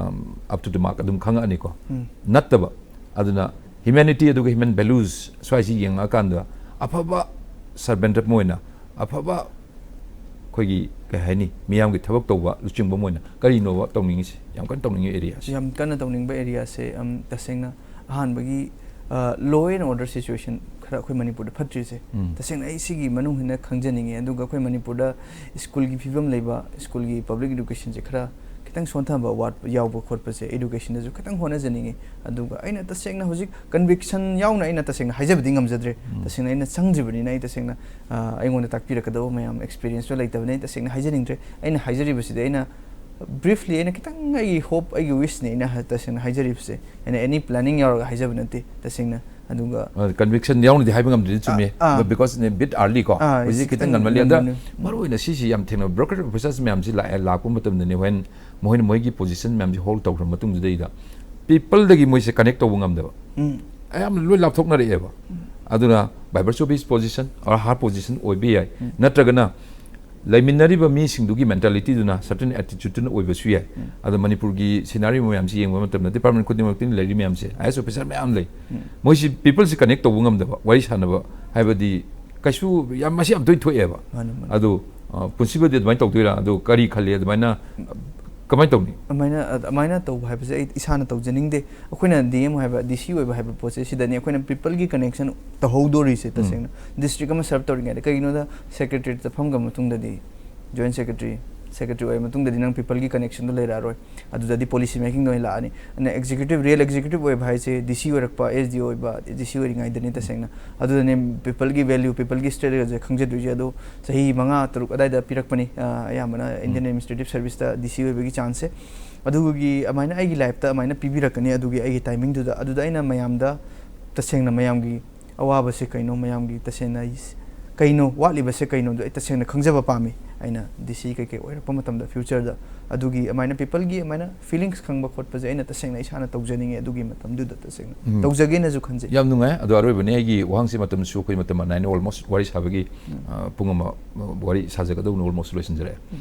ꯑꯞ ꯇꯨ ꯗ ꯃꯥꯔꯛ ꯑꯗꯨꯝ ꯈꯪꯉꯛꯑꯅꯤꯀꯣ꯫ ꯎꯝ. ꯅꯠꯇꯕ, ꯑꯗꯨꯅ ꯍ꯭ꯌꯨꯃꯦꯅꯤꯇꯤ ꯑꯗꯨꯒ ꯍ꯭ꯌꯨꯃꯦꯟ ꯚꯦꯂꯨꯁ ꯁ꯭ꯋꯥꯏꯁꯤ ꯌꯦꯡꯉꯛꯑꯀꯥꯟꯗ ꯑꯐꯕ ꯁꯔꯚꯦꯟꯠ ꯑꯃ ꯑꯣꯏꯅ, ꯑꯐꯕ ꯑꯩꯈꯣꯏꯒꯤ ꯀꯩ ꯍꯥꯏꯅꯤ, ꯃꯤꯌꯥꯝꯒꯤ ꯊꯕꯛ ꯇꯧꯕ ꯂꯨꯆꯤꯡꯕ ꯑꯃ ꯑꯣꯏꯅ ꯀꯔꯤꯅꯣꯕ ꯇꯧꯅꯤꯡꯉꯤꯁꯦ? ꯌꯥꯝ ꯀꯟꯅ ꯇꯧꯅꯤꯡꯉꯤ ꯑꯦꯔꯤꯌꯥꯁꯦ꯫ ꯌꯥꯝ ꯀꯟꯅ ꯇꯧꯅꯤꯡꯕ ꯑꯦꯔꯤꯌꯥꯁꯦ, ꯑꯝ, ꯇꯁꯦꯡꯅ ꯑꯍꯥꯟꯕꯒꯤ, ꯑ, law and order situation ꯈꯔ ꯑꯩꯈꯣꯏ ꯃꯅꯤꯄꯨꯔꯗ ꯐꯠꯇ꯭ꯔꯤꯁꯦ, ꯎꯝ. ꯇꯁꯦꯡꯅ ꯑꯩ ꯁꯤꯒꯤ ꯃꯅꯨꯡ ꯍꯦꯟꯅ ꯈꯪꯖꯅꯤꯡꯉꯦ꯫ ꯑꯗꯨꯒ ꯑꯩꯈꯣꯏ ꯃꯅꯤꯄꯨꯔꯗ ꯁ꯭ꯀꯨꯜꯒꯤ ꯐꯤꯕꯝ ꯂꯩꯕ, ꯁ꯭ꯀꯨꯜꯒꯤ ꯄꯕ꯭ꯂꯤꯛ ꯑꯦꯗꯨꯀꯦꯁꯟꯁꯦ ꯈꯔ ꯈꯤꯇꯪ ꯁꯣꯟꯊꯕ, ꯋꯥꯠꯄ ꯌꯥꯎꯕ ꯈꯣꯠꯄꯁꯦ, ꯑꯦꯗꯨꯀꯦꯁꯟꯗꯁꯨ ꯈꯤꯇꯪ ꯍꯣꯠꯅꯖꯅꯤꯡꯉꯦ꯫ ꯑꯗꯨꯒ ꯑꯩꯅ ꯇꯁꯦꯡꯅ ꯍꯧꯖꯤꯛ ꯀꯟꯚꯤꯛꯁꯟ ꯌꯥꯎꯅ ꯑꯩꯅ ꯇꯁꯦꯡꯅ ꯍꯥꯏꯖꯕꯗꯤ ꯉꯝꯖꯗ꯭ꯔꯦ꯫ ꯎꯝ. ꯇꯁꯦꯡꯅ ꯑꯩꯅ ꯆꯪꯗ꯭ꯔꯤꯕꯅꯤꯅ ꯑꯩ ꯇꯁꯦꯡꯅ, ꯑ, ꯑꯩꯉꯣꯟꯗ ꯇꯥꯛꯄꯤꯔꯛꯀꯗꯕ ꯃꯌꯥꯝ, ꯑꯦꯛꯁꯄꯤꯔꯤꯌꯦꯟꯁꯁꯨ ꯂꯩꯇꯕꯅꯤꯅ ꯑꯩ ꯇꯁꯦꯡꯅ ꯍꯥꯏꯖꯅꯤꯡꯗ꯭ꯔꯦ꯫ ꯑꯩꯅ ꯍꯥꯏꯖꯔꯤꯕꯁꯤꯗꯤ ꯑꯩꯅ ꯕ꯭ꯔꯤꯐꯂꯤ ꯑꯩꯅ ꯈꯤꯇꯪ ꯑꯩꯒꯤ ꯍꯣꯞ, ꯑꯩꯒꯤ ꯋꯤꯁꯅꯤ ꯑꯩꯅ ꯍ-, ꯇꯁꯦꯡꯅ ꯍꯥꯏꯖꯔꯤꯕꯁꯦ꯫ ꯑꯩꯅ ꯑꯦꯅꯤ ꯄ꯭ꯂꯥꯅꯤꯡ ꯌꯥꯎꯔꯒ ꯍꯥꯏꯖꯕ ꯅꯠꯇꯦ ꯇꯁꯦꯡꯅ꯫ ꯑꯗꯨꯒ ꯀꯟꯚꯤꯛꯁꯟ ꯌꯥꯎꯅꯗꯤ ꯍꯥꯏꯕ ꯉꯝꯗ꯭ꯔꯤꯗꯤ ꯆꯨꯝꯃꯤ꯫ ꯑꯥ, ꯑꯥ. Because in a bit early ꯀꯣ꯫ ꯑꯥ, ꯍꯧꯖꯤꯛ ꯁꯤ ꯈꯤꯇꯪ ꯈꯤꯇꯪ ꯉꯟꯃꯜꯂꯤ꯫ ꯑꯗ ꯉꯟꯃꯜꯂꯤ꯫ ꯃꯔꯨ ꯑꯣꯏꯅ ꯁꯤꯁꯤ ꯌꯥꯝ ꯊꯦꯡꯅ ꯕ꯭ꯌꯨꯔꯣꯀ꯭ꯔꯦꯇꯤꯛ ꯑꯣꯐꯤꯁꯔꯁ ꯃꯌꯥꯝꯁꯤ ꯂꯥꯛꯑꯦ, ꯂꯥꯛꯄ ꯃꯇꯝꯗꯅꯦ when ꯃꯈꯣꯏꯅ ꯃꯣꯏꯒꯤ ꯄꯣꯖꯤꯁꯟ ꯃꯌꯥꯝꯁꯤ ꯍꯣꯜ ꯇꯧꯈ꯭ꯔ ꯃꯇꯨꯡꯗꯨꯗꯩꯗ ꯄꯤꯄꯜꯗꯒꯤ ꯃꯣꯏꯁꯦ ꯀꯅꯦꯛ ꯇꯧꯕ ꯉꯝꯗꯕ꯫ ꯎꯝ. ꯑꯌꯥꯝꯕ ꯂꯣꯏ ꯂꯥꯞꯊꯣꯛꯅꯔꯛꯑꯦꯕ꯫ ꯑꯗꯨꯅ by virtue of his position or her position ꯑꯣꯏꯕ ꯌꯥꯏ꯫ ꯎꯝ. ꯅꯠꯇ꯭ꯔꯒꯅ ꯂꯩꯃꯤꯟꯅꯔꯤꯕ ꯃꯤꯁꯤꯡꯗꯨꯒꯤ mentalityꯗꯨꯅ, certain attitudeꯇꯨꯅ ꯑꯣꯏꯕꯁꯨ ꯌꯥꯏ꯫ ꯑꯗꯣ ꯃꯅꯤꯄꯨꯔꯒꯤ scenario ꯃꯌꯥꯝꯁꯤ ꯌꯦꯡꯕ ꯃꯇꯝꯗ department ꯈꯨꯗꯤꯡꯃꯛꯇ ꯂꯩꯔꯤ ꯃꯌꯥꯝꯁꯦ, IAS officer ꯃꯌꯥꯝ ꯂꯩ꯫ ꯃꯣꯏꯁꯤ peopleꯁꯤ connect ꯇꯧꯕ ꯉꯝꯗꯕ, ꯋꯥꯔꯤ ꯁꯥꯟꯅꯕ ꯍꯥꯏꯕꯗꯤ ꯀꯩꯁꯨ ꯌꯥꯝ, ꯃꯁꯤ ꯌꯥꯝ ꯇꯣꯏꯅ ꯊꯣꯛꯑꯦꯕ꯫ ꯃꯥꯅꯦ, ꯃꯥꯅꯦ꯫ ꯑꯗꯣ, ꯑ, ꯄꯨꯟꯁꯤꯕꯗꯤ ꯑꯗꯨꯃꯥꯏꯅ ꯇꯧꯗꯣꯏꯔꯥ? ꯑꯗꯣ ꯀꯔꯤ ꯈꯜꯂꯤ? ꯑꯗꯨꯃꯥꯏꯅ ꯀꯃꯥꯏꯅ ꯇꯧꯅꯤ? ꯑꯗꯨꯃꯥꯏꯅ, ꯑꯗꯨꯃꯥꯏꯅ ꯇꯧꯕ ꯍꯥꯏꯕꯁꯦ ꯑꯩ ꯏꯁꯥꯅ ꯇꯧꯖꯅꯤꯡꯗꯦ꯫ ꯑꯩꯈꯣꯏꯅ DM ꯍꯥꯏꯕ, DC ꯑꯣꯏꯕ ꯍꯥꯏꯕ ꯄꯣꯠꯁꯦ, ꯁꯤꯗꯅꯤ ꯑꯩꯈꯣꯏꯅ peopleꯒꯤ connection ꯇꯧꯍꯧꯗꯣꯔꯤꯁꯦ꯫ ꯇꯁꯦꯡꯅ district ꯑꯃ serve ꯇꯧꯔꯤꯉꯩꯗ, ꯀꯩꯒꯤꯅꯣꯗ secretariatꯇ ꯐꯝꯈ꯭ꯔ ꯃꯇꯨꯡꯗꯗꯤ, joint secretary, secretary ꯑꯣꯏꯔ ꯃꯇꯨꯡꯗꯗꯤ ꯅꯪ peopleꯒꯤ connectionꯗꯣ ꯂꯩꯔꯛꯑꯔꯣꯏ꯫ ꯑꯗꯨꯗꯗꯤ policy makingꯗ ꯑꯣꯏꯅ ꯂꯥꯛꯑꯅꯤ꯫ ꯑꯗꯨꯅ executive, real executive ꯑꯣꯏꯕ ꯍꯥꯏꯁꯦ DC ꯑꯣꯏꯔꯛꯄ, SDO ꯑꯣꯏꯕ, DC ꯑꯣꯏꯔꯤꯉꯩꯗꯅꯤ ꯇꯁꯦꯡꯅ꯫ ꯑꯗꯨꯗꯅꯦ peopleꯒꯤ value, peopleꯒꯤ strategy ꯈꯪꯖꯗꯣꯏꯁꯦ꯫ ꯑꯗꯣ ꯆꯍꯤ ꯃꯉꯥ, ꯇꯔꯨꯛ ꯑꯗꯥꯏꯗ ꯄꯤꯔꯛꯄꯅꯤ, ꯑ, ꯑꯌꯥꯝꯕꯅ Indian Administrative Serviceꯇ DC ꯑꯣꯏꯕꯒꯤ chanceꯁꯦ꯫ ꯑꯗꯨꯒꯤ ꯑꯗꯨꯃꯥꯏꯅ ꯑꯩꯒꯤ lifeꯇ ꯑꯗꯨꯃꯥꯏꯅ ꯄꯤꯕꯤꯔꯛꯀꯅꯤ꯫ ꯑꯗꯨꯒꯤ ꯑꯩꯒꯤ timingꯗꯨꯗ, ꯑꯗꯨꯗ ꯑꯩꯅ ꯃꯌꯥꯝꯗ ꯇꯁꯦꯡꯅ ꯃꯌꯥꯝꯒꯤ ꯑꯋꯥꯕꯁꯦ ꯀꯩꯅꯣ, ꯃꯌꯥꯝꯒꯤ ꯇꯁꯦꯡꯅ ꯀꯩꯅꯣ, ꯋꯥꯠꯂꯤꯕꯁꯦ ꯀꯩꯅꯣꯗꯣ ꯑꯩ ꯇꯁꯦꯡꯅ ꯈꯪꯖꯕ ꯄꯥꯝꯃꯤ꯫ ꯑꯩꯅ DC ꯀꯩꯀꯩ ꯑꯣꯏꯔꯛꯄ ꯃꯇꯝꯗ futureꯗ ꯑꯗꯨꯒꯤ ꯑꯗꯨꯃꯥꯏꯅ peopleꯒꯤ ꯑꯗꯨꯃꯥꯏꯅ feelings ꯈꯪꯕ ꯈꯣꯠꯄꯁꯦ ꯑꯩꯅ ꯇꯁꯦꯡꯅ ꯏꯁꯥꯅ ꯇꯧꯖꯅꯤꯡꯉꯦ꯫ ꯑꯗꯨꯒꯤ ꯃꯇꯝꯗꯨꯗ ꯇꯁꯦꯡꯅ ꯎꯝ꯫ ꯇꯧꯖꯒꯦꯅꯁꯨ ꯈꯟꯖꯩ꯫ ꯌꯥꯝ ꯅꯨꯡꯉꯥꯏ꯫ ꯑꯗꯣ ꯑꯔꯣꯏꯕꯅꯤ, ꯑꯩꯒꯤ ꯋꯥꯍꯪꯁꯤ, ꯃꯇꯝꯁꯨ ꯑꯩꯈꯣꯏ ꯃꯇꯝ ꯃꯥꯟꯅꯩꯅ almost ꯋꯥꯔꯤ ꯁꯥꯕꯒꯤ, ꯎꯝ꯫ ꯑ, ꯄꯨꯡ ꯑꯃ, ꯑ, ꯋꯥꯔꯤ ꯁꯥꯖꯒꯗꯧꯕꯅ almost ꯂꯣꯏꯁꯤꯟꯖꯔꯛꯑꯦ꯫ ꯎꯝ꯫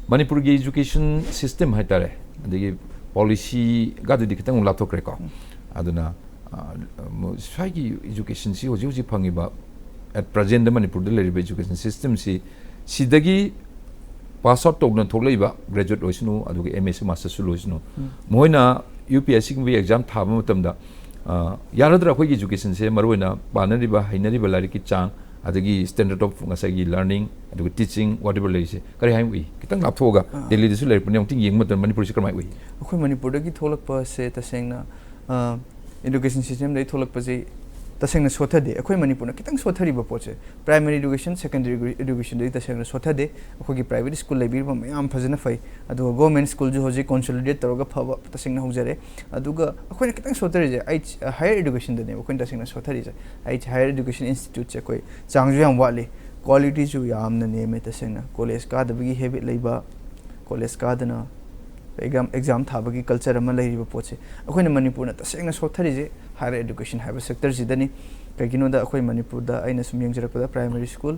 ꯃꯅꯤꯄꯨꯔꯒꯤ education system ꯍꯥꯏꯇꯥꯔꯦ, ꯑꯗꯒꯤ policyꯒꯗꯨꯗꯤ ꯈꯤꯇꯪ ꯑꯃꯨꯛ ꯂꯥꯞꯊꯣꯛꯈ꯭ꯔꯦꯀꯣ꯫ ꯎꯝ꯫ ꯑꯗꯨꯅ, ꯑ, ꯁ꯭ꯋꯥꯏꯒꯤ educationꯁꯤ ꯍꯧꯖꯤꯛ ꯍꯧꯖꯤꯛ ꯐꯪꯉꯤꯕ, at presentꯗ ꯃꯅꯤꯄꯨꯔꯗ ꯂꯩꯔꯤꯕ education systemꯁꯤ, ꯁꯤꯗꯒꯤ pass out ꯇꯧꯗꯨꯅ ꯊꯣꯛꯂꯛꯏꯕ graduate ꯑꯣꯏꯁꯅꯨ, ꯑꯗꯨꯒ MSc masterꯁꯨ ꯂꯣꯏꯁꯅꯨ, ꯎꯝ꯫ ꯃꯈꯣꯏꯅ UPSCꯒꯨꯝꯕꯒꯤ exam ꯊꯥꯕ ꯃꯇꯝꯗ, ꯑ, ꯌꯥꯔꯗ꯭ꯔꯥ ꯑꯩꯈꯣꯏꯒꯤ educationꯁꯦ, ꯃꯔꯨꯑꯣꯏꯅ ꯄꯥꯅꯔꯤꯕ, ꯍꯩꯅꯔꯤꯕ ꯂꯥꯏꯔꯤꯛꯀꯤ ꯆꯥꯡ, ꯑꯗꯒꯤ standard of ꯉꯁꯥꯏꯒꯤ learning, ꯑꯗꯨꯒ teaching, whatever ꯂꯩꯔꯤꯁꯦ, ꯀꯔꯤ ꯍꯥꯏꯅ ꯎꯏ? ꯈꯤꯇꯪ ꯂꯥꯞꯊꯣꯛꯑꯒ ꯑꯥ꯫ ꯗꯦꯜꯂꯤꯗꯁꯨ ꯂꯩꯔꯛꯄꯅꯦ, ꯑꯃꯨꯛꯇꯪ ꯌꯦꯡꯕ ꯃꯇꯝꯗ ꯃꯅꯤꯄꯨꯔꯁꯤ ꯀꯔꯝꯍꯥꯏꯅ ꯎꯏ? ꯑꯩꯈꯣꯏ ꯃꯅꯤꯄꯨꯔꯗꯒꯤ ꯊꯣꯛꯂꯛꯄꯁꯦ ꯇꯁꯦꯡꯅ, ꯑ, education systemꯗꯒꯤ ꯊꯣꯛꯂꯛꯄꯁꯦ ꯇꯁꯦꯡꯅ ꯁꯣꯠꯊꯗꯦ꯫ ꯑꯩꯈꯣꯏ ꯃꯅꯤꯄꯨꯔꯅ ꯈꯤꯇꯪ ꯁꯣꯠꯊꯔꯤꯕ ꯄꯣꯠꯁꯦ, primary education, secondary educationꯗꯒꯤ ꯇꯁꯦꯡꯅ ꯁꯣꯠꯊꯗꯦ꯫ ꯑꯩꯈꯣꯏꯒꯤ private school ꯂꯩꯕꯤꯔꯤꯕ ꯃꯌꯥꯝ ꯐꯖꯅ ꯐꯩ, ꯑꯗꯨꯒ government schoolꯁꯨ ꯍꯧꯖꯤꯛ consolidate ꯇꯧꯔꯒ ꯐꯕ ꯇꯁꯦꯡꯅ ꯍꯧꯖꯔꯦ꯫ ꯑꯗꯨꯒ ꯑꯩꯈꯣꯏꯅ ꯈꯤꯇꯪ ꯁꯣꯠꯊꯔꯤꯁꯦ, ꯑꯩ, higher educationꯗꯅꯦꯕ ꯑꯩꯈꯣꯏꯅ ꯇꯁꯦꯡꯅ ꯁꯣꯠꯊꯔꯤꯁꯦ꯫ ꯑꯩ higher education instituteꯁꯦ ꯑꯩꯈꯣꯏ ꯆꯥꯡꯁꯨ ꯌꯥꯝ ꯋꯥꯠꯂꯤ, qualityꯁꯨ ꯌꯥꯝꯅ ꯅꯦꯝꯃꯦ ꯇꯁꯦꯡꯅ꯫ College ꯀꯥꯗꯕꯒꯤ habit ꯂꯩꯕ, college ꯀꯥꯗꯅ exam, exam ꯊꯥꯕꯒꯤ culture ꯑꯃ ꯂꯩꯔꯤꯕ ꯄꯣꯠꯁꯦ, ꯑꯩꯈꯣꯏꯅ ꯃꯅꯤꯄꯨꯔꯅ ꯇꯁꯦꯡꯅ ꯁꯣꯠꯊꯔꯤꯁꯦ higher education ꯍꯥꯏꯕ sectorꯁꯤꯗꯅꯤ꯫ ꯀꯩꯒꯤꯅꯣꯗ ꯑꯩꯈꯣꯏ ꯃꯅꯤꯄꯨꯔꯗ ꯑꯩꯅ ꯁꯨꯝ ꯌꯦꯡꯖꯔꯛꯄꯗ primary school,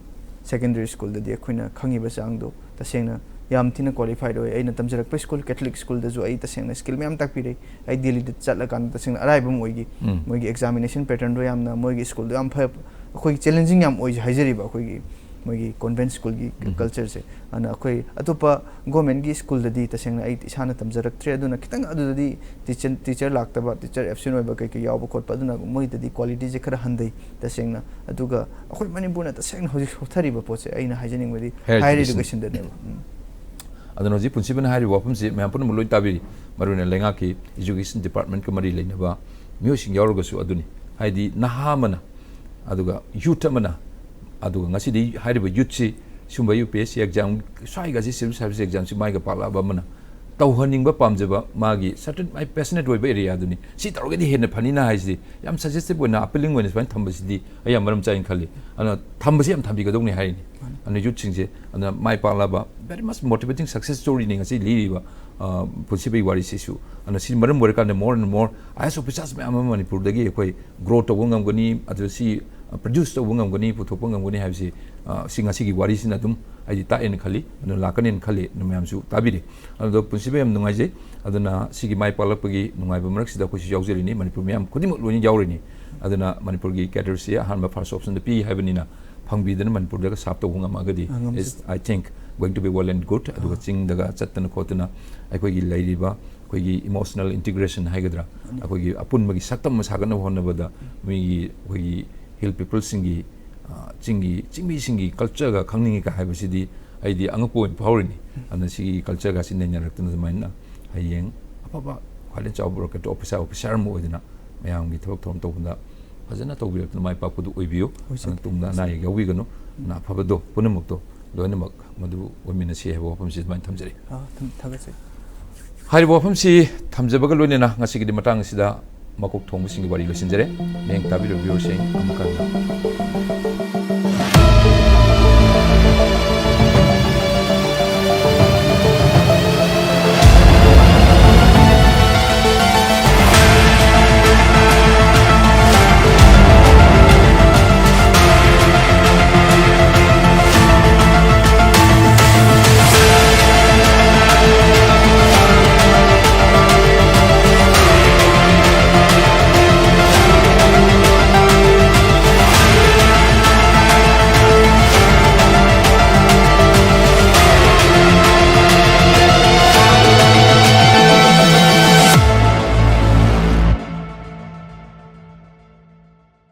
ꯁꯦꯀꯦꯟꯗꯔꯤ ꯁ꯭ꯀꯨꯜꯗꯗꯤ ꯑꯩꯈꯣꯏꯅ ꯈꯪꯉꯤꯕ ꯆꯥꯡꯗꯣ ꯇꯁꯦꯡꯅ ꯌꯥꯝ ꯊꯤꯅ ꯀ꯭ꯋꯥꯂꯤꯐꯥꯏꯗ ꯑꯣꯏ꯫ ꯑꯩꯅ ꯇꯝꯖꯔꯛꯄ ꯁ꯭ꯀꯨꯜ, ꯀꯦꯊꯣꯂꯤꯛ ꯁ꯭ꯀꯨꯜꯗꯁꯨ ꯑꯩ ꯇꯁꯦꯡꯅ ꯁ꯭ꯀꯤꯜ ꯃꯌꯥꯝ ꯇꯥꯛꯄꯤꯔꯦ꯫ ꯑꯩ ꯗꯦꯜꯂꯤꯗ ꯆꯠꯂꯀꯥꯟꯗ ꯇꯁꯦꯡꯅ ꯑꯔꯥꯏꯕ ꯑꯃ ꯑꯣꯏꯈꯤ꯫ ꯎꯝ꯫ ꯃꯣꯏꯒꯤ ꯑꯦꯛꯖꯥꯃꯤꯅꯦꯁꯟ ꯄꯦꯇꯔꯟꯗꯣ ꯌꯥꯝꯅ, ꯃꯣꯏꯒꯤ ꯁ꯭ꯀꯨꯜꯗꯣ ꯌꯥꯝ ꯐ-, ꯑꯩꯈꯣꯏꯒꯤ ꯆꯦꯂꯦꯟꯖꯤꯡ ꯌꯥꯝ ꯑꯣꯏ ꯍꯥꯏꯖꯔꯤꯕ ꯑꯩꯈꯣꯏꯒꯤ ꯃꯣꯏꯒꯤ ꯀꯣꯟꯚꯦꯟꯠ ꯁ꯭ꯀꯨꯜꯒꯤ ꯎꯝ꯫ ꯀꯜꯆꯔꯁꯦ꯫ ꯑꯗꯨꯅ ꯑꯩꯈꯣꯏ ꯑꯇꯣꯞꯄ ꯒꯣꯔꯃꯦꯟꯠꯀꯤ ꯁ꯭ꯀꯨꯜꯗꯗꯤ ꯇꯁꯦꯡꯅ ꯑꯩ ꯏꯁꯥꯅ ꯇꯝꯖꯔꯛꯇ꯭ꯔꯦ꯫ ꯑꯗꯨꯅ ꯈꯤꯇꯪ ꯑꯗꯨꯗꯗꯤ ꯇꯤꯆꯔ, ꯇꯤꯆꯔ ꯂꯥꯛꯇꯕ, ꯇꯤꯆꯔ ꯑꯦꯕꯁꯦꯟ ꯑꯣꯏꯕ ꯀꯩꯀꯩ ꯌꯥꯎꯕ ꯈꯣꯠꯄ, ꯑꯗꯨꯅ ꯃꯣꯏꯗꯗꯤ ꯀ꯭ꯋꯥꯂꯤꯇꯤꯁꯦ ꯈꯔ ꯍꯟꯊꯩ ꯇꯁꯦꯡꯅ꯫ ꯑꯗꯨꯒ ꯑꯩꯈꯣꯏ ꯃꯅꯤꯄꯨꯔꯅ ꯇꯁꯦꯡꯅ ꯍꯧꯖꯤꯛ ꯁꯣꯊꯔꯤꯕ ꯄꯣꯠꯁꯦ ꯑꯩꯅ ꯍꯥꯏꯖꯅꯤꯡꯕꯗꯤ Higher ꯍꯥꯌꯔ education꯫ ꯏꯗꯨꯀꯦꯁꯟꯗꯅꯦꯕ꯫ ꯎꯝ꯫ ꯑꯗꯨꯅ ꯍꯧꯖꯤꯛ ꯄꯨꯟꯁꯤꯕꯅ ꯍꯥꯏꯔꯤꯕ ꯋꯥꯐꯝꯁꯤ ꯃꯌꯥꯝ ꯄꯨꯝꯅꯃꯛ ꯂꯣꯏ ꯇꯥꯕꯤꯔꯤ, ꯃꯔꯨꯑꯣꯏꯅ ꯂꯩꯉꯥꯛꯀꯤ ꯏꯖꯨꯀꯦꯁꯟ ꯗꯤꯄꯥꯔꯠꯃꯦꯟꯠꯀ ꯃꯔꯤ ꯂꯩꯅꯕ ꯃꯤꯑꯣꯏꯁꯤꯡ ꯌꯥꯎꯔꯒꯁꯨ꯫ ꯑꯗꯨꯅꯤ ꯍꯥꯏꯗꯤ ꯅꯍꯥ ꯑꯃꯅ, ꯑꯗꯨꯒ ꯌꯨꯠ ꯑꯃꯅ, ꯑꯗꯨꯒ ꯉꯁꯤꯗꯤ ꯍꯥꯏꯔꯤꯕ ꯌꯨꯠꯁꯤ ꯁꯤꯒꯨꯝꯕ U P S C exam, ꯁ꯭ꯋꯥꯏꯒꯁꯤ ꯁꯤꯚꯤꯜ ꯁꯥꯔꯚꯤꯁ ꯑꯦꯛꯖꯥꯝꯁꯤ ꯃꯥꯏꯒ ꯄꯥꯛꯂꯛꯑꯕ ꯑꯃꯅ ꯇꯧꯍꯟꯅꯤꯡꯕ, ꯄꯥꯝꯖꯕ, ꯃꯥꯒꯤ ꯁꯔꯇꯟ ꯃꯥꯏ ꯄꯦꯁꯅꯦꯠ ꯑꯣꯏꯕ ꯑꯦꯔꯤꯌꯥꯗꯨꯅꯤ, ꯁꯤ ꯇꯧꯔꯒꯗꯤ ꯍꯦꯟꯅ ꯐꯅꯤꯅ ꯍꯥꯏꯁꯤꯗꯤ ꯌꯥꯝ ꯁꯖꯦꯁꯇꯤꯚ ꯑꯣꯏꯅ, ꯑꯄꯤꯂꯤꯡ ꯑꯣꯏꯅ ꯁꯨꯃꯥꯏꯅ ꯊꯝꯕꯁꯤꯗꯤ ꯑꯩ ꯌꯥꯝ ꯃꯔꯝ ꯆꯥꯏꯅ ꯈꯜꯂꯤ꯫ ꯑꯗꯨꯅ ꯊꯝꯕꯁꯤ ꯌꯥꯝ ꯊꯝꯕꯤꯒꯗꯧꯅꯤ ꯍꯥꯏꯔꯤꯅꯤ꯫ ꯃꯥꯅꯤ꯫ ꯑꯗꯨꯅ ꯌꯨꯠꯁꯤꯡꯁꯦ, ꯑꯗꯨꯅ ꯃꯥꯏ ꯄꯥꯛꯂꯕ very much motivating success storyꯅꯤ ꯉꯁꯤ ꯂꯤꯔꯤꯕ, ꯑ, ꯄꯨꯟꯁꯤꯕꯩ ꯋꯥꯔꯤꯁꯤꯁꯨ꯫ ꯑꯗꯨꯅ ꯁꯤ ꯃꯔꯝ ꯑꯣꯏꯔꯀꯥꯟꯗ more and more I A S officers ꯃꯌꯥꯝ ꯑꯃ ꯃꯅꯤꯄꯨꯔꯗꯒꯤ ꯑꯩꯈꯣꯏ ꯒ꯭ꯔꯣ ꯇꯧꯕ ꯉꯝꯒꯅꯤ, ꯑꯗꯨ ꯁꯤ, ꯑ, ꯄ꯭ꯔꯗ꯭ꯌꯨꯁ ꯇꯧꯕ ꯉꯝꯒꯅꯤ, ꯄꯨꯊꯣꯛꯄ ꯉꯝꯒꯅꯤ ꯍꯥꯏꯕꯁꯤ, ꯑ, ꯁꯤ ꯉꯁꯤꯒꯤ ꯋꯥꯔꯤꯁꯤꯅ ꯑꯗꯨꯝ ꯑꯩꯗꯤ ꯇꯥꯛꯑꯦꯅ ꯈꯜꯂꯤ, ꯑꯗꯨꯅ ꯂꯥꯛꯀꯅꯦꯅ ꯈꯜꯂꯤ꯫ ꯑꯗꯨ ꯃꯌꯥꯝꯁꯨ ꯇꯥꯕꯤꯔꯤ꯫ ꯑꯗꯨꯗ ꯄꯨꯟꯁꯤꯕ ꯌꯥꯝ ꯅꯨꯡꯉꯥꯏꯖꯩ꯫ ꯑꯗꯨꯅ ꯁꯤꯒꯤ ꯃꯥꯏ ꯄꯥꯛꯂꯛꯄꯒꯤ ꯅꯨꯡꯉꯥꯏꯕ ꯃꯔꯛꯁꯤꯗ ꯑꯩꯈꯣꯏꯁꯨ ꯌꯥꯎꯖꯔꯤꯅꯤ, ꯃꯅꯤꯄꯨꯔ ꯃꯤꯌꯥꯝ ꯈꯨꯗꯤꯡꯃꯛ ꯂꯣꯏꯅ ꯌꯥꯎꯔꯤꯅꯤ꯫ ꯑꯗꯨꯅ ꯃꯅꯤꯄꯨꯔꯒꯤ ꯀꯦꯗꯔꯁꯤ ꯑꯍꯥꯟꯕ ꯐꯥꯔꯁ ꯑꯣꯞꯁꯟꯗ ꯄꯤ ꯍꯥꯏꯕꯅꯤꯅ ꯐꯪꯕꯤꯗꯅ ꯃꯅꯤꯄꯨꯔꯗꯒ ꯁꯥꯔꯞ ꯇꯧꯕ ꯉꯝꯃꯒꯗꯤ, ꯑ, ꯉꯝꯖꯩ꯫ Is, I think, going to be well and good꯫ ꯑꯗꯨꯒ ꯑꯥ꯫ ꯆꯤꯡꯗꯒ ꯆꯠꯇꯅ ꯈꯣꯠꯇꯅ ꯑꯩꯈꯣꯏꯒꯤ ꯂꯩꯔꯤꯕ ꯑꯩꯈꯣꯏꯒꯤ ꯏꯃꯣꯁꯅꯦꯜ ꯏꯟꯇꯤꯒ꯭ꯔꯦꯁꯟ ꯍꯥꯏꯒꯗ꯭ꯔꯥ, ꯃꯥꯅꯤ꯫ ꯑꯩꯈꯣꯏꯒꯤ ꯑꯄꯨꯟꯕꯒꯤ ꯁꯛꯇꯝ ꯑꯃ ꯁꯥꯒꯠꯅꯕ ꯍꯣꯠꯅꯕꯗ ꯃꯤꯒꯤ, ꯑꯩꯈꯣꯏꯒꯤ ꯍꯤꯜ ꯄꯤꯄꯜꯁꯤꯡꯒꯤ, ꯑ, ꯆꯤꯡꯒꯤ, ꯆꯤꯡꯃꯤꯁꯤꯡꯒꯤ ꯀꯜꯆꯔꯒ ꯈꯪꯅꯤꯡꯉꯤꯒ ꯍꯥꯏꯕꯁꯤꯗꯤ ꯑꯩꯗꯤ ꯑꯉꯛꯄ ꯑꯣꯏꯅ ꯐꯥꯎꯔꯤꯅꯤ꯫ ꯎꯝ꯫ ꯑꯗꯨꯅ ꯁꯤꯒꯤ ꯀꯜꯆꯔꯒꯁꯤ ꯅꯩꯅꯔꯛꯇꯅ ꯑꯗꯨꯃꯥꯏꯅ ꯍꯌꯦꯡ ꯑꯐꯕ ꯈ꯭ꯋꯥꯏꯗꯒꯤ ꯆꯥꯎꯕ ꯕ꯭ꯌꯨꯔꯣꯀ꯭ꯔꯦꯠ ꯑꯣꯐꯤꯁꯥꯔ, ꯑꯣꯐꯤꯁꯥꯔ ꯑꯃ ꯑꯣꯏꯗꯅ ꯃꯌꯥꯝꯒꯤ ꯊꯕꯛ ꯊꯧꯔꯝ ꯇꯧꯕꯗ ꯐꯖꯅ ꯇꯧꯕꯤꯔꯛꯇꯨꯅ ꯃꯥꯏ ꯄꯥꯛꯄꯗꯨ ꯑꯣꯏꯕꯤꯌꯨ꯫ ꯑꯣꯏꯖꯒꯦ꯫ ꯑꯗꯨꯅ ꯇꯨꯡꯗ ꯑꯅꯥ ꯑꯌꯦꯛ ꯌꯥꯎꯕꯤꯒꯅꯨ꯫ ꯎꯝ꯫ ꯑꯗꯨꯅ ꯑꯐꯕꯗꯣ ꯄꯨꯝꯅꯃꯛꯇꯣ ꯂꯣꯏꯅꯃꯛ ꯃꯗꯨ ꯑꯣꯏꯃꯤꯟꯅꯁꯤ ꯍꯥꯏꯕ ꯋꯥꯐꯝꯁꯤ ꯑꯗꯨꯃꯥꯏꯅ ꯊꯝꯖꯔꯤ꯫ ꯑꯥ, ꯊꯝ-, ꯊꯥꯒꯠꯆꯔꯤ꯫ ꯍꯥꯏꯔꯤꯕ ꯋꯥꯐꯝꯁꯤ ꯊꯝꯖꯕꯒ ꯂꯣꯏꯅꯅ ꯉꯁꯤꯒꯤꯗꯤ ꯃꯇꯥꯡ ꯑꯁꯤꯗ ꯃꯀꯣꯛ ꯊꯣꯡꯕꯁꯤꯡꯒꯤ ꯋꯥꯔꯤ ꯂꯣꯏꯁꯤꯟꯖꯔꯦ꯫ ꯃꯤꯠꯌꯦꯡ ꯇꯥꯕꯤꯔꯤꯕ ꯚ꯭ꯌꯨꯋꯔꯁꯤꯡ ꯑꯃꯨꯛ ꯍꯟꯅ